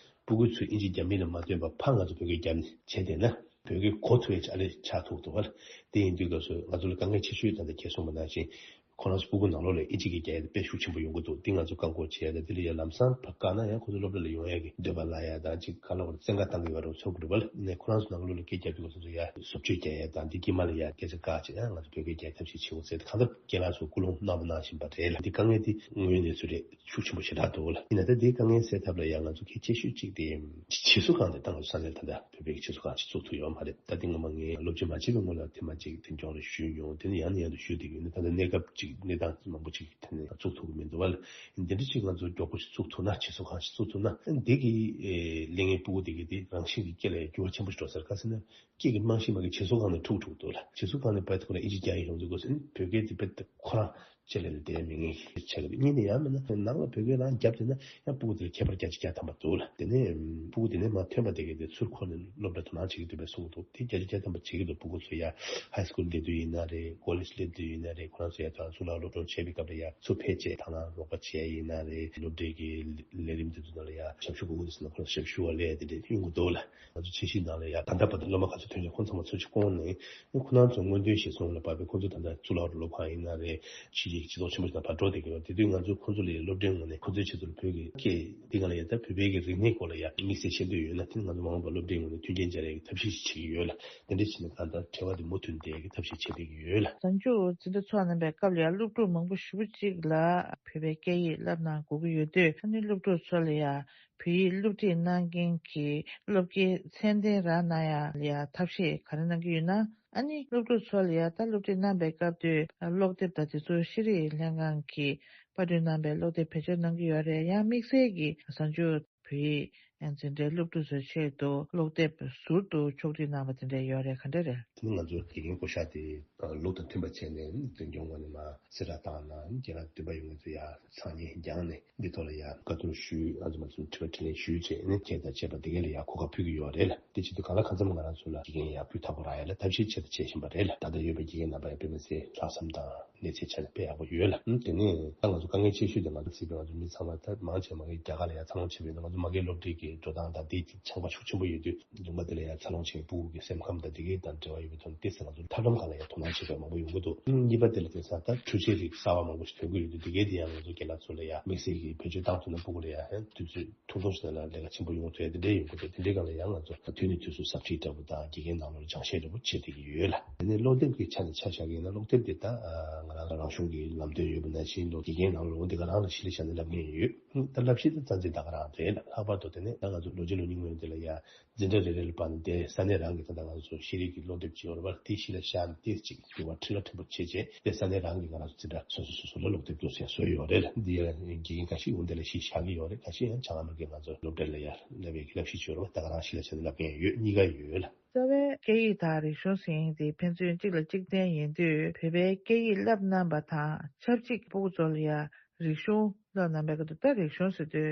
སྤུ་གུ་ཚོས་ཨིན་ཇི་རྒྱབ་མིན་ལ་མ་ལྟོས་པར་ཕར་ང་ཚོ་བོད་སྐད་རྒྱབ་ནས་བྱས་བསྡད་ན། བོད་སྐད་གོ་ཐུབ་པའི་ཅིག་ཨ་ལས་ཆགས་ཐུབ་འདུག་བ། དེ་ཡིན་དུས་སྐབས་སུ་ང་ཚོ་ལ་དཀའ་ངལ་ཆེ་ཤོས་ད་ལྟ་ཁྱེད་གསུངས་པ་ནང་བཞིན་ཁོ་རང་ཚོ་སྤུ་གུ་ནང་ལོགས་ལ་ཨིན་ཇི་སྐད་རྒྱག་ཡ་དེ་དཔེ་ཤུགས་ཆེན་པོ་ཡོང་གི་འདུག་དེ་ང་ཚོ་བཀག་འགོག་བྱེད་ཡ་དང་དེ་ལ་ཡང་ལམ་སང་ཕར་བཀག་ན་ཡང་ཁོ་ཚོ་སློབ་གྲྭ་ལ་ཡོང་ཡ་གི་འདོད་པ་བརླག་ཡ་དང་ཅིག་ག་ལ་བར་བཙན་བཀའ་བཏང་གི་ཡོད་རེད་ཚོར་གི་འདུག་བ། ནས་ཁོ་རང་ཚོ་ནང་ལོགས་ལ་སྐད་རྒྱབ་དུས་སྐབས་སུ་ཡ་བཟོ་བཅོས་རྒྱག་ཡ་དང་དེ་དཀྱིལ་མ་ལ་ཡ་སྐད་ཆ་བཀག་བྱེད་ཡ་ང་ཚོ་བོད་སྐད་རྒྱག་ཐབས་ཤེས་བྱེད་འོ་ཟེར་ཏེ་གང་ལྟར་རྒན་ལགས་ཚོ་སྐུལ་སློང་གནང་བ་གནང་བཞིན་པ་རེད་ལ། འདི་དཀའ་ངལ་འདི་དངོས་ཡོད་གནས་ཚུལ་རེད། ཤུགས་ཆེན་པོ་ཞེ་དྲག་འདུག་ལ། ཡིན་ན་ད་དེའི་དཀའ་ངལ་སེལ་ཐབས་ལ་ཡང་ང་ཚོ་གལ་ཆེ་ཤོས་གཅིག་དེ་ཕྱི་ཚུལ་ཁང་དེ་ཏང་ཨུ་ས་གནས་ད་ལྟ་བོད་པའི་ཕྱི་ཚུལ་ཁང་ཞིག་བཙུགས་ཐུབ་ཡོད་མ་རེད། ད་དེ་སྔོན་མ་ངས་སློབ་སྦྱོང་མ་བྱས་པའི་སྔོན་ལ་ཐེངས་མ་གཅིག་འཛིན་སྐྱོང་ལ་ཞུས་མྱོང་། དེ་ནས་ཡང་ནས་ཡང་དུ་ཞུས་བསྡད་ཀྱི་ཡོད། ད་ལྟ་གནས་སྐབས་གཅིག་གནས་སྟངས་མང་པོ་གཅིག་ཐད་ནས་བཙུགས་ཐུབ་ཀྱི་མི་འདུག་བ་ལ། འདི་འདྲ་གཅིག་ང་ཚོ་མགྱོགས་པོ་ཞིག་བཙུགས་ཐུབ་ན་ཕྱི་ཚུལ་ཁང་ཞིག་བཙུགས་ཐུབ་ན་འདི་གི་ལས་ངན་སྤུ་གུ་དེ་གི་དེ་རང་བཞིན་གྱི་སྐད་ལ་འགྱུར་བ་ཆེན་པོ་ཞིག་འགྲོ་ས་རེད། ག་ཟེར་ན། སྐད་ཀྱི་རྨང་གཞི་མ་གི་ཕྱི་ཚུལ་ཁང་ནས་འཁྲུག་འཁྲུག་འདུག་ལ། ཕྱི་ཚུལ་ཁང་ནས་བལ་ཐུག་ན་ཨིན་ཇི་རྒྱག་ཡིན་ཡོང་དུས་སྐབས་སུ་བོད་སྐད་དེ་བལ་ཁོ་རང་ཅི་ལས་ལ་བསྡད་མི་ངེས་ཤེས་ཆགས་ཀྱི་འདུག་གཉིས་ནས་ཡང་མིན་ན་ནང་ལ་བོད་སྐད་རང་རྒྱབ་བསྡད་ན་ཡང་སྤུ་གུ་དེར་ཁྱད་པར་བརྒྱ་ཆ་བརྒྱ་ཐམ་པ་འདུག་ལ། དེ་ནས་སྤུ་གུ་དེ་ནས་མར་ཐོན་པ་དེ་གས་དེ་ཚུར་འཁོར་ནས་སློབ་གྲྭ་དོ་སྣང་བྱེད་ཀྱི་འདུག་པའི་གསུང་གི་འདུག་དེ་བརྒྱ་ཆ་བརྒྱ་ཐམ་པ་བྱེད་ཀྱི་འདུག་སྤུ་གུ་ཚོ་ཡ་ཧའི་སི་ཁུལ་སླེབས་དུས་ཡིན་ན་རེད། ཀོ་ལེཇ་སླེབས་དུས་ཡིན་ན་རེད། ཁོ་རང་ཚོ་ཡ་ད་གཙུག་ལག་སློབ་སྦྱོང་བྱེད་པའི་སྐབས་ལ་ཡ་ཚུར་ཕེབས་བྱས་དང་བླངས་རོགས་པ་བྱེད་ཡ་ཡིན་ན་རེད། སློབ་གྲྭའི་གི་ལས་རིམ་དེ་ཚོ་ནང་ལ་ཡ་ཞབས་ཞུ་སྤུ་གུ་དེ་ཚོ་ནང་ཁོ་རང་ཞབས་ཞུ་བ་ལས་དེ་འདྲ་ཡོང་གི་འདུག་ལ། ང་ཚོ་ཆེད་སྤྱོད་ནང་ལ་ཡ་ད་ལྟ་བར་དུ་སློབ་མ་ག་ཚོད་ཐོན་ཀྱང་ཁོང་ཚང་མ་ཚུར་ཅིག་བསྐོང་ནས་ཁོ་རང་ཚོ་སྔོན་ཐོན་གཞིར་བཟུང་ལ་བབས་པའི་ཁོང་ཚོ་ད་ལྟ་གཙུག་ལག་སློབ་ཁང་ཡིན་ན་རེད། ཕྱི་རྒྱལ་གྱི་སྤྱི་ཚོགས་ཆེན་པོ་ཞིག་ནང་ཕར་འགྲོ་བསྡད་ཀྱི་ཡོད། དེ་དུས་ང་ཚོས་ཁོང་ཚོ་ལ་ཡ་སློབ་གྲྭའི་ངོས་ནས་ཁོང་ཚོའི་ཆེད་དུ་བོད་ཀྱི་སྐད་འདི་ག་ལ་ཡ་ད་བོད་པའི་གི་རིག་གནས་སྐོར་ལ་ཡ་དམིགས་བསལ་ཤེས་འདོད་ཡོད་ན་དེ་ནི་ང་ཚོ་མ་འོངས་པར་སློབ་གྲྭའི་ངོས་ནས་མཐུན་རྐྱེན་སྦྱར་ཡ་གི་ཐབས་ཤེས་ཤིག་བྱེད་ཀྱི་ཡོད་ལ། དེ་འདྲ་བྱས་ནས་གང་ལྟར་འབྲེལ་བ་དེ་མུ་མཐུད་བསྡད་ཡ་གི་ཐབས་ཤེས་བྱེད་བསྡད་ཀྱི་ཡོད་ལ། གཟའ་མཇུག་འཛིན་གྲྭ་ཚོགས་གནང་པའི་སྐབས་ལ་ཡ་སློབ་ཕྲུག་མང་པོ་ཞེ་པོ་ཅིག་ལ་བོད་པའི་སྐད་ཡིག་བསླབ་གནང་དགོས་ཀྱི་ཡོད་དུས་ཨ་ནི་སློབ་ཕྲུག་ཚོ་ལ་ཡ། བོད་ཡིག་སློབ་ཁྲིད་གནང་མཁན་གྱི་སློབ་དགེའི་ཚད་ལྡན་རང་གནང་ཡ་ལ་ཡ་ཐབས་ཤེས་ག་རེ་གནང་གི་ཡོད་ན། ཨ་ནི་སློབ་ཕྲུག་ཚོ་ལ་ཡ་ད་སློབ་ཁྲིད་གནང་པའི་སྐབས་དུས་ཀློག་དེབ་དང་དེ་ཚོ་ཤེས་རིག་ལྷན་ཁང་གིས་པར་སྐྲུན་གནང་པའི་ཀློག་དེབ་བེད་སྤྱོད་གནང་གི་ཡོད་རེད། ཡང་དམིགས་བསལ་གྱི་གཟའ་མཇུག་བོད་ཡིག་འཛིན་གྲྭའི་སློབ་ཕྲུག་ཚོའི་ཆེད་དུ་ཀློག་དེབ་ཟུར་དུ་ཕྱོགས་སྒྲིག་གནང་བ་དེ་འདྲ་ཡོད་རེད། ག་འདྲ་རེད། དེ་ནི་ང་ཚོ་དགེ་རྒན་བསྐོ་བཞག་དེ་ལུགས་དང་མཐུན་པ་བྱས་ནས་དོན་སྐྱོང་ངོས་ནས་མ་གསལ་བསྒྲགས་བཏང་ན་རྒན་ལགས་འདུན་པ་ཡོད་མཁན་ཚོ་ཡར་འཚང་སྙན་རྒྱང་ནས་འདི་ཐོག་ལ་ཡར་བཀའ་བསྡུར་ཞུས། ང་ཚོ་མ་ཚོ་དྲི་བ་དྲིས་ལན་ཞུས་བྱས་ནས་ཁྱེད་དང་བཅས་པ་འདི་གས་ལ་ཡར་གོ་སྐབས་ཕུལ་གྱི་ཡོད་རེད་ལ། དེ་བྱེད་དུས་གང་ལ་གང་འཚམ་ང་རང་ཚོ་ལ་དགེ་རྒན་ཡར་ཕུལ་ཐག་པ་རག་ཡ་ལ་ཐབས་ཤེས་ཆེད་དུ་བྱེད་བཞིན་པ་རེད་ལ། ད་ལྟ་ཡོད་པའི་དགེ་རྒན་རྣམ་པ་ཡང་དཔེ་མི་སྲིད་ལྷག་བསམ་དང་གནས་ཚད་ཆ་ནས་དཔེ་ཡག་པོ་ཡོད་ལ། དེ་ནས་ད་ང་ཚོ་དཀའ་ངལ་ཆེ་ཤོས་དེ་ང་ཚོ་སྲིད་པའི་ང་ཚོ་མི་ཚང་མ་ད་མང་ཆེ་མ་གི་རྒྱ་གར་ལ་ཡར་འཚར་ལོངས་བྱས་པ་ཡིན་ན་ང་ཚོ་མ་གིའི་སློབ་གྲྭའི་གི་འགྲོ་སྟངས་དང་དེའི་ཆགས་པ་ཤུགས་ཆེན་པོ་ཡོད་དུས། ལུང་པ་དེ་ལ་ཡང་འཚར་ལོངས་བྱེད་མཁན་སྤུ་གུ་གི་སེམས་ཁམས་དང་དེ་གའི་དང་འབྲེལ་བ་ཡོད་པའི་ཐོག་ནས་ཏོག་ཙམ་ང་ཚོ་ཐབས་ལམ་སྒང་ལ་ཡང་དོ་སྣང་བྱེད་མཁན་མང་པོ་ཡོང་གི་འདུག་གཉིས་པ་དེ་ལ་བལྟས་ཙང་ད་འཕྲུལ་ཆས་རིགས་གསར་བ་མང་པོ་ཞིག་ཐོན་གྱི་ཡོད་དུས་དེ་གའི་དེ་ཡང་ང་ཚོ་རྒན་ལགས་ཚོ་ལ་ཡང་དམིགས་བསལ་གྱི་བེད་སྤྱོད་བཏང་ཐུབ་ན་སྤུ་གུ་ལ་ཡང་ཧན་དུས་ཚོད་ཐུང་ཐུང་ཞིག་ནང་ལ་ལས་ཀ་ཆེན་པོ་ཡོང་ཐུབ་ཡ་དེ་འདྲའི་ཡོང་གི་འདུག་དེ་འདྲའི་སྒང་ལ་ཡང་ང་ཚོ་དུས་ནས་དུས་སུ་ཟབ་ཁྲིད་འདྲ་པོ་དང་དགེ་རྒན་ནང་ལོགས་ལ་སྦྱང་བཤད་འདྲ་པོ་བྱེད་བསྡད་ཀྱི་ཡོད་ལ། དེ་ནས་སློབ་དེབ་ཀྱི་ཆ་ནས་ཆ་བཞག་གི་ཡིན་ན་སློབ་དེབ་དེ་ད་ང་རང་ལ་རང་གཞུང་གི་ལམ་སྟོན་ཡོད་པ་ནང་བཞིན་ལོ་དགེ་རྒན་ནང་ལོགས་འདི་ག་རང་ལ་གཞི་ལ་བཞག་ནས་ལབ་མཁན་ཡོད། ད་བསླབ་གཞི་དེ་རྩ་འཛིན་ད་ག་རང་རེད་ལ། ལྷག་པར་དུ་དེ་ནས་ད་ང་ཚོ་ལོ་གཅིག་ལོ་གཉིས་སྔོན་དེ་ལ་ཡ་འཛིན་གྲྭ་རེ་རེ་ལ་བར་ནས་དེ་ས་གནས་རང་གི་ད་ལྟ་ང་ཚོ་ཤེས་རིག་གི་སློབ་དེབ་ཅིག་ཡོད་རེད་པ། དེ་གཞི་ལ་བཞག་ནས་དེ་ཅིག་འགྱུར་བ་ཁྲིད་ལ་ཁྲིད་པོ་བྱས་རྗེས་དེ་ས་གནས་རང་གི་ང་རང་ཚོ་འཛིན་གྲྭ་སོ་སོ་སོ་སོ་ལ་སློབ་དེབ་བཟོ་ས་བཟོས་ཡོད་རེད་ལ། འདི་ཡ་དགེ་རྒན་ཁ་ཤས་འོ་འདི་ལ་གཞི་བཞག་གི་ཡོད་རེད། ཁ་ཤས་ཡང་བྱང་ཨ་མི་རི་ཀའི་ང་ཚོ་སློབ་གྲྭ་ལ་ཡ་བསླབ་པའི་བསླབ་གཞི་ཅིག་ཡོད་རེད་པ། ད་ག་རང་གཞི་ལ་བྱས་ནས་བསླབ་མཁན་ཡོད། གཉིས་ཀ་ཡོད་ལ། རྩ་བའི་སྐད་ཡིག་དང་རིག་གཞུང་ཟེར་མཁན་དེ་ཕན་ཚུན་གཅིག་ལ་གཅིག་བརྟེན་ཡིན་དུས་བོད་པའི་སྐད་ཡིག་བསླབ་གནང་བ་དང་ཆབས་ཅིག་སྤུ་གུ་ཚོ་ལ་ཡང་རིག་གཞུང་བསླབ་གནང་བའི་སྐབས་དུ་ད་རིག་གཞུང་ཟེར་དུས་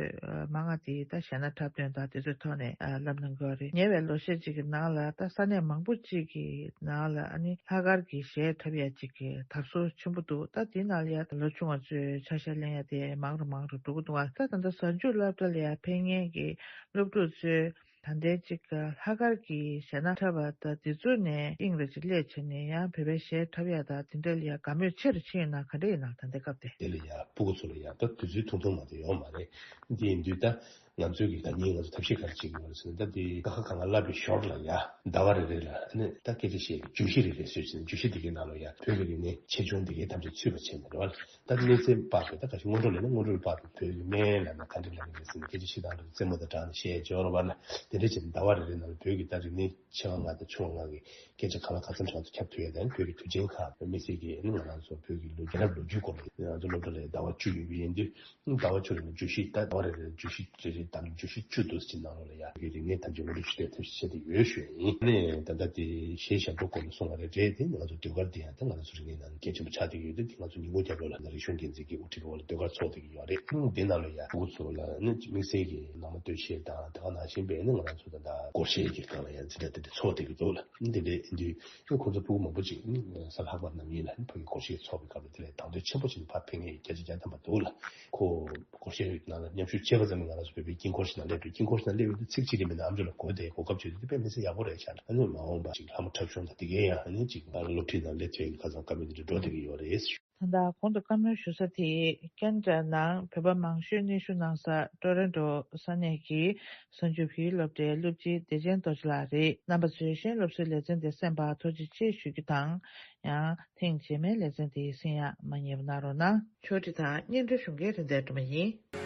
མ་ང་དེ་ད་གཞས་སྣ་འཁྲབ་སྟོན་དང་དེ་ཚོའི་ཐོག་ནས་བསླབ་གནང་གི་ཡོད་རེད། ཉེ་བའི་ལོ་ཤས་ཅིག་གི་ནང་ལ་ད་ས་གནས་མང་པོ་ཅིག་གི་ནང་ལ་ཨ་ནི་ལྷག་དཀར་གྱི་གཞས་འཁྲབ་ཡ་ཅིག་གི་དར་སྲོལ་ཆེན་པོ་འདུག་ད་དེའི་ནང་ལ་ཡང་ལོ་ཆུང་བ་ཚོས་ཆ་ཤས་ལེན་ཡ་དེ་མང་རུ་མང་རུ་འགྲོ་གི་འདུག་ད་ད་ལྟ་གཟའ་མཇུག་སློབ་གྲྭ་ལ་ཡང་ཕེབས་མཁན་གྱི་སློབ་ཕྲུག་ཚོས། ད་ལྟའི་ཅིག་ལྷག་དཀར་གྱི་གཞས་སྣ་འཁྲབ་པ་དང་དེ་ཚོ་ནས་དབྱིངས་རེ་ཅིག་སླེབས་བྱས་ནས་ཡང་བོད་པའི་གཞས་འཁྲབ་ཡག་དང་དེ་འདྲ་ལ་ཡང་དགའ་མོས་ཆེ་རུ་ཕྱིན་ཡོད་ན་ག་འདྲ་ཡིན་ན་ད་ལྟའི་སྐབས་དེ། དེ་ལ་ཡང་སྤུ་གུ་ཚོ་ལ་ཡང་ད་དུས་ཚོད་ཐུང་ཐུང་མ་གཏོགས་ཡོད་མ་རེད། འདི་ཡིན་དུས་ད་ང་ཚོའི་གི་ད་ཉིན་ང་ཚོ་ཐབས་ཤེས་ག་རེ་བྱེད་ཀྱི་ཡོད་རེད་ཟེར་ན་ད་དེ་ཀ་ཁ་ག་ང་བསླབ་པའི་ཞོར་ལ་ཡང་ཟླ་བ་རེ་རེ་ལ་ཨ་ནི་ད་སྐད་ཆ་བཤད་བརྗོད་གཞི་རེ་རེ་བཟོས་བྱས་ནས་བརྗོད་གཞི་དེ་གའི་ནང་ལ་ཡང་བོད་ཀྱི་རིག་གནས་ཆེ་ཆུང་དེ་གའི་ཐམས་ཅད་ཚུད་པ་བྱས་ནས་རེད་བ། ད་གནས་ཚད་དཔག་པའི་ད་ག་ཞིག་སྔོན་འགྲོ་ལས་ན་སྔོན་འགྲོ་ལ་དཔག་པའི་བོད་ཀྱི་སྨན་ལབ་ན་ག་འདྲ་ལབ་ཀྱི་རེད་ཟེར་ནས་སྐད་ཆ་བཤད་སྟངས་རེད། རྩེད་མོ་དང་སྦྲགས་ནས་བཤད་ཡ་ཅིག་ཡོད་རེད་པ་ལ། དེ་འདྲ་བྱས་ནས་ཟླ་བ་རེ་རེ་ནང་ལ་བོད་ཀྱི་ད་རིག་གནས་ཆེ་བ་ལྔ་དང་ཆུང་བ་ལྔ་གི་སྐད་ཆ་གང་ལ་ག་ཚོད་གྲངས་སུ་ཁྱབ་ཐུབ་ཡ་དང་བོད་ཀྱི་དུས་ཆེན་ཁག་དམིགས་བསལ་གྱི་ནི་ང་རང་ཚོ་བོད་ཀྱི་ལོ་རྒྱལ་རབས་ལོ་རྒྱུས་སྐོར་ལ་ང་ཚོ་སློབ་གྲྭ་ལ་ཟླ་བ་བཅུ་ཡོད་པ་ཡིན་དུས་ཟླ་བ་བཅུ་རེ་ནས་བརྗོད་གཞི་ད་ཟླ་བ་རེ་རེ་ནས་བརྗོད་གཞི་རེ་རེ་དང་བརྗོད་གཞི་བཅུ་འདུག་ཟེར་ནང་ལོགས་ལ་ཡ་བོད་ཀྱི་རིག་གནས་ཐམས་ཅད་ངོ་སྤྲོད་ཞུ་ཐབས་ཐབས་ཤེས་བྱས་ཏེ་ཡོད་ཞུ་ཡ་ཡིན། ནས་ད་ལྟ་དེ་གཞས་ཞབས་བྲོ་སྐོར་ལ་གསུང་བ་རེད། རེད་དེ་ང་ཚོ་ཟློས་གར་འདི་ཡང་ད་ང་རང་ཚོ་རིག་གནས་ནང་གལ་ཆེན་པོ་ཆགས་བསྡད་ཀྱི་ཡོད་དེ་དེ་ང་ཚོ་ཉིན་གུང་རྒྱབ་ལོགས་ལ་ན་རིག་གཞུང་འགན་འཛིན་གྱི་དབུ་ཁྲིད་འོག་ལ་ཟློས་གར་ཚོགས་བསྡད་ཀྱི་ཡོད་རེད། ཨང་དེ་ནང་ལ་ཡ་ཕྲུ་གུ་ཚོ་ལ་ནི་དམིགས་བསལ་གྱི་ནང་མ་སྟོད་གཞས་དང་དེ་ག་ནང་བཞིན་པའི་ནི་ང་རང་ཚོ་ད་ལྟ་སྒོར་གཞས་ཀྱི་སྒང་ལ་ཡང་འཛིན་གྲྭ་དེ་འདྲ་ཚོགས་བསྡད་ཀྱི་འདུག་ལ། ཨང་དེ་འདྲའི་ཡིན་དུས་ཁོང་ཚོ་ཕྲུ་གུ་མང་པོ་ཅིག་ནི་གཟའ་ལྷག་པ་ནམ་ཡིན་ལ་ནི་ཕ་གི་སྒོར་གཞས་ཚོགས་པའི་སྐབས་ལ་དེ་ལ་དང་དོད་ཆེན་པོ་བྱས་ནས་ཕར་ཕེབས་མཁན་སྐད་ཆ་རྒྱག་ཐབས་མ་འདུག་ལ། ཁོ་སྒོར་གཞས་ནང་ལ་མཉམ་ཞུགས་བྱས་པ་ཙམ་ལ་ང་རང་ཚོ་བོད་པའི་དཀྱིལ་འཁོར་ཞིག་ནང་སླེབས་འགྲོ། དཀྱིལ་འཁོར་ཞིག་ནང་སླེབས་ཡོང་དུས་ཚིག་གཅིག་རེ་མིན་ན་ཨ་མཆོག་ལ་གོ་བདེ་གོ་སྐབས་བྱེད་དུས་དེ་དཔེ་མི་སྲིད་ཡག་པོ་རེད་ཤག་ཨ་ནི་མ་འོངས་པ་ཅིག་ལྷ་མོ་འཁྲབ་གཞུང་དང་དེ་གའི་ཡང་ཨ་ནི་ཅིག་སློབ་ཁྲིད་དང་སླེབས་ཚེ་ཁ་སང་བཀའ་མོལ་འདི་འདྲ་འགྲོ་བསྡད་ཀྱི་ཡོད་རེད། ད་ལྟ་གོང་དུ་བཀའ་མོལ་ཞུ་ས་དེ་ཁེ་ན་ཌ་ནང་བོད་པ་མང་ཤོས་གནས་བཞུགས་གནང་ས་ཊོ་རོན་ཊོ་ས་གནས་ཀྱི་གསར་འགྱུར་བོད་ཡིག་སློབ་གྲྭའི་སློབ་སྤྱི་བདེ་ཆེན་རྡོ་རྗེ་ལགས་རེད། རྣམ་པ་ཚོས་གཞན་སློབ་གསོའི་ལེ་ཚན་དེ་གསན་པར་ཐུགས་རྗེ་ཆེ་ཞུ་རྒྱུ་དང་། ཡང་ཐེངས་རྗེས་མའི་ལེ་ཚན་དེ་གསན་ཡག་མ་བསྙེལ་བ་གནང་རོགས་གནང་། ཕྱོགས་སྒྲིག་དང་སྙན་སྒྲོན་ཞུ་མཁན་རིན་ལྡན་སྒྲོལ་མ་ཡིན།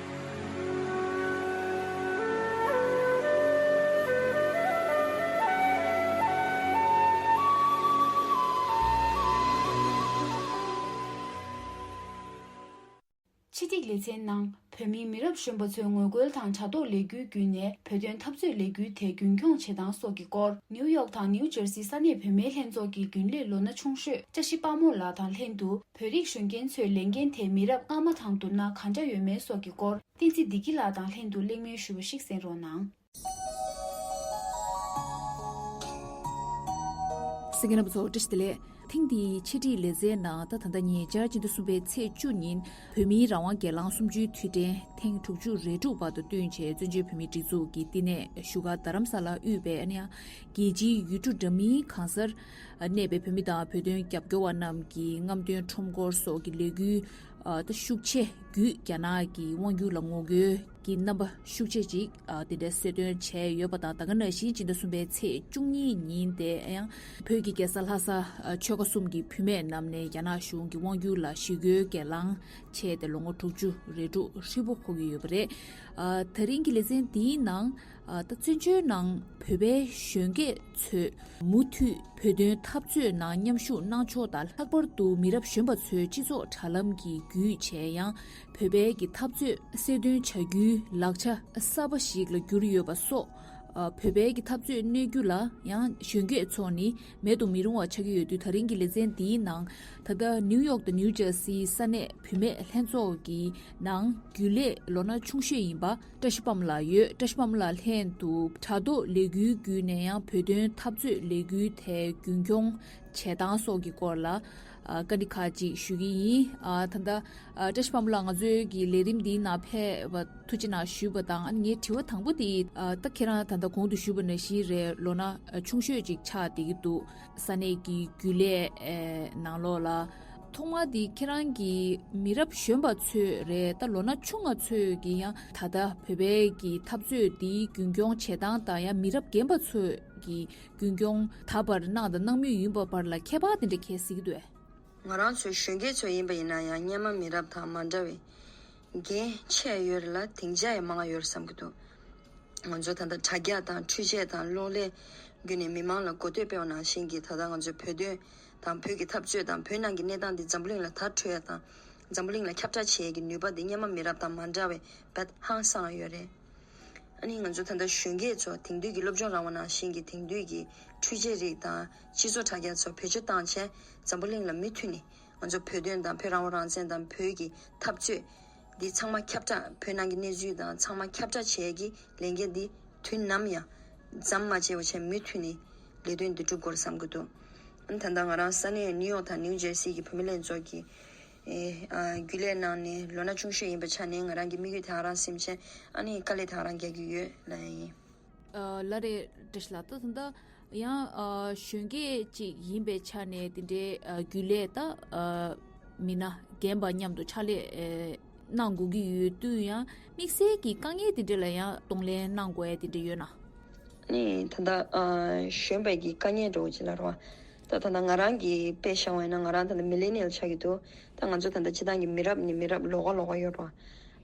ཕྱི་ཐིག་ལེ་ཚན་ནང་བོད་མིའི་མི་རབས་གཞོན་པ་ཚོའི་ངོ་རྒོལ་དང་དྲ་ཐོག་ལས་འགུལ་བརྒྱུད་ནས་བོད་དོན་འཐབ་རྩོད་ལས་འགུལ་དེ་རྒྱུན་འཁྱོངས་བྱེད་སྟངས་སོགས་ཀྱི་སྐོར་ནིའུ་ཡོག་དང་ནིའུ་ཇར་སི་ས་གནས་བོད་མིའི་ལྷན་ཚོགས་ཀྱི་རྒྱུན་ལས་ལོ་ན་ཆུང་ཤོས་བཀྲ་ཤིས་དཔལ་མོ་ལགས་དང་ལྷན་དུ་བོད་རིགས་གཞོན་སྐྱེས་ཚོས་ལས་འགན་དེ་མི་རབས་སྔ་མ་དང་བསྡུར་ན་གང་འདྲ་ཡོད་མེད་སོགས་ཀྱི་སྐོར་བསྟན་འཛིན་བདེ་སྐྱིད་ལགས་དང་ལྷན་དུ་གླེང་མོལ་ཞུས་པ་ཞིག་གསན་རོགས་གནང་། གསན་མཁན་རྣམ་པ་ཚོ་བཀྲ་ཤིས་བདེ་ལེགས། ཐེངས་འདིའི་འཆད་ཁྲིད་ལེ་ཚན་ནང་ད་ད་ལྟ་ཉེ་ཆར་སྤྱི་ཟླ་གསུམ་པའི་ཚེས་བཅུ་ཉིན་བོད་མིའི་རང་དབང་སྒེར་ལངས་གསུམ་བཅུའི་དུས་དྲན་ཐེངས་དྲུག་ཅུ་རེ་དྲུག་པ་དང་བསྟུན་བྱས་བཙན་བྱོལ་བོད་མིའི་སྒྲིག་འཛུགས་ཀྱི་བསྟི་གནས་བཞུགས་སྒར་རྡ་རམ་ས་ལར་དབུས་པའི་ཨ་ནི་རྒྱལ་སྤྱིའི་ཡུལ་གྲུ་འདྲ་མིན་གང་སར་གནས་པའི་བོད་མི་དང་བོད་དོན་རྒྱབ་སྐྱོར་བ་རྣམས་ཀྱི་རྔམ་སྟོན་ཁྲོམ་སྐོར་སོགས་ཀྱི་ལས་འགུལ་ད་ཤུགས་ཆེ་བརྒྱུད་རྒྱ་ནག་གི་དབང་སྒྱུར་ལ་ངོ་རྒོལ་གྱི་རྣམ་པ་ཤུགས་ཆེ་ཅིག་ཨ་དེ་འདྲ་གསལ་སྟོན་བྱས་ཡོད་པ་དང་། ད་ག་ནང་བཞིན་སྤྱི་ཟླ་གསུམ་པའི་ཚེས་བཅུ་གཉིས་ཉིན་དེ་ཡང་བོད་ཀྱི་རྒྱལ་ས་ལྷ་ས་ཨ་ཆོལ་ཁ་གསུམ་གྱི་བུད་མེད་རྣམས་ནས་རྒྱ་ནག་གཞུང་གི་དབང་སྒྱུར་ལ་ཞི་རྒོལ་སྒེར་ལངས་བྱས་ཏེ་ལོ་ངོ་དྲུག་ཅུ་རེ་དྲུག་ཧྲིལ་པོ་འཁོར་གྱི་ཡོད་པ་རེད། ཨ་ད་རིང་གི་ལེ་ཚན་འདིའི་ནང་ཨ་ད་བཙན་བྱོལ་ནང་བོད་པའི་གཞོན་སྐྱེས་ཚོས་མུ་མཐུད་བོད་དོན་འཐབ་རྩོད་ནང་མཉམ་ཞུགས་གནང་ཕྱོགས་དང་། ལྷག་པར་དུ་མི་རབས་གཞོན་པ་ཚོའི་སྤྱི་ཚོགས་དྲ་ལམ་གྱི་བརྒྱུད་བྱས་ཡང་བོད་པའི་གི་འཐབ་རྩོད་གསལ་སྟོན་བྱ་རྒྱུའི་ལག་ཆ་གསར་པ་ཞིག་ལ་གྱུར་ཡོད་པ་སོགས་ ཨ། བོད་པའི་གི་འཐབ་རྩོད་གནས་རྒྱུ་ལ་ཡང་གཞོན་སྐྱེས་ཚོ་ནི་མེད་དུ་མི་རུང་བ་ཆགས་ཀྱི་ཡོད་དུས། ད་རིང་གི་ལེ་ཚན་འདིའི་ནང་ད་ལྟ་ནིའུ་ཡོག་དང་ནིའུ་ཇར་སིའི་ས་གནས་བུད་མེད་ལྷན་ཚོགས་ཀྱི་ནང་རྒྱུན་ལས་ལོ་ན་ཆུང་ཤོས་ཡིན་པ་བཀྲ་ཤིས་པདྨ་ལགས་ཡོད། བཀྲ་ཤིས་པདྨ་ལགས་ལྷན་དུ་དྲ་ཐོག་ལས་འགུལ་བརྒྱུད་ནས་ཡང་བོད་དོན་འཐབ་རྩོད་ལས་འགུལ་དེ་རྒྱུན་འཁྱོངས་བྱེད་སྟངས་སོགས་ཀྱི་སྐོར་ལ་ཨ། བཀའ་འདྲི་ཁག་ཅིག་ཞུ་གི་ཡིན། ཨ། ད་ལྟ་ཨ། བཀྲ་ཤིས་པདྨ་ལགས་ང་ཚོའི་གི་ལས་རིམ་འདིའི་ནང་ཕེབས་པ་ཐུགས་རྗེ་གནང་ཞུས་པ་དང་། ཨ་ནི་ངའི་དྲི་བ་དང་པོ་དེ་ཨ། ད་ཁྱེད་རང་ད་ལྟ་གོང་དུ་ཞུས་པ་ནང་བཞིན་རེད། ལོ་ན་ཆུང་ཤོས་ཅིག་ཆགས་བསྡད་ཀྱི་འདུག་ས་གནས་ཀྱི་རྒྱུན་ལས་ཨེ། ནང་ལོགས་ལ། ཐོག་མ་དེ་ཁྱེད་རང་གི་མི་རབས་གཞོན་པ་ཚོས་རེད། ད་ལོ་ན་ཆུང་ང་ཚོས་ཀྱི་ཡང་ད་ལྟ་བོད་པའི་གི་འཐབ་རྩོད་འདི་རྒྱུན་སྐྱོང་བྱེད་སྟངས་དང་། ཡང་མི་རབས་རྒན་པ་ཚོས་ཀྱི་རྒྱུན་སྐྱོང་ད་བར་གནང་དང་གནང་མུས་ཡིན་པ་བར་ལ་ཁྱད་པར་དེ་འདྲ་གལ་སྲིད་ཀྱི་འདུག་གས། ང་རང་ཚོའི་གཞོན་སྐྱེས་ཚོ་ཡིན་པ་ཡིན་ན་ཡང་སྔོན་མ་མི་རབས་དང་མ་འདྲ་བའི་འགན་ཆེ་ཡོད་རེད་ལ། སྡིངས་ཆ་ཡང་མང་ཡོད་རེད་བསམ་གྱི་འདུག་ང་ཚོ་ད་ལྟ་དྲ་རྒྱ་དང་འཕྲུལ་ཆས་དང་གློག་ཀླད་བརྒྱུད་ནས་མི་མང་ལ་གོ་ཐོས་སྤེལ་བ་ནང་བཞིན་གྱི། ད་ལྟ་ང་ཚོའི་བོད་དོན་དང་བོད་ཀྱི་འཐབ་རྩོད་དང་བོད་ནང་གི་གནས་སྟངས་འདི་འཛམ་བུ་གླིང་ལ་དར་འཕྲོད་ཡ་དང་། འཛམ་བུ་གླིང་ལ་ཁྱབ་བསྒྲགས་བྱེད་ཡ་གི་ནུས་པ་འདི་སྔོན་མ་མི་རབས་དང་མ་འདྲ་བའི་རྦད་ཧང་སང་ཡོད་རེད། ཨ་ནི་ང་ཚོ་ད་ལྟ་གཞོན་སྐྱེས་ཚོ་དེང་དུས་ཀྱི་སློབ་སྦྱོང་རང་དབང་ནང་བཞིན་གྱི་དེང་དུས་ཀྱི་འཕྲུལ་ཆས་རིགས་དང་སྤྱི་ཚོགས་དྲ་རྒྱ་ཚོ་བེད་སྤྱོད་བཏང་བྱས་འཛམ་བུ་གླིང་ལ་མུ་མཐུད་ནས་ང་ཚོ་བོད་དོན་དང་བོད་རང་དབང་རང་བཙན་དང་བོད་ཀྱི་འཐབ་རྩོད་འདི་ཚང་མ་ཁྱབ་བསྒྲགས། བོད་ནང་གི་གནས་ཚུལ་དང་ཚང་མ་ཁྱབ་བསྒྲགས་བྱེད་ཡས་ཀྱི་ལས་འགན་འདི་དུས་ནམ་ཡང་མཚམས་མ་བཅད་པ་བྱས་མུ་མཐུད་ནས་ལས་དོན་འདི་སྒྲུབ་དགོས་རེད་བསམ་གྱི་འདུག་ཨ་ནི་ད་ལྟ་ང་རང་ས་གནས་ནིའུ་ཡོག་དང་ནིའུ་ཇར་སི་གི་བུད་མེད་ལྷན་ཚོགས་ཀྱི་ཨེ། ཨ། རྒྱུན་ལས་གནང་ནས་ལོ་ན་ཆུང་ཤོས་ཡིན་པའི་ཆ་ནས་ང་རང་གི་དམིགས་ཡུལ་དེ་ག་རང་སེམས་ཆེན། ཨ་ནི་དཀའ་ལས་དེ་ག་རང་རྒྱག་གི་ཡོད་ལབ་ཡ་ཡིན། ཨ། ལགས་རེད། བཀྲ་ཤིས་ལགས། ད་ད་ལྟ་ཡང་ཨ། གཞོན་སྐྱེས་ཅིག་ཡིན་པའི་ཆ་ནས་དེ་འདྲའི་ཨ། རྒྱུན་ལས་ད་ཨ། མི་སྣ་རྒན་པ་མཉམ་དུ་ཕྱག་ལས་ཨེ། གནང་དགོས་ཀྱི་ཡོད་དུས། ཡང་དམིགས་བསལ་གྱི་དཀའ་ངལ་དེ་འདྲ་ལ་ཡང་གདོང་ལེན་གནང་དགོས་ཡ་དེ་འདྲ་ཡོད་ན། ནི་ད་ལྟ་ཨ། གཞོན་པའི་གི་དཀའ་ངལ་འདྲ་བོ་ཅིག་ལབ་རོགས། ད་ད་ལྟ་ང་རང་གི་དཔེ་བཞག་པ་ཡིན་ན། ང་རང་ད་ལྟ་མི་ལེ་ནི་ཡལ་ཆགས་ཀྱི་འདུག་ད་ང་ཚོ་ད་ལྟ་སྤྱི་བཏང་གི་མི་རབས་ནི་མི་རབས་ལོགས་ཀ་ལོགས་ཀ་ཡོད་རོགས།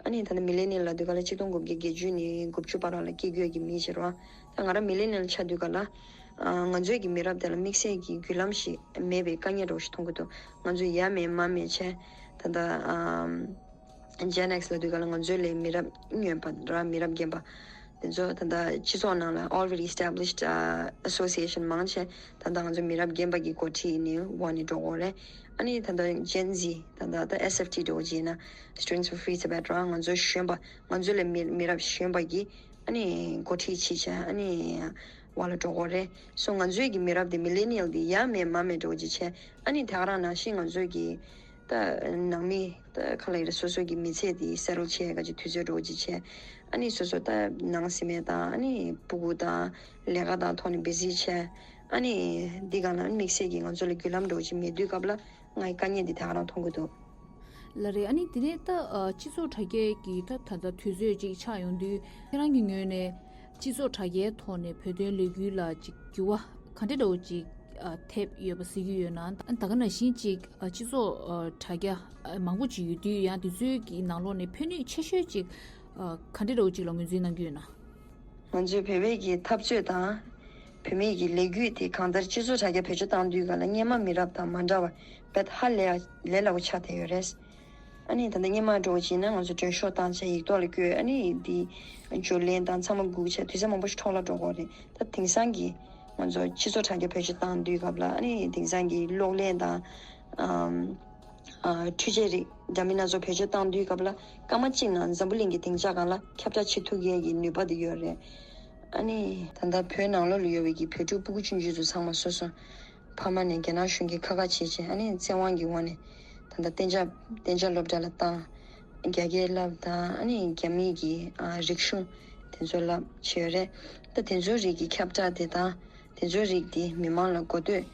ཨ་ནི་ད་ལྟ་མི་ལེ་ནི་ཡལ་ལབ་དུས་ག་ལ་ཆིག་སྟོང་དགུ་བརྒྱ་བརྒྱད་ཅུ་ནས་དགུ་བཅུ་བར་ལ་སྐྱེས་རྒྱུ་གི་མི་ཞིག་རེད་བ། ད་ང་རང་མི་ལེ་ནི་ཡལ་ཆགས་དུས་ག་ལ། ཨ། ང་ཚོའི་གི་མི་རབས་དེ་ལ་དམིགས་བསལ་གྱི་བརྒྱུད་ལམ་ཞིག་མེད་པའི་དཀའ་ངལ་འདྲ་བོ་ཞིག་མཐོང་གི་འདུག་ང་ཚོ་ཡ་མེད་མ་མེད་བྱས་ད་ལྟ་ཨམ། Gen X ལབ་དུས་ག་ལ་ང་ཚོའི་ལས་མི་རབས་སྔོན་པ་ར། མི་རབས་རྒན་པ་དེ་ཚོ་ད་ལྟ་སྤྱི་ཚོགས་ནང་ལ་already established ཨ། association མང་ཆེ་ད་ལྟ་ང་ཚོ་མི་རབས་རྒན་པ་གི་འགོ་ཁྲིད་ནས་འོག་ནས་འགྲོ་གི་ཡོད་རེད། ཨ་ནི་ད་ལྟ་Gen Z ད་ལྟ་ད་S F T འདྲ་བོ་བྱས་ན། Students for Free Tibet ར། ང་ཚོ་གཞོན་པ། ང་ཚོ་ལས་མི་མི་རབས་གཞོན་པ་གི་ཨ་ནི་འགོ་ཁྲིད་བྱས་བྱས་ཨ་ནི་འོག་ལ་འགྲོ་གི་ཡོད་རེད། སོ་ང་ཚོའི་གི་མི་རབས་དེ་millennial དེ་ཡ་མེད་མ་མེད་འདྲ་བོ་ཅིག་བྱས། ཨ་ནི་དེ་ག་རང་ནང་བཞིན་ང་ཚོའི་གི་ད་ནང་མི་ད་ག་ལ་ཡིན་རེད། སོ་སོ་གི་མི་ཚེ་དེ་settle བྱེད་ག་ཅིག་དུས་ཚོད་འདྲ་བོ་ཅིག་བྱས། ཨ་ནི་སོ་སོ་ད་ནང་སེམས་དང་ཨ་ནི་ཕྲུ་གུ་དང་ལས་ཀ་དང་ཐོག་ནས་busy བྱས། ཨ་ནི་འདི་ག་ལ་དམིགས་བསལ་གྱི་ང་ཚོ་ལ་བརྒྱུད་ལམ་འདྲ་བོ་ཅིག་མེད་དུས་སྐབས་ལ་ང་ཡི་དཀའ་ངལ་འདི་དེ་ག་རང་མཐོང་གི་འདུག་ལགས་རེད། ཨ་ནི་དེ་ནས་ད་ཨ། སྤྱི་ཚོགས་དྲ་རྒྱའི་གི་ད་ད་ལྟ་དུས་ཚོད་ཅིག་ཆགས་ཡོང་དུས། ཁྱེད་རང་གི་ངོས་ནས་སྤྱི་ཚོགས་དྲ་རྒྱའི་ཐོག་ནས་བོད་དོན་ལས་འགུལ་ལ་ཅིག་འགྱུར་བ་ག་འདྲ་འདྲ་བོ་ཅིག་ཨ། ཐེབས་ཡོད་པ་གཟིགས་ཀྱི་ཡོད་ན། ད་ག་ནང་བཞིན་ཅིག་ཨ། སྤྱི་ཚོགས་ཨ། དྲ་རྒྱ་ཨ། མང་པོ་ཅིག་ཡོད་དུས། ཡང་དེ་ཚོའི་གི་ནང་ལོགས་ནས་ཕན་ནུས་ཆེ་ཤོས་ཅིག་ཨ། ག་འདྲ་འདྲ་བོ་ཅིག་ལ་ངོས་འཛིན་གནང་གི་ཡོད་ན། ང་ཚོའི་བོད་པའི་གི་འཐབ་རྩོད་དང་། བོད་མིའི་གི་ལས་འགུལ་དེ་གང་ལྟར་སྤྱི་ཚོགས་དྲ་རྒྱ་བེད་སྤྱོད་བཏང་དུས་ག་ལ་སྔོན་མ་མི་རབས་དང་མ་འདྲ་བར་རྦད་ཧ་ལས་ལས་སླ་པོ་ཆགས་བསྡད་ཡོད་རེད། ཨ་ནི་ད་ལྟ་སྔོན་མ་འདྲ་བོ་བྱས་ན་ང་ཚོ་མགྲོན་ཤོག་བཏང་བྱས་ཡིག་ཐོག་ལ་བཀོད། ཨ་ནི་འདི་བརྗོད་ལེན་དང་ཚང་མ་སྒུག་བྱས་དུས་ཚོད་མང་པོ་ཞིག་འཕྲོ་བརླག་འགྲོ་གི་ཡོད་རེད། ད་དེང་སང་གི་ང་ཚོ་སྤྱི་ཚོགས་དྲ་རྒྱ་བེད་སྤྱོད་བཏང་དུས་སྐབས་ལ། ཨ་ནི་དེང་སང་གི་གློག་ཀླད་དང་ཨམ། ཨ། འཕྲུལ་ཆས་རིགས་འདྲ་མིན་སྣ་ཚོགས་བེད་སྤྱོད་བཏང་དུས་སྐབས་ལ། སྐར་མ་གཅིག་ནང་འཛམ་བུ་གླིང་གི་སྡིངས་ཆ་སྒང་ལ་ཁྱབ་བསྒྲགས་བྱེད་ཐུབ་ཡས་ཀྱི་ནུས་པ་དེ་ཡོད་རེད། ཨ་ནི་ད་ལྟ་བོད་ནང་ལོགས་ལ་ཡོད་པའི་གི་བོད་ཕྲུག་སྤུ་གུ་ཆུང་ཆུང་ཚོ་ཚང་མ་སོ་སོ་ཕ་མ་ནས་རྒྱ་ནག་གཞུང་གིས་ཁ་ཁ་བྱེད་བྱེད། ཨ་ནི་བཙན་དབང་གི་འོག་ནས་ད་ལྟ་གཏན་འཇགས་གཏན་འཇགས་སློབ་གྲྭ་ལ་བཏང་། རྒྱ་སྐད་བསླབ་དང་། ཨ་ནི་རྒྱ་མིའི་གི་ཨ། རིག་གཞུང་དེ་ཚོ་བསླབ་བྱས་ཡོད་རེད། ད་དེ་ཚོའི་རིགས་ཀྱི་ཁྱབ་བསྒྲགས་དེ་དང་། དེ་ཚོའི་རིགས་དེ་མི་མང་ལ་གོ་ཐོས་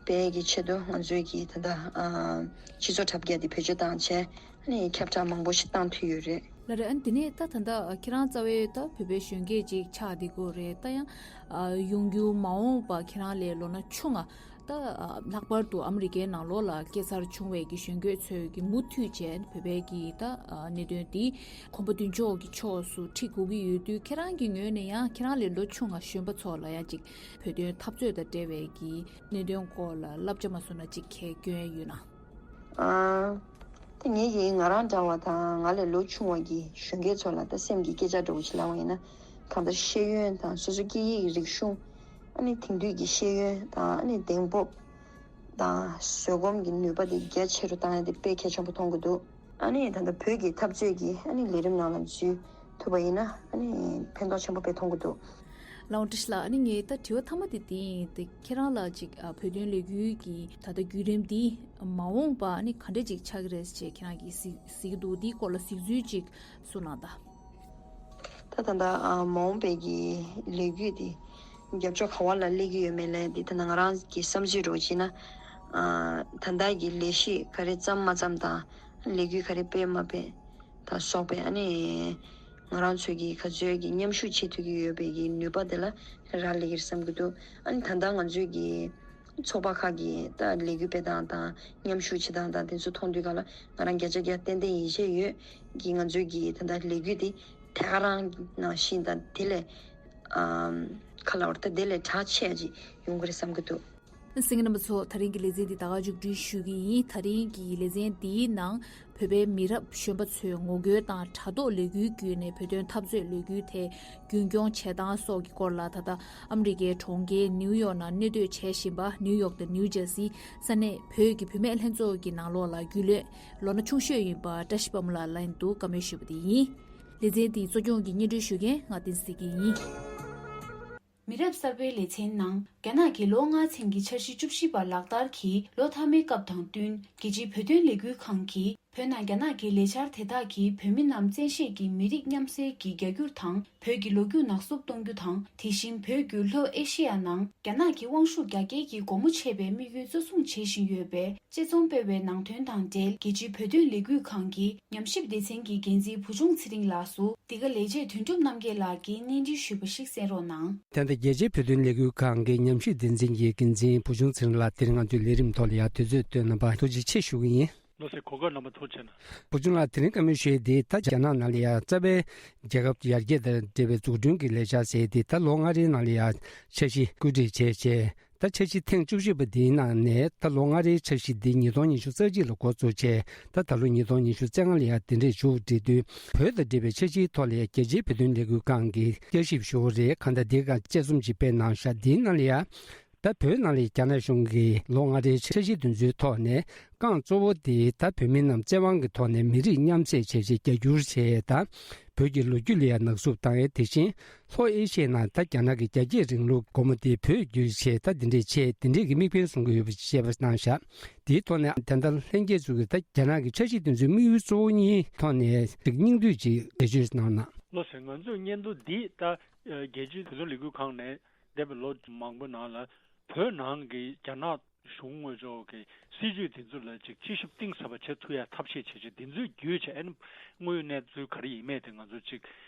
སྤེལ་གྱི་ཆེད་དུ་ང་ཚོས་ཀྱིས་ད་ལྟ་ཨ། སྤྱི་ཚོགས་དྲ་རྒྱ་དེ་བེད་སྤྱོད་བཏང་བྱས། ཨ་ནི་ཁྱབ་བསྒྲགས་མང་པོ་ཞིག་བཏང་ཐུབ་ཡོད་རེད། ལགས་རེད། ཨ་ནི་དེ་ནས་ད་ད་ལྟ་ཁྱེད་རང་རྩ་བའི་ད་བོད་པའི་གཞོན་སྐྱེས་ཅིག་ཆགས་བསྡད་ཀྱི་ཡོད་རེད། ད་ཡང་ཨ། ཡོང་རྒྱུ་མ་འོངས་པ་ཁྱེད་རང་ལས་ལོ་ན་ཆུང་ང་། ད་ཨ། ལྷག་པར་དུ་ཨ་མི་རི་ཀའི་ནང་ལོགས་ལ་སྐྱེས་ཚར་བྱུང་བའི་གི་གཞོན་སྐྱེས་ཚོས་ཀྱི་མུ་མཐུད་བྱས་བོད་པའི་གི་ད་ཨ། གནད་དོན་འདི་གོམ་པ་མདུན་ཕྱོགས་ཀྱི་ཕྱོགས་སུ་ཁྲིད་དགོས་ཀྱི་ཡོད་དུས། ཁྱེད་རང་གི་ངོས་ནས་ཡང་ཁྱེད་རང་ལས་ལོ་ཆུང་ང་གཞོན་པ་ཚོ་ལ་ཡང་ཅིག་བོད་དོན་འཐབ་རྩོད་དང་འབྲེལ་བའི་གི་གནད་དོན་སྐོར་ལ་བསླབ་བྱ་མ་བཟོ་ན་ཅིག་གལ་སྐྱོན་ཡོད་ན། ཨ། ད་ངས་ཀྱིས་ང་རང་འདྲ་བ་དང་ང་ལས་ལོ་ཆུང་བ་གི་གཞོན་སྐྱེས་ཚོ་ལ་ད་སེམས་ཀྱི་སྐད་ཆ་འདྲ་བོ་ཞིག་ལབ་པ་ཡིན་ན། ད་ལྟ་ཤེས་ཡོན་དང་སོ་སོའི་སྐད་ཡིག་གི་རིག་གཞུང་། ཨ་ནི་དེང་དུས་ཀྱི་ཤེས་ཡོན་དང་། ཨ་ནི་གདེང་སྤོབས་དང་བཟོད་སྒོམ་གྱི་ནུས་པ་དེ་རྒྱ་ཆེ་རུ་བཏང་ཡ་དེ་དཔེ་གལ་ཆེན་པོ་མཐོང་གི་འདུག་ཨ་ནི་ད་ལྟ་བོད་ཀྱི་འཐབ་རྩོད་ཀྱི་ཨ་ནི་ལས་རིམ་ནང་ལ་འཛུལ་ཐུབ་པ་ཡིན་ན། ཨ་ནི་ཕན་ཐོགས་ཆེན་པོ་དཔེ་མཐོང་གི་འདུག་ལགས་འོང་། བཀྲ་ཤིས་ལགས། ཨ་ནི་ངའི་ད་དྲི་བ་མཐའ་མ་དེ་དེ་ཡིན། དེ་ཁྱེད་རང་ལ་ཅིག་ཨ་བོད་དོན་ལས་འགུལ་གྱི་ད་ལྟ་བརྒྱུད་རིམ་འདི་མ་འོངས་པ་ཨ་ནི་ག་འདྲ་ཅིག་ཆགས་ཀྱི་རེད་ཅེས་ཁྱེད་རང་གིས་གཟིགས་གཟིགས་ཀྱི་འདུག་འདིའི་སྐོར་ལ་གཟིགས་ཚུལ་ཅིག་གསུངས་གནང་དང་། ད་ད་ལྟ་ཨ་མ་འོངས་པའི་གི་ལས་འགུལ་འདི་རྒྱབ་ཕྱོགས་ག་བ་ལ་སླེབས་ཀྱི་ཡོད་མེད་ལ་འདི་ད་ལྟ་ང་རང་གི་བསམ་ཚུལ་རོགས་བྱས་ན། ཨ་ད་ལྟ་གི་ལས་གཞི་ག་རེ་བརྩམས་མ་བརྩམས་དང་། ལས་འགུལ་ག་རེ་སྤེལ་མ་སྤེལ་དང་སོགས་པའི་ཨ་ནི་ང་རང་ཚོས་ཀྱི་ག་ཚོད་ཀྱི་མཉམ་ཞུགས་བྱེད་ཐུབ་ཀྱི་ཡོད་པའི་གི་ནུས་པ་དེ་ལ་རག་ལས་ཀྱི་རེད་བསམ་གྱི་འདུག་ཨ་ནི་ད་ལྟ་ང་ཚོས་ཀྱི་ཚོགས་པ་ཁག་གི་ད་ལས་འགུལ་སྤེལ་སྟངས་དང་མཉམ་ཞུགས་བྱེད་སྟངས་དང་དེ་ཚོ་མཐོང་དུས་ག་ལ་ང་རང་བརྒྱ་ཆ་བརྒྱ་ཏན་ཏན་ཡིད་ཆེས་ཡོད་ཀྱི། ང་ཚོས་ཀྱི་ད་ལྟ་ལས་འགུལ་དེ་ཐད་ཀ་རང་ནང་བཞིན་དང་དེ་ལས་ཨམ་ཁ་ལ་བར་ད་དེ་ལས་གྲགས་ཆེ་ཅིག་ཡོང་གི་རེད་བསམ་གྱི་འདུག་གསན་མཁན་རྣམ་པ་ཚོ། ད་རིང་གི་ལེ་ཚན་འདི་ད་ག་མཇུག་སྒྲིལ་ཞུ་གི་ཡིན། ད་རིང་གི་ལེ་ཚན་འདིའི་ནང་བོད་པའི་མི་རབས་གཞོན་པ་ཚོའི་ངོ་རྒོལ་དང་དྲ་ཐོག་ལས་འགུལ་བརྒྱུད་ནས་བོད་དོན་འཐབ་རྩོད་ལས་འགུལ་དེ་རྒྱུན་སྐྱོང་བྱེད་སྟངས་སོགས་ཀྱི་སྐོར་ལ། ད་ལྟ་ཨ་མི་རི་ཀའི་གྲོང་ཁྱེར་ནིའུ་ཡོག་ནང་གནས་སྡོད་བྱས་བཞིན་པ་ནིའུ་ཡོག་དང་ནིའུ་ཇར་སི་ས་གནས་བོད་ཀྱི་བུད་མེད་ལྷན་ཚོགས་ཀྱི་ནང་ལོགས་ལ་རྒྱུས་ལོན་ལོ་ན་ཆུང་ཤོས་ཡིན་པ་བཀྲ་ཤིས་དཔལ་མོ་ལགས་ལ་ཡིན་འདུག་བཀའ་མོལ་ཞུས་པ་དེ་ཡིན། ལེ་ཚན་འདིའི་གཙོ་སྐྱོང་གི་སྙན་སྒྲོན་ཞུ་མཁན་ང་བསྟན་འཛིན་བདེ་སྐྱིད་ཡིན། མི་རབས་གསར་པའི་ལེ་ཚན་ནང་། རྒྱ་ནག་གི་ལོ་ལྔ་ཚན་གྱི་འཆར་གཞི་བཅུ་བཞི་པ་ལག་བསྟར་གྱི་ལོ་མཐའ་མའི་སྐབས་དང་བསྟུན། རྒྱལ་སྤྱིའི་བོད་དོན་ལས་འགུལ་ཁང་གིས་བོད་ནང་རྒྱ་ནག་གི་ལས་འཆར་དེ་དག་གིས་བོད་མི་རྣམས་བཙན་ཤེད་ཀྱིས་མི་རིགས་མཉམ་བསྲེས་ཀྱི་རྒྱ་སྒྱུར་དང་། བོད་ཀྱི་ལོ་རྒྱུས་ནག་བསུབ་གཏོང་རྒྱུ་དང་། དེ་བཞིན་བོད་བརྒྱུད་ལྷོ་ཨེ་ཤེ་ཡ་ནང་རྒྱ་ནག་གི་དབང་ཤུགས་རྒྱ་སྐྱེད་ཀྱི་སྒོ་མོ་ཕྱེ་བའི་དམིགས་ཡུལ་གཙོ་བཟུང་བྱེད་བཞིན་ཡོད་པའི་དཔྱད་རྩོམ་སྤེལ་བའི་ནང་དོན་དང་འབྲེལ། རྒྱལ་སྤྱིའི་བོད་དོན་ལས་འགུལ་ཁང་གི་ཉམས་ཞིབ་སྡེ་ཚན་གྱི་འགན་འཛིན་བུ་ཆུང་ཚེ་རིང་ལགས་སུ་འདི་ག་ལས་བྱེད་དོན་གྲུབ་རྣམ་རྒྱལ་ལགས་ཀྱིས་སྙན་སྒྲོན་ཞུས་པ་ཞིག་གསན་རོགས་གནང་། ད་ལྟ་རྒྱལ་སྤྱིའི་བོད་དོན་ལས་འགུལ་ཁང་གི་ཉམས་ཞིབ་སྡེ་ཚན་གྱི་འགན་འཛིན་བུ་ཆུང་ཚེ་རིང་ལགས་དེ་རིང་ང་ཚོའི་ལས་རིམ་ཐོག་ལ་ཡང་དུས་ཚོད་བཏོན་གནང་བར་ཐུགས་རྗེ་ཆེ་ཞུ་གི་ཡིན། ལགས་སེ། གོ་སྐབས་གནང་བར་ཐུགས་རྗེ་གནང་། བུ་ཆུང་ལགས། དེ་རིང་བཀའ་མོལ་ཞུ་ཡས་འདི་ད་རྒྱ་ནག་ནང་ལ་ཡང་རྩ་བའི་རྒྱལ་ཁབ་ཡར་རྒྱས་དང་འབྲེལ་བའི་འཛུགས་སྐྲུན་གྱི་ལས་འཆར་ཟེར་ཏེ་ད་ལོ་ལྔ་རེའི་ནང་ལ་ཡང་འཆར་གཞི་བཀོད་སྒྲིག་བྱས་བྱས། ད་འཆར་གཞི་ཐེངས་བཅུ་བཞི་པ་འདིའི་ནང་ནས་ད་ལོ་ལྔ་རེའི་འཆར་གཞི་འདི་ཉིས་སྟོང་ཉི་ཤུ་རྩ་གཅིག་ལ་འགོ་བཙུགས་བྱས། ད་ད་ལོ་ཉིས་སྟོང་ཉི་ཤུ་རྩ་ལྔ་ལ་ཡང་དེ་འདྲས་མཇུག་སྒྲིལ་དུས། བོད་དང་འབྲེལ་བའི་འཆར་གཞིའི་ཐོག་ལ་ཡང་རྒྱལ་སྤྱིའི་བོད་དོན་ལས་འགུལ་ཁང་གིས་བསྐྱར་ཞིབ་ཞུ་བ་རེད། གང་ལྟར་འདི་ག་དཔྱད་རྩོམ་ཅིག་སྤེལ་གནང་ཤག་འདིའི་ནང་ལ་ཡང་། ད་བོད་ནང་ལ་རྒྱ་ནག་གཞུང་གིས་ལོ་ལྔ་རེའི་འཆར་གཞི་འདི་ཚོའི་ཐོག་ནས་རྐང་གཙོ་བོ་དེ་ད་བོད་མི་རྣམས་བཙན་དབང་གི་ཐོག་ནས་མི་རིགས་མཉམ་བསྲེས་བྱས་རྗེས་རྒྱ་སྒྱུར་བྱས་དང་། བོད་ཀྱི་ལོ་རྒྱུས་ལ་ཡང་ནག་བསུབ་བཏང་ཡས། དེ་བཞིན་ལྷོ་ཨེ་ཤི་ཡའི་ནང་ད་རྒྱ་ནག་གི་རྒྱ་སྐྱེད་རིང་ལུགས་སྒོ་མོ་དེ་བོད་བརྒྱུད་བྱས་ད་འདི་འདྲས་བྱས། འདི་འདྲས་ཀྱི་དམིགས་འབེན་བཟུང་གི་ཡོད་པ་བཤད་པ་གནང་བཞག་དེའི་ཐོག་ནས་ད་ལྟ་ལྷན་རྒྱས་ཚོས་ཀྱིས་ད་རྒྱ་ནག་གི་འཆར་གཞི་དེ་ཚོའི་དམིགས་ཡུལ་གཙོ་བོ་གཉིས་ཐོག་ནས་ཅིག་སྙིང་བསྡུས་ཅིག་འགྲེལ་བརྗོད་གནང་ན། ལགས་སེ། ང་ཚོས་སྙན་ཐོ་འདི་ད་རྒྱལ་སྤྱིའི་བོད་དོན་ལས་འགུལ་ཁང་ནས་འདས་པའི་ལོ་མང་པོའི་ནང་ལ་བོད་ནང་གི་རྒྱ་ནག་གཞུང་ངོས་ཕྱོགས་ཀྱི་སྲིད་བྱུས་དེ་ཚོ་ལ་ཅིག་དཔྱད་ཞིབ་གཏིང་ཟབ་པ་བྱེད་ཐུབ་ཡ་ཐབས་ཤེས་བྱེད་ཆེད་དེ་ཚོའི་བརྒྱུད་བྱས། ཨ་ནི་དངོས་ཡོད་གནས་ཚུལ་ག་རེ་ཡིན་མིན་དེ་ང་ཚོ་ཅིག་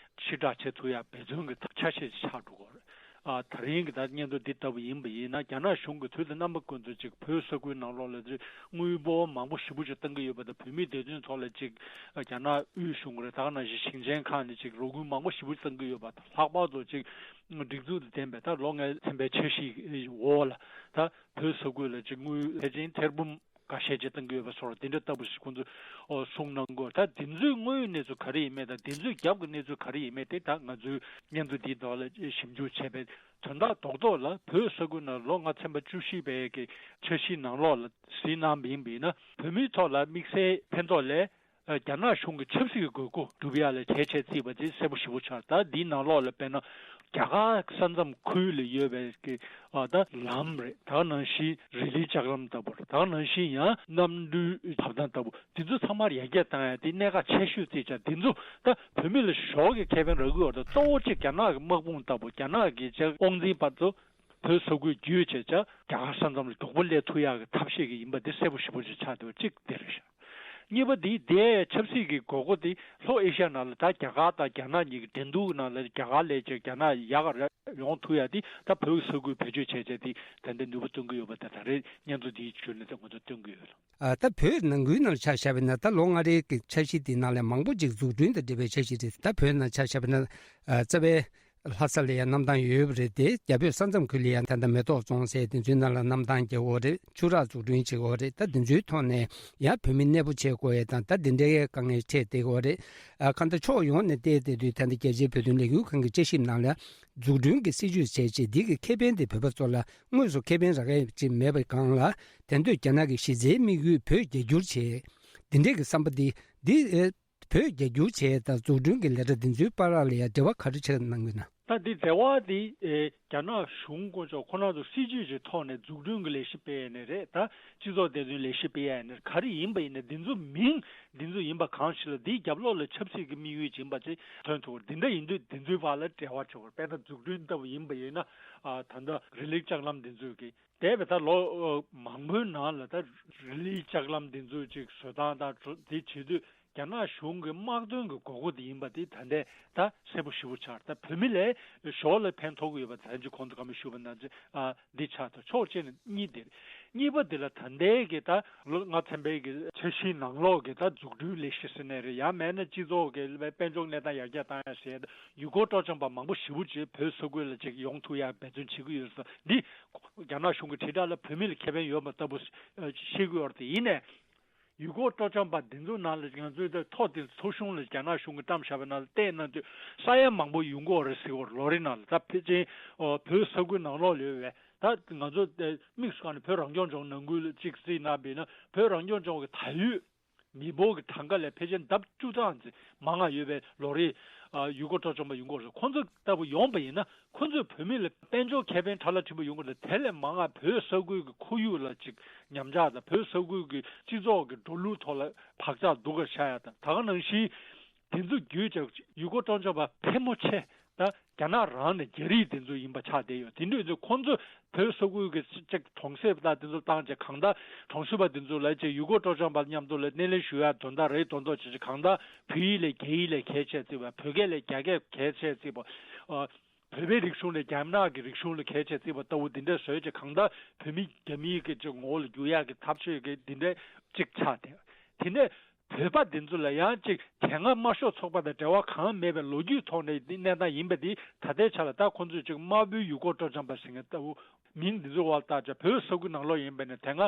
ཕྱིར་བསྒྲགས་བྱེད་ཐུབ་ཡ་འབད་བརྩོན་གྱི་ཐབས་ཆ་ཤས་ཤིག་ཆགས་འགྲོ་གི་རེད། ཨ། ད་རིང་གི་ད་སྙན་ཐོ་འདི་ལྟ་བུ་ཡིན་པ་ཡིན་ན། རྒྱ་ནག་གཞུང་གིས་དུས་དང་རྣམ་པ་ཀུན་ཏུ་ཅིག་བོད་ས་ཁུལ་ནང་ལོགས་ལ་ཅིག་དངུལ་འབོར་མང་པོ་ཞེ་པོ་ཅིག་བཏང་གི་ཡོད་པ་དང་། བོད་མིའི་བདེ་དོན་ཐོག་ལ་ཅིག་རྒྱ་ནག་དབུས་གཞུང་རེད། ད་ག་ནང་བཞིན་ཞིང་ཆེན་ཁག་ནས་ཅིག་རོགས་སྐྱོར་མང་པོ་ཞེ་པོ་ཅིག་བཏང་གི་ཡོད་པ་དང་། ལྷག་པར་དུ་ཅིག་སྒྲིག་འཛུགས་དང་ལྡན་པའི་ད་ལོ་ལྔའི་ཚན་པའི་འཆར་གཞིའི་འོག་ལ་ད་བོད་ས་ཁུལ་ལ་ཅིག་དངུལ་ཕལ་ཆེར་ཐེར་འབུམ་འགའ་ཤས་ཅིག་བཏང་གི་ཡོད་པ་སོགས་དེ་འདྲ་ལྟ་བུ་ཞིག་ཁོང་ཚོས་གསུངས་གནང་གི་ཡོད། ད་དེ་ཚོའི་དངོས་ཡོད་གནས་ཚུལ་ག་རེ་ཡིན་མིན་དང་། དེ་ཚོའི་རྒྱབ་ཀྱི་གནས་ཚུལ་ག་རེ་ཡིན་མིན་དེ་ད་ང་ཚོའི་སྙན་ཐོ་འདིའི་ཐོག་ལ་ཞིབ་འཇུག་བྱས་པའི་དོན་དག་རྡོག་རྡོག་ལ། བོད་ས་ཁུལ་ནང་ལོ་ལྔ་ཚན་པ་བཅུ་བཞི་པའི་གི་འཆར་གཞིའི་ནང་ལོགས་ལ་གཟིགས་གནང་བ་ཡིན་པ་ཡིན་ན། བོད་མིའི་ཐོག་ལ་དམིགས་བསལ་ཕན་ཐོགས་ལས་རྒྱ་ནག་གཞུང་གི་ཆབ་སྲིད་ཀྱི་དགོས་མཁོ་སྒྲུབ་ཡ་ལ་གལ་ཆེ་བརྩིས་པ་དེ་གསལ་པོ་ཞེ་པོ་ཆགས། ད་འདིའི་ནང་ལོགས་ལ་དཔེར་ན་རྒྱ་གར་ས་མཚམས་ཁུལ་ལ་ཡོད་པའི་གི་ཨ་ད་ལམ་རེད། ད་ག་ནང་བཞིན་རི་ལིའི་ལྕགས་ལམ་ལྟ་བུ་རེད། ད་ག་ནང་བཞིན་ཡང་གནམ་གྲུའི་བབས་སྟངས་ལྟ་བུ། དེ་ཚོ་ཚང་མར་ཡར་རྒྱས་བཏང་ཡ་དེ་གནད་འགག་ཆེ་ཤོས་བརྩིས་བྱས། དེ་ཚོ་ད་བོད་མི་ལ་ཞོགས་ཀྱི་ཁེ་ཕན་རག་གི་ཡོད་རེད། གཙོ་བོ་གཅིག་རྒྱ་ནག་གི་དམག་དཔུང་ལྟ་བུ། རྒྱ་ནག་གི་ཅིག་དབང་འཛིན་བར་དུ་བོད་ས་ཁུལ་བརྒྱུད་བྱས་བྱས་རྒྱ་གར་ས་མཚམས་ལ་མགྱོགས་པོ་སླེབས་ཐུབ་ཡག་གི་ཐབས་ཤེས་ཀྱི་ཡིན་པ་དེ་གསལ་པོ་ཞེ་པོ་ཅིག་ཆགས་བསྡད་པ་གཅིག་དེ་རེད་ཤག་གཉིས་པ་དེ་དེ་ཆབ་སྲིད་ཀྱི་དགོས་མཁོ་དེ་ལྷོ་ཨེ་ཤ་ཡ་ནང་ལ་ད་རྒྱ་གར་དང་རྒྱ་ནག་གཉིས་ཀྱི་འགྲན་བསྡུར་ནང་ལ་རྒྱ་གར་ལས་ཀྱང་རྒྱ་ནག་ཡག་ག་རེ་ཡོང་ཐུབ་ཡ་དེ་ད་བོད་ས་ཁུལ་བེད་སྤྱོད་བྱས་བྱས་དེ་ད་ལྟ་ནུས་པ་སྟོན་གྱི་ཡོད་པ་དེ་ད་རེས་སྙན་ཐོ་འདིའི་བརྒྱུད་ནས་ད་ང་ཚོ་སྟོན་གྱི་ཡོད། ཨ། ད་བོད་ནང་ཁུལ་ནང་ཆ་བཞག་པ་ཡིན་ན། ད་ལོ་ལྔ་རེའི་གི་འཆར་གཞི་འདི་ནང་ལ་མང་པོ་ཅིག་འཛུགས་སྐྲུན་དང་འབྲེལ་བའི་འཆར་གཞི་རེད། ད་བོད་ནང་ཆ་བཞག་པ་ཡིན་ན། ཨ། རྩ་བའི་ ལྷ་ས་ལ་ཡང་གནམ་ཐང་ཡོད་པ་རེད་དེ། རྒྱ་བོད་ས་མཚམས་ཁུལ་ལ་ཡང་ད་ལྟ་མེ་ཏོག་རྫོང་ཟེར་དེ་ཚོའི་ནང་ལ་གནམ་ཐང་རྒྱག་དགོས་རེད། ཆུ་རགས་འཛུགས་སྐྲུན་བྱེད་དགོས་རེད། ད་དེ་ཚོའི་ཐོག་ནས་ཡང་བོད་མི་གནས་སྤོ་བྱེད་དགོས་ཡས་དང་། ད་དེ་འདྲའི་དཀའ་ངལ་འཕྲད་བསྡད་ཡོད་རེད། ཨ། གང་ལྟར་ཕྱོགས་ཡོངས་ནས་བལྟས་བསྡད་དུས། ད་ལྟ་རྒྱལ་སྤྱིའི་བོད་དོན་ལས་འགུལ་ཁང་གི་དཔྱད་ཞིབ་ནང་ལ་འཛུགས་སྐྲུན་གྱི་སྲིད་ཇུས་བྱས་རྗེས། འདི་གི་ཁེ་ཕན་དེ་བོད་པ་ཚོ་ལ་དངོས་སུ་ཁེ་ཕན་རག་ཡས་ཅིག་མེད་པའི་སྒང་ལ། དེང་དུས་རྒྱ་ནག་གི་གཞི་རྩའི་དམིགས་ཡུལ་བོད་རྒྱ་སྒྱུར་བྱེད། འདི་འདྲས་ཀྱི་བསམ་པ་འདི། འདི། ཨེ། བོད་རྒྱ་སྒྱུར་བྱེད་དང་འཛུགས་སྐྲུན་གྱི་ལས་གྲྭ་འདི་ཚོའི་བར་ལ་ཡང་འབྲེལ་བ་ག་རེ་ཆགས་གནང་གི་ན། ད་འདི་འབྲེལ་བ་འདི། ཨེ། རྒྱ་ནག་གཞུང་དཀོན་མཆོག་ཁོ་རང་ཚོ་སྲིད་ཇུས་ཀྱི་ཐོག་ནས་འཛུགས་སྐྲུན་གྱི་ལས་གཞི་སྤེལ་ཡས་ནས་རེད། ད་སྤྱི་ཚོགས་བདེ་དོན་ལས་གཞི་སྤེལ་ཡས་ནས་ག་རེ་ཡིན་པ་ཡིན་ནས། འདི་ཚོ་མིང་འདི་ཚོ་ཡིན་པ་གང་ཞིག་ལ། འདིའི་རྒྱབ་ལོགས་ལ་ཆབ་སྲིད་ཀྱི་དམིགས་ཡུལ་ཡིན་པ་ཅིག་མཚོན་ཐུབ། འདི་འདྲ་ཡིན་དུས་འདི་ཚོའི་བར་ལ་འབྲེལ་བ་ཆོག་དཔེར་ན་འཛུགས་སྐྲུན་ལྟ་བུ་ཡིན་པ་ཡིན་ན། ཨ། ད་ལྟ་རི་ལིག་ལྕགས་ལམ་འདི་ཚོས་ཀྱི། འདས་པའི་ད་ལོ་མང་པོའི་ནང་ལ། ད་རི་ལིག་ལྕགས་ལམ་འདི་ཚོ་ཅིག་བཟོ་སྟངས་དང་འདི་བྱེད་དུས། རྒྱ་ནག་གཞུང་གི་དམག་དོན་གྱི་དགོས་མཁོ་དེ་ཡིན་པ་དེ་ད་ལྟའི་ད་གསལ་པོ་ཞེ་པོ་ཆགས། ད་བོད་མི་ལ་ཞོར་ལ་ཕན་ཐོགས་ཀྱི་ཡོད་པ། ད་ཅི་གོང་དུ་བཀའ་མོལ་ཞུས་པ་ནང་བཞིན། ཨ། འདི་ཆགས་ཐུབ། ཕྱོགས་གཅིག་ནས་གཉིས་དེ་རེད། གཉིས་པ་དེ་ལ་ད་ལྟའི་གི་ད་ལོ་ལྔ་ཚན་པའི་གི་འཆར་གཞིའི་ནང་ལོགས་ཀྱི་ད་འཛུགས་སྐྲུན་ལས་གཞི་ཟེར་ནའི་རེད། ཡང་མིན་ན་སྤྱི་ཚོགས་ཀྱི་དཔལ་འབྱོར་གནས་སྟངས་ཡར་རྒྱས་བཏང་ཡ་ཟེར། ཡུལ་སྐོར་སྤྲོ་འཆམ་པ་མང་པོ་ཞེ་པོ་ཅིག་བོད་ས་ཁུལ་ལ་ཅིག་ཡོང་ཐུབ་ཡ་འབད་བརྩོན་བྱེད་ཀྱི་ཡོད་ཟེར། འདི་རྒྱ་ནག་གཞུང་གི་དྲིལ་བསྒྲགས་ལ་བོད་མི་ལ་ཁེ་ཕན་ཡོད་པ་ལྟ་བུ་བཤད་ཀྱི་ཡོད་རེད་དེ། ཡིན་ནའི་ཡུལ་སྐོར་སྤྲོ་འཆམ་པ་འདི་ཚོ་ནང་ལ་ང་ཚོའི་ད་ཐོ་དེ་ཚོ་གཞུང་ལ་རྒྱ་ནག་གཞུང་གིས་བཀྲམ་བཞག་པའི་ནང་ལ་བལྟས་ན། ད་ས་ཡ་མང་པོ་ཡོང་གི་ཡོད་རེད་ཟེར་གྱི་ཡོད་རེད། ལོ་རེ་ནང་ལ། ད་ཕལ་ཆེར་བོད་ས་ཁུལ་ནང་ལོགས་ལ་ཡོད་པའི། ད་ང་ཚོ་དམིགས་སུ་བཀར་ནས་བོད་རང་སྐྱོང་ལྗོངས་ནང་ཁུལ་ལ་གཅིག་བརྩིས་ན། བྱས་ན་བོད་རང་སྐྱོང་ལྗོངས་ཀྱི་ད་ཡོད་མི་འབོར་གྱི་གྲངས་ཀ་ལས་ཕལ་ཆེར་ལྡབ་བཅུ་ཙམ་ཙམ་མང་ང་ཡོད་པའི་ལོ་རེའི། ཨ། ཡུལ་སྐོར་སྤྲོ་འཆམ་པ་ཡོང་གི་ཡོད་རེད། ཁོང་ཚོ་ལྟ་བུ་ཡོང་པ་ཡིན་ན། ཁོ་ཚོས་བོད་མི་ལ་དཔལ་འབྱོར་ཁེ་ཕན་ཕྲ་ལ་ཕྲན་བུ་ཡོང་གི་རེད། དེ་ལས་མང་ང་བོད་ས་ཁུལ་གྱི་ཁོར་ཡུག་ལ་ཅིག་ཉམས་ཆག་དང་། བོད་ས་ཁུལ་གྱི་སྤྱི་ཚོགས་ཀྱི་འགྲོ་ལུགས་ཐོག་ལ་བག་ཆགས་སྡུག་ག་ཆགས་ཡ་དང་། ད་ག་ནང་བཞིན་དེ་ཚོ་བརྒྱུད་བྱས་ཡུལ་སྐོར་སྤྲོ་འཆམ་པ་ཕལ་མོ་ཆེ་ད་རྒྱ་ནག་རང་ནས་རྒྱ་རིགས་དེ་ཚོ་ཡིན་པ་ཆགས་བསྡད་ཡོད། དེ་འདྲ་ཡིན་དུས་ཁོང་ཚོས་བོད་ས་ཁུལ་གྱི་ཅིག་གྲོང་གསེབ་དང་དེ་ཚོ་བཏང་བྱས། གང་ལྟར་གྲོང་གསེབ་པ་དེ་ཚོ་ལ་ཅིག་ཡུལ་སྐོར་སྤྲོ་འཆམ་པ་མཉམ་དུ་ལ་སྣེ་ལེན་ཞུ་ཡ་དོན་དག་རེད། དོན་དག་བྱས་བྱས། གང་ལྟར་བོད་ཡིག་ལ་རྒྱ་ཡིག་ལ་གལ་ཆེ་བརྩི་བ། བོད་སྐད་ལ་རྒྱ་སྐད་གལ་ཆེ་བརྩི་བ། ཨ། བོད་པའི་རིག་གཞུང་ལ་རྒྱ་ནག་གི་རིག་གཞུང་ལ་གལ་ཆེ་བརྩི་བ་ལྟ་བུ་འདི་འདྲ་བཟོས་བྱས། གང་ལྟར་བོད་མི་རྒྱ་མིའི་གི་ཅིག་ངོ་བོ་ལ་བསྒྱུར་ཡག་གི་ཐབས་ཤེས་ཀྱི་འདི་འདྲ་ཅིག་ཆགས་ཏེ། དེ་ནས་བོད་པ་འདི་ཚོ་ལ་ཡང་ཅིག་དེ་སྔ་དམར་ཤོག་ཚོགས་པ་དང་འབྲེལ་བ་གང་མེད་པའི་ལོ་རྒྱུས་ཐོག་ནས་འདི་གནས་སྟངས་ཡིན་པ་འདི། ད་ལྟའི་ཆ་ལ་ད་ཁོང་ཚོས་ཅིག་དམར་པོའི་ཡུལ་སྐོར་སྤྲོ་འཆམ་པ་ཟེར་མཁན་ལྟ་བུ། མིང་འདི་ཚོའི་འོག་ལ་བཏགས་བྱས། བོད་ས་ཁུལ་ནང་ལོགས་ཡིན་པ་ཡིན་ན་དེ་སྔ་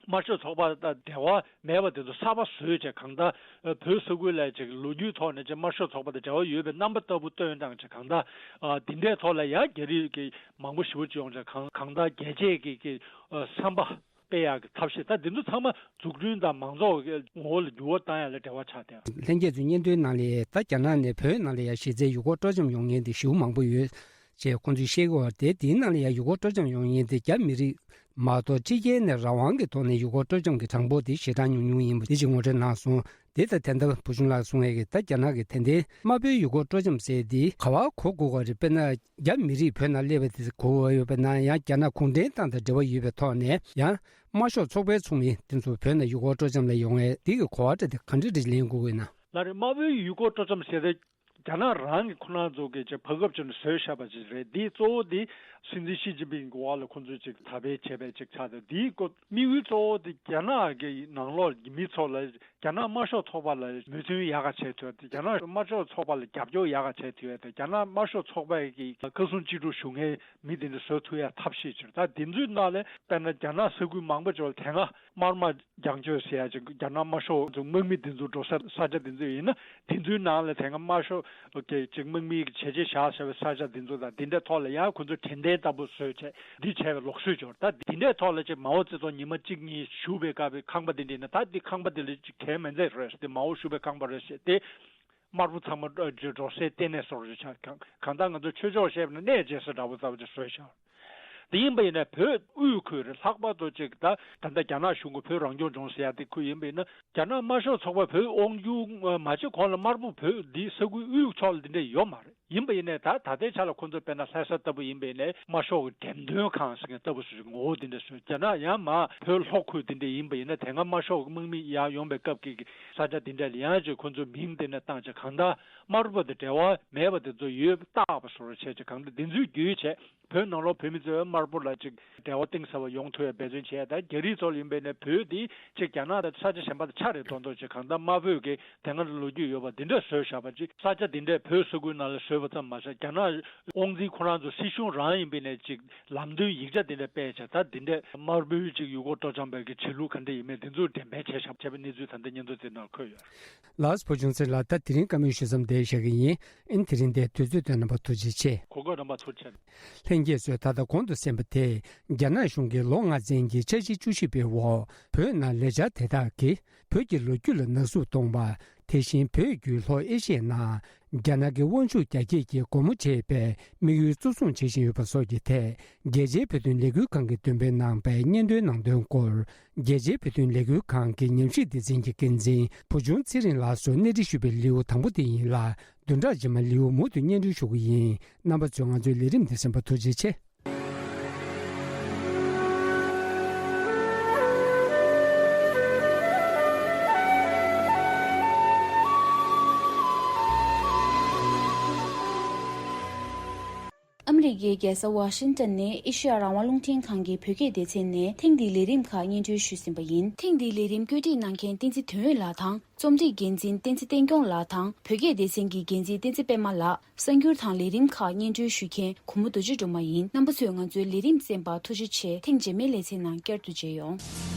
དམར་ཤོག་ཚོགས་པ་དང་འབྲེལ་བ་མེད་པ་དེ་ཚོ་གསར་པ་བཟོས་བྱས། གང་ལྟར་བོད་ས་ཁུལ་ལ་ཅིག་ལོ་རྒྱུས་ཐོག་ནས་ཅིག་དམར་ཤོག་ཚོགས་པ་དང་འབྲེལ་བ་ཡོད་པའི་རྣམ་པ་ལྟ་བུ་སྟོན་བཏང་བྱས། གང་ལྟར་འདི་འདྲའི་ཐོག་ལ་ཡང་རྒྱ་རིགས་ཀྱི་མང་པོ་ཞེ་པོ་ཅིག་ཡོང་བྱས། གང་གང་ལྟར་རྒྱལ་གཅེས་ཀྱི་ཀྱི་བསམ་པ་སྤེལ་ཡག་གི་ཐབས་ཤེས། ད་འདི་ཚོ་ཚང་མ་འཛུགས་སྐྲུན་དང་མང་ཚོགས་ཀྱི་ངོ་བོ་ལ་འགྱུར་བ་བཏང་ཡག་ལ་འབྲེལ་བ་ཆགས་ཏེ། ལྷན་རྒྱས་ཚོའི་སྙན་ཐོའི་ནང་ལ་ད་རྒྱ་ནག་ནས་བོད་ནང་ལ་ཡང་གཞི་རྩའི་ཡུལ་སྐོར་སྤྲོ་འཆམ་ཡོང་མཁན་དེ་ཞེ་པོ་མང་པོ་ཡོད་ཅེས་ཁོང་ཚོས་བཤད་ཀྱི་ཡོད་རེད། དེའི་ནང་ལ་ཡང་ཡུལ་སྐོར་སྤྲོ་འཆམ་ཡོང་མཁན་དེ་རྒྱ་མི་རིགས་མ་གཏོགས། ཕྱི་རྒྱལ་ནས་རང་དབང་གི་ཐོག་ནས་ཡུལ་སྐོར་སྤྲོ་འཆམ་གྱི་གྲངས་འབོར་དེ་ཞེ་དྲག་ཉུང་ཉུང་ཡིན་པ་དེ་ཅིག་ངོ་སྤྲོད་གནང་སོང་། དེ་ལྟར་དེ་ལྟར་བུ་ཆུང་ལགས་གསུངས་ཡས་ཀྱི་ད་རྒྱ་ནག་གི་དེ་འདྲའི་དམར་པོའི་ཡུལ་སྐོར་སྤྲོ་འཆམ་ཟེར་འདི་ག་པར་གོ་དགོས་པ་རེད། དཔེར་ན་རྒྱ་མི་རིགས་བོད་ནང་སླེབས་པ་དེ་གོ་དགོས་ཡོད་པ་ན། ཡང་རྒྱ་ནག་གུང་ཁྲན་ཏང་དང་འབྲེལ་བ་ཡོད་པའི་ཐོག་ནས། ཡང་དམར་ཤོག་ཚོགས་པའི་ཚོགས་མི་དེ་ཚོ་བོད་ནང་ཡུལ་སྐོར་སྤྲོ་འཆམ་ལ་ཡོང་ཡས་དེ་གི་གོ་བ་འདྲ་དེ་ག་འདྲ་རེ་ལེན་དགོས་ཀྱི་ན། ལགས་རེད། དམར་པོའི་ཡུལ་སྐོར་སྤྲོ་འཆམ་ཟེར་ཏེ་རྒྱ་ནག་རང་གི་ཁོ་རང་ཚོ་གི་ཅིག་བར་སྐབས་ཅིག་ནས་བཟོས་བཞག་པ་ཅིག་རེད། འདི་གཙོ་བོ་འདི་སྲིད་འཛིན་ཞི་ཅིན་ཕིང་གི་འོག་ལ་ཁོ་ཚོས་ཅིག་དར་སྤེལ་བྱས་པའི་ཅིག་ཆགས་ཏེ། འདིའི་སྐོར་དམིགས་ཡུལ་གཙོ་བོ་འདི་རྒྱ་ནག་གི་ནང་ལོགས་ཀྱི་མི་ཚོ་ལ་རྒྱ་ནག་དམར་ཤོག་ཚོགས་པ་ལ་མོས་མཐུན་ཡག་ག་བྱེད་ཐུབ་ཡ་དང་། རྒྱ་ནག་དམར་ཤོག་ཚོགས་པ་ལ་རྒྱབ་སྐྱོར་ཡག་ག་བྱེད་ཐུབ་ཡ་དང་། རྒྱ་ནག་དམར་ཤོག་ཚོགས་པའི་གི་བཀའ་གསུང་ཅི་སྒྲུབ་ཞུ་མཁན་མི་དེ་འདྲ་བཟོ་ཐུབ་ཡ་ཐབས་ཤེས་བྱས། ད་དེ་ཚོའི་ནང་ལས་དཔེར་ན་རྒྱ་ནག་ས་ཁུལ་མང་པོ་ཅིག་ལ་དེ་སྔ་དམར་དམག་རྒྱང་སྐྱོད་ཟེར་ཡ་ཅིག་རྒྱ་ནག་དམར་ཤོག་ཚོ་དམག་མི་དེ་ཚོ་འགྲོ་ས་ས་ཆ་དེ་ཚོ་ཡིན་ན། དེ་ཚོའི་ནང་ལ་དེ་སྔ་དམར་ཤོག་གི་ཅིག་དམག་མིའི་བྱས་རྗེས་བཞག་བཞག་པའི་ས་ཆ་དེ་ཚོ་དང་། དེ་འདྲའི་ཐོག་ལ་ཡང་ཁོ་ཚོས་དྲན་རྟེན་ལྟ་བུ་བཟོས་བྱས་འདི་བྱས་པའི་ལུགས་སྲོལ་ཅིག་ཡོད་རེད། ད་དེ་འདྲའི་ཐོག་ལ་ཅིག་མའོ་ཙེ་ཏུང་ཉི་མ་གཅིག་གཉིས་བཞུགས་པའི་སྐབས་ཀྱི་ཁང་པ་དེ་འདྲ་ཡིན་ན། ད་འདི་ཁང་པ་དེ་ལ་ཅིག་གལ་མི་མཚན་རེད་ཟེར་ཏེ། མའོ་བཞུགས་པའི་ཁང་པ་རེད་ཟེར་ཏེ། དམར་པོ་ཚང་མ་འགྲོ་སའི་ལྟེ་གནས་བཟོ་འདྲ་ཆགས། གང་གང་ལྟར་ང་ཚོ་ཆོས་ཕྱོགས་བཤད་པ་ན་གནས་མཇལ་ས་འདྲ་པོ་ཙམ་ཅིག་བཟོས་བཞག་དེ་ཡིན་པ་ཡིན་ན་བོད་དབུས་ཁུལ་རེད། ལྷག་པར་དུ་ཅིག་ད་ད་ལྟ་རྒྱ་ནག་གཞུང་གི་བོད་རང་སྐྱོང་ལྗོངས་ཟེར་ཡ་དེ་ཁུལ་ཡིན་པ་ཡིན་ན། རྒྱ་ནག་དམར་ཤོག་ཚོགས་པ་བོད་དབང་སྒྱུར་མ་བྱེད་གོང་ལ་དམར་པོ་བོད་འདི་ས་ཁུལ་དབུས་ཕྱོགས་ལ་འདི་འདྲ་ཡོད་མ་རེད། ཡིན་པ་ཡིན་ནའི་ད་ད་ལྟའི་ཆ་ལ་ཁོ་ཚོ་དཔེར་ན་ལྷ་ས་ལྟ་བུ་ཡིན་པ་ཡིན་ནའི་དམར་ཤོག་གི་འགྲེམས་སྟོན་ཁང་ཟེར་མཁན་ལྟ་བུ་ཞིག་ངོ་བོ་འདི་འདྲ་བཟོས། རྒྱ་ནག་ཡང་མ་བོད་ལྷོ་ཁུལ་འདི་འདྲ་ཡིན་པ་ཡིན་ན། དེ་སྔ་དམར་ཤོག་གི་དམག་མི་ཡར་ཡོང་པའི་སྐབས་ཀྱི་ས་ཆ་འདི་འདྲ་ལ་ཡང་ཅིག་ཁོ་ཚོ་མིང་འདི་འདྲ་བཏགས་བྱས། གང་ལྟར་དམར་པོ་དང་འབྲེལ་བ་མེད་པ་དེ་ཚོ་ཡོད་བཏགས་པ་བཟོ་འདྲ་བྱས་བྱས། གང་ལྟར་འདི་ཚོའི་བརྒྱུད་བྱས། བོད་ནང་ལོགས་བོད་མི་ཚོས་དམར་པོ་ལ་ཅིག་འབྲེལ་བ་གཏིང་ཟབ་པ་ཡོང་ཐུབ་པའི་འབད་བརྩོན་བྱས། ད་རྒྱ་རིགས་ཚོ་ལ་ཡིན་པས་ནས་བོད་འདི་ཅིག་རྒྱ་ནག་དང་ས་ཆ་གཞན་པ་དང་ཆ་རེ་མདོག་མདོག་ཅིག་གང་ལྟར་དམར་པོའི་གི་དེ་སྔ་ལོ་རྒྱུས་ཡོད་པ་འདི་འདྲ་བཟོས་བཞག་པ་ཅིག་ས་ཆ་འདི་འདྲས་བོད་ས་ཁུལ་ནང་ལ་བཟོས་པ་ཙམ་མ་ཟད། རྒྱ་ནག་དབང་འཛིན་ཁོ་རང་ཚོ་སྲིད་གཞུང་རང་ཡིན་པས་ནས་ཅིག་ལམ་སྟོན་ཡིག་ཆ་འདི་འདྲས་སྤེལ་བྱས། ད་འདི་འདྲས་དམར་པོའི་ཅིག་ཡུལ་སྐོར་སྤྲོ་འཆམ་པའི་གི་བྱེད་ལུགས་ག་འདྲ་ཡིན་མིན་འདི་ཚོ་འགྲེམས་སྤེལ་བྱས་བཞག་བྱས་པའི་གནས་ཚུལ་ད་ལྟ་སྙན་ཐོ་འདི་ནང་འཁོད་ཡོད། ལགས་སོ། བུ་ཆུང་ཚེ་རིང་ལགས། ད་དེ་རིང་བཀའ་མོལ་ཞུ་མཚམས་འདིར་བཞག་གི་ཡིན། ཨིན། དེ་རིང་འདིར་དུས་ཚོད་བཏོན་གནང་བར་ཐུགས་རྗེ་ཆེ། གོ་སྐབས་རིམ་པ་ཚོར་ཆེ། ལྷན་རྒྱས་ཚོས་ད་ལྟ་གོང་དུ་གསན་པ་དེ་རྒྱ་ནག་གཞུང་གིས་ལོ་ལྔ་ཚན་གྱི་འཆར་གཞི་བཅུ་བཞི་པའི་འོག་བོད་ནང་ལས་འཆར་དེ་དག་གིས་བོད་ཀྱི་ལོ་རྒྱུས་ལ་ནག་བསུབ་གཏོང་བ། དེ་བཞིན་བོད་བརྒྱུད་ལྷོ་ཨེ་ཤི་ཡའི་ནང་རྒྱ་ནག་གི་དབང་ཤུགས་རྒྱ་སྐྱེད་ཀྱིས་སྒོ་མོ་འབྱེད་པའི་དམིགས་ཡུལ་གཙོ་བཟུང་བྱེད་བཞིན་ཡོད་པ་སོགས་ཀྱི་ཐད། རྒྱལ་སྤྱིའི་བོད་དོན་ལས་འགུལ་ཁང་གིས་འདོན་སྤེལ་གནང་པའི་སྙན་ཐོའི་ནང་དོན་སྐོར། རྒྱལ་སྤྱིའི་བོད་དོན་ལས་འགུལ་ཁང་གི་ཉམས་ཞིབ་སྡེ་ཚན་གྱི་འགན་འཛིན་བུ་ཆུང་ཚེ་རིང་ལགས་སུ་གནས་འདྲི་ཞུས་པའི་ལེའུ་དང་པོ་དེ་ཡིན་ལ། བདུན་ཕྲག་རྗེས་མ་ལེའུ་མུ་མཐུད་སྙན་སྒྲོན་ཞུ་གི་ཡིན། རྣམ་པ་ཚོས་ང་ཚོའི་ལས་རིམ་འདི་གསན་པར་ཐུགས་རྗེ་ཆེ། ཨ་མི་རི་ཀའི་རྒྱལ་ས་ཝ་ཤིང་ཏོན་ནས་ཨེ་ཤེ་ཡ་རང་དབང་རླུང་འཕྲིན་ཁང་གི་བོད་སྐད་སྡེ་ཚན་ནས་ཐེངས་འདིའི་ལས་རིམ་ཁག་སྙན་སྒྲོན་ཞུས་ཟིན་པ་ཡིན། ཐེངས་འདིའི་ལས་རིམ་བཀོད་སྒྲིག་གནང་མཁན་བསྟན་འཛིན་དོན་ཡོད་ལགས་དང་། རྩོམ་སྒྲིག་འགན་འཛིན་བསྟན་འཛིན་བསྟན་སྐྱོང་ལགས་དང་། བོད་སྐད་སྡེ་ཚན་གྱི་འགན་འཛིན་བསྟན་འཛིན་པད་མ་ལགས། གསར་འགྱུར་དང་ལས་རིམ་ཁག་སྙན་སྒྲོན་ཞུ་མཁན་གུ་མོ་རྡོ་རྗེ་སྒྲོལ་མ་ཡིན། རྣམ་པ་ཚོས་ང་ཚོའི་ལས་རིམ་གསན་པར་ཐུགས་རྗེ་ཆེ། ཐེངས་རྗེས་མའི་ལེ་ཚན་ནང་བསྐྱར་དུ་མཇལ་ཡོང་།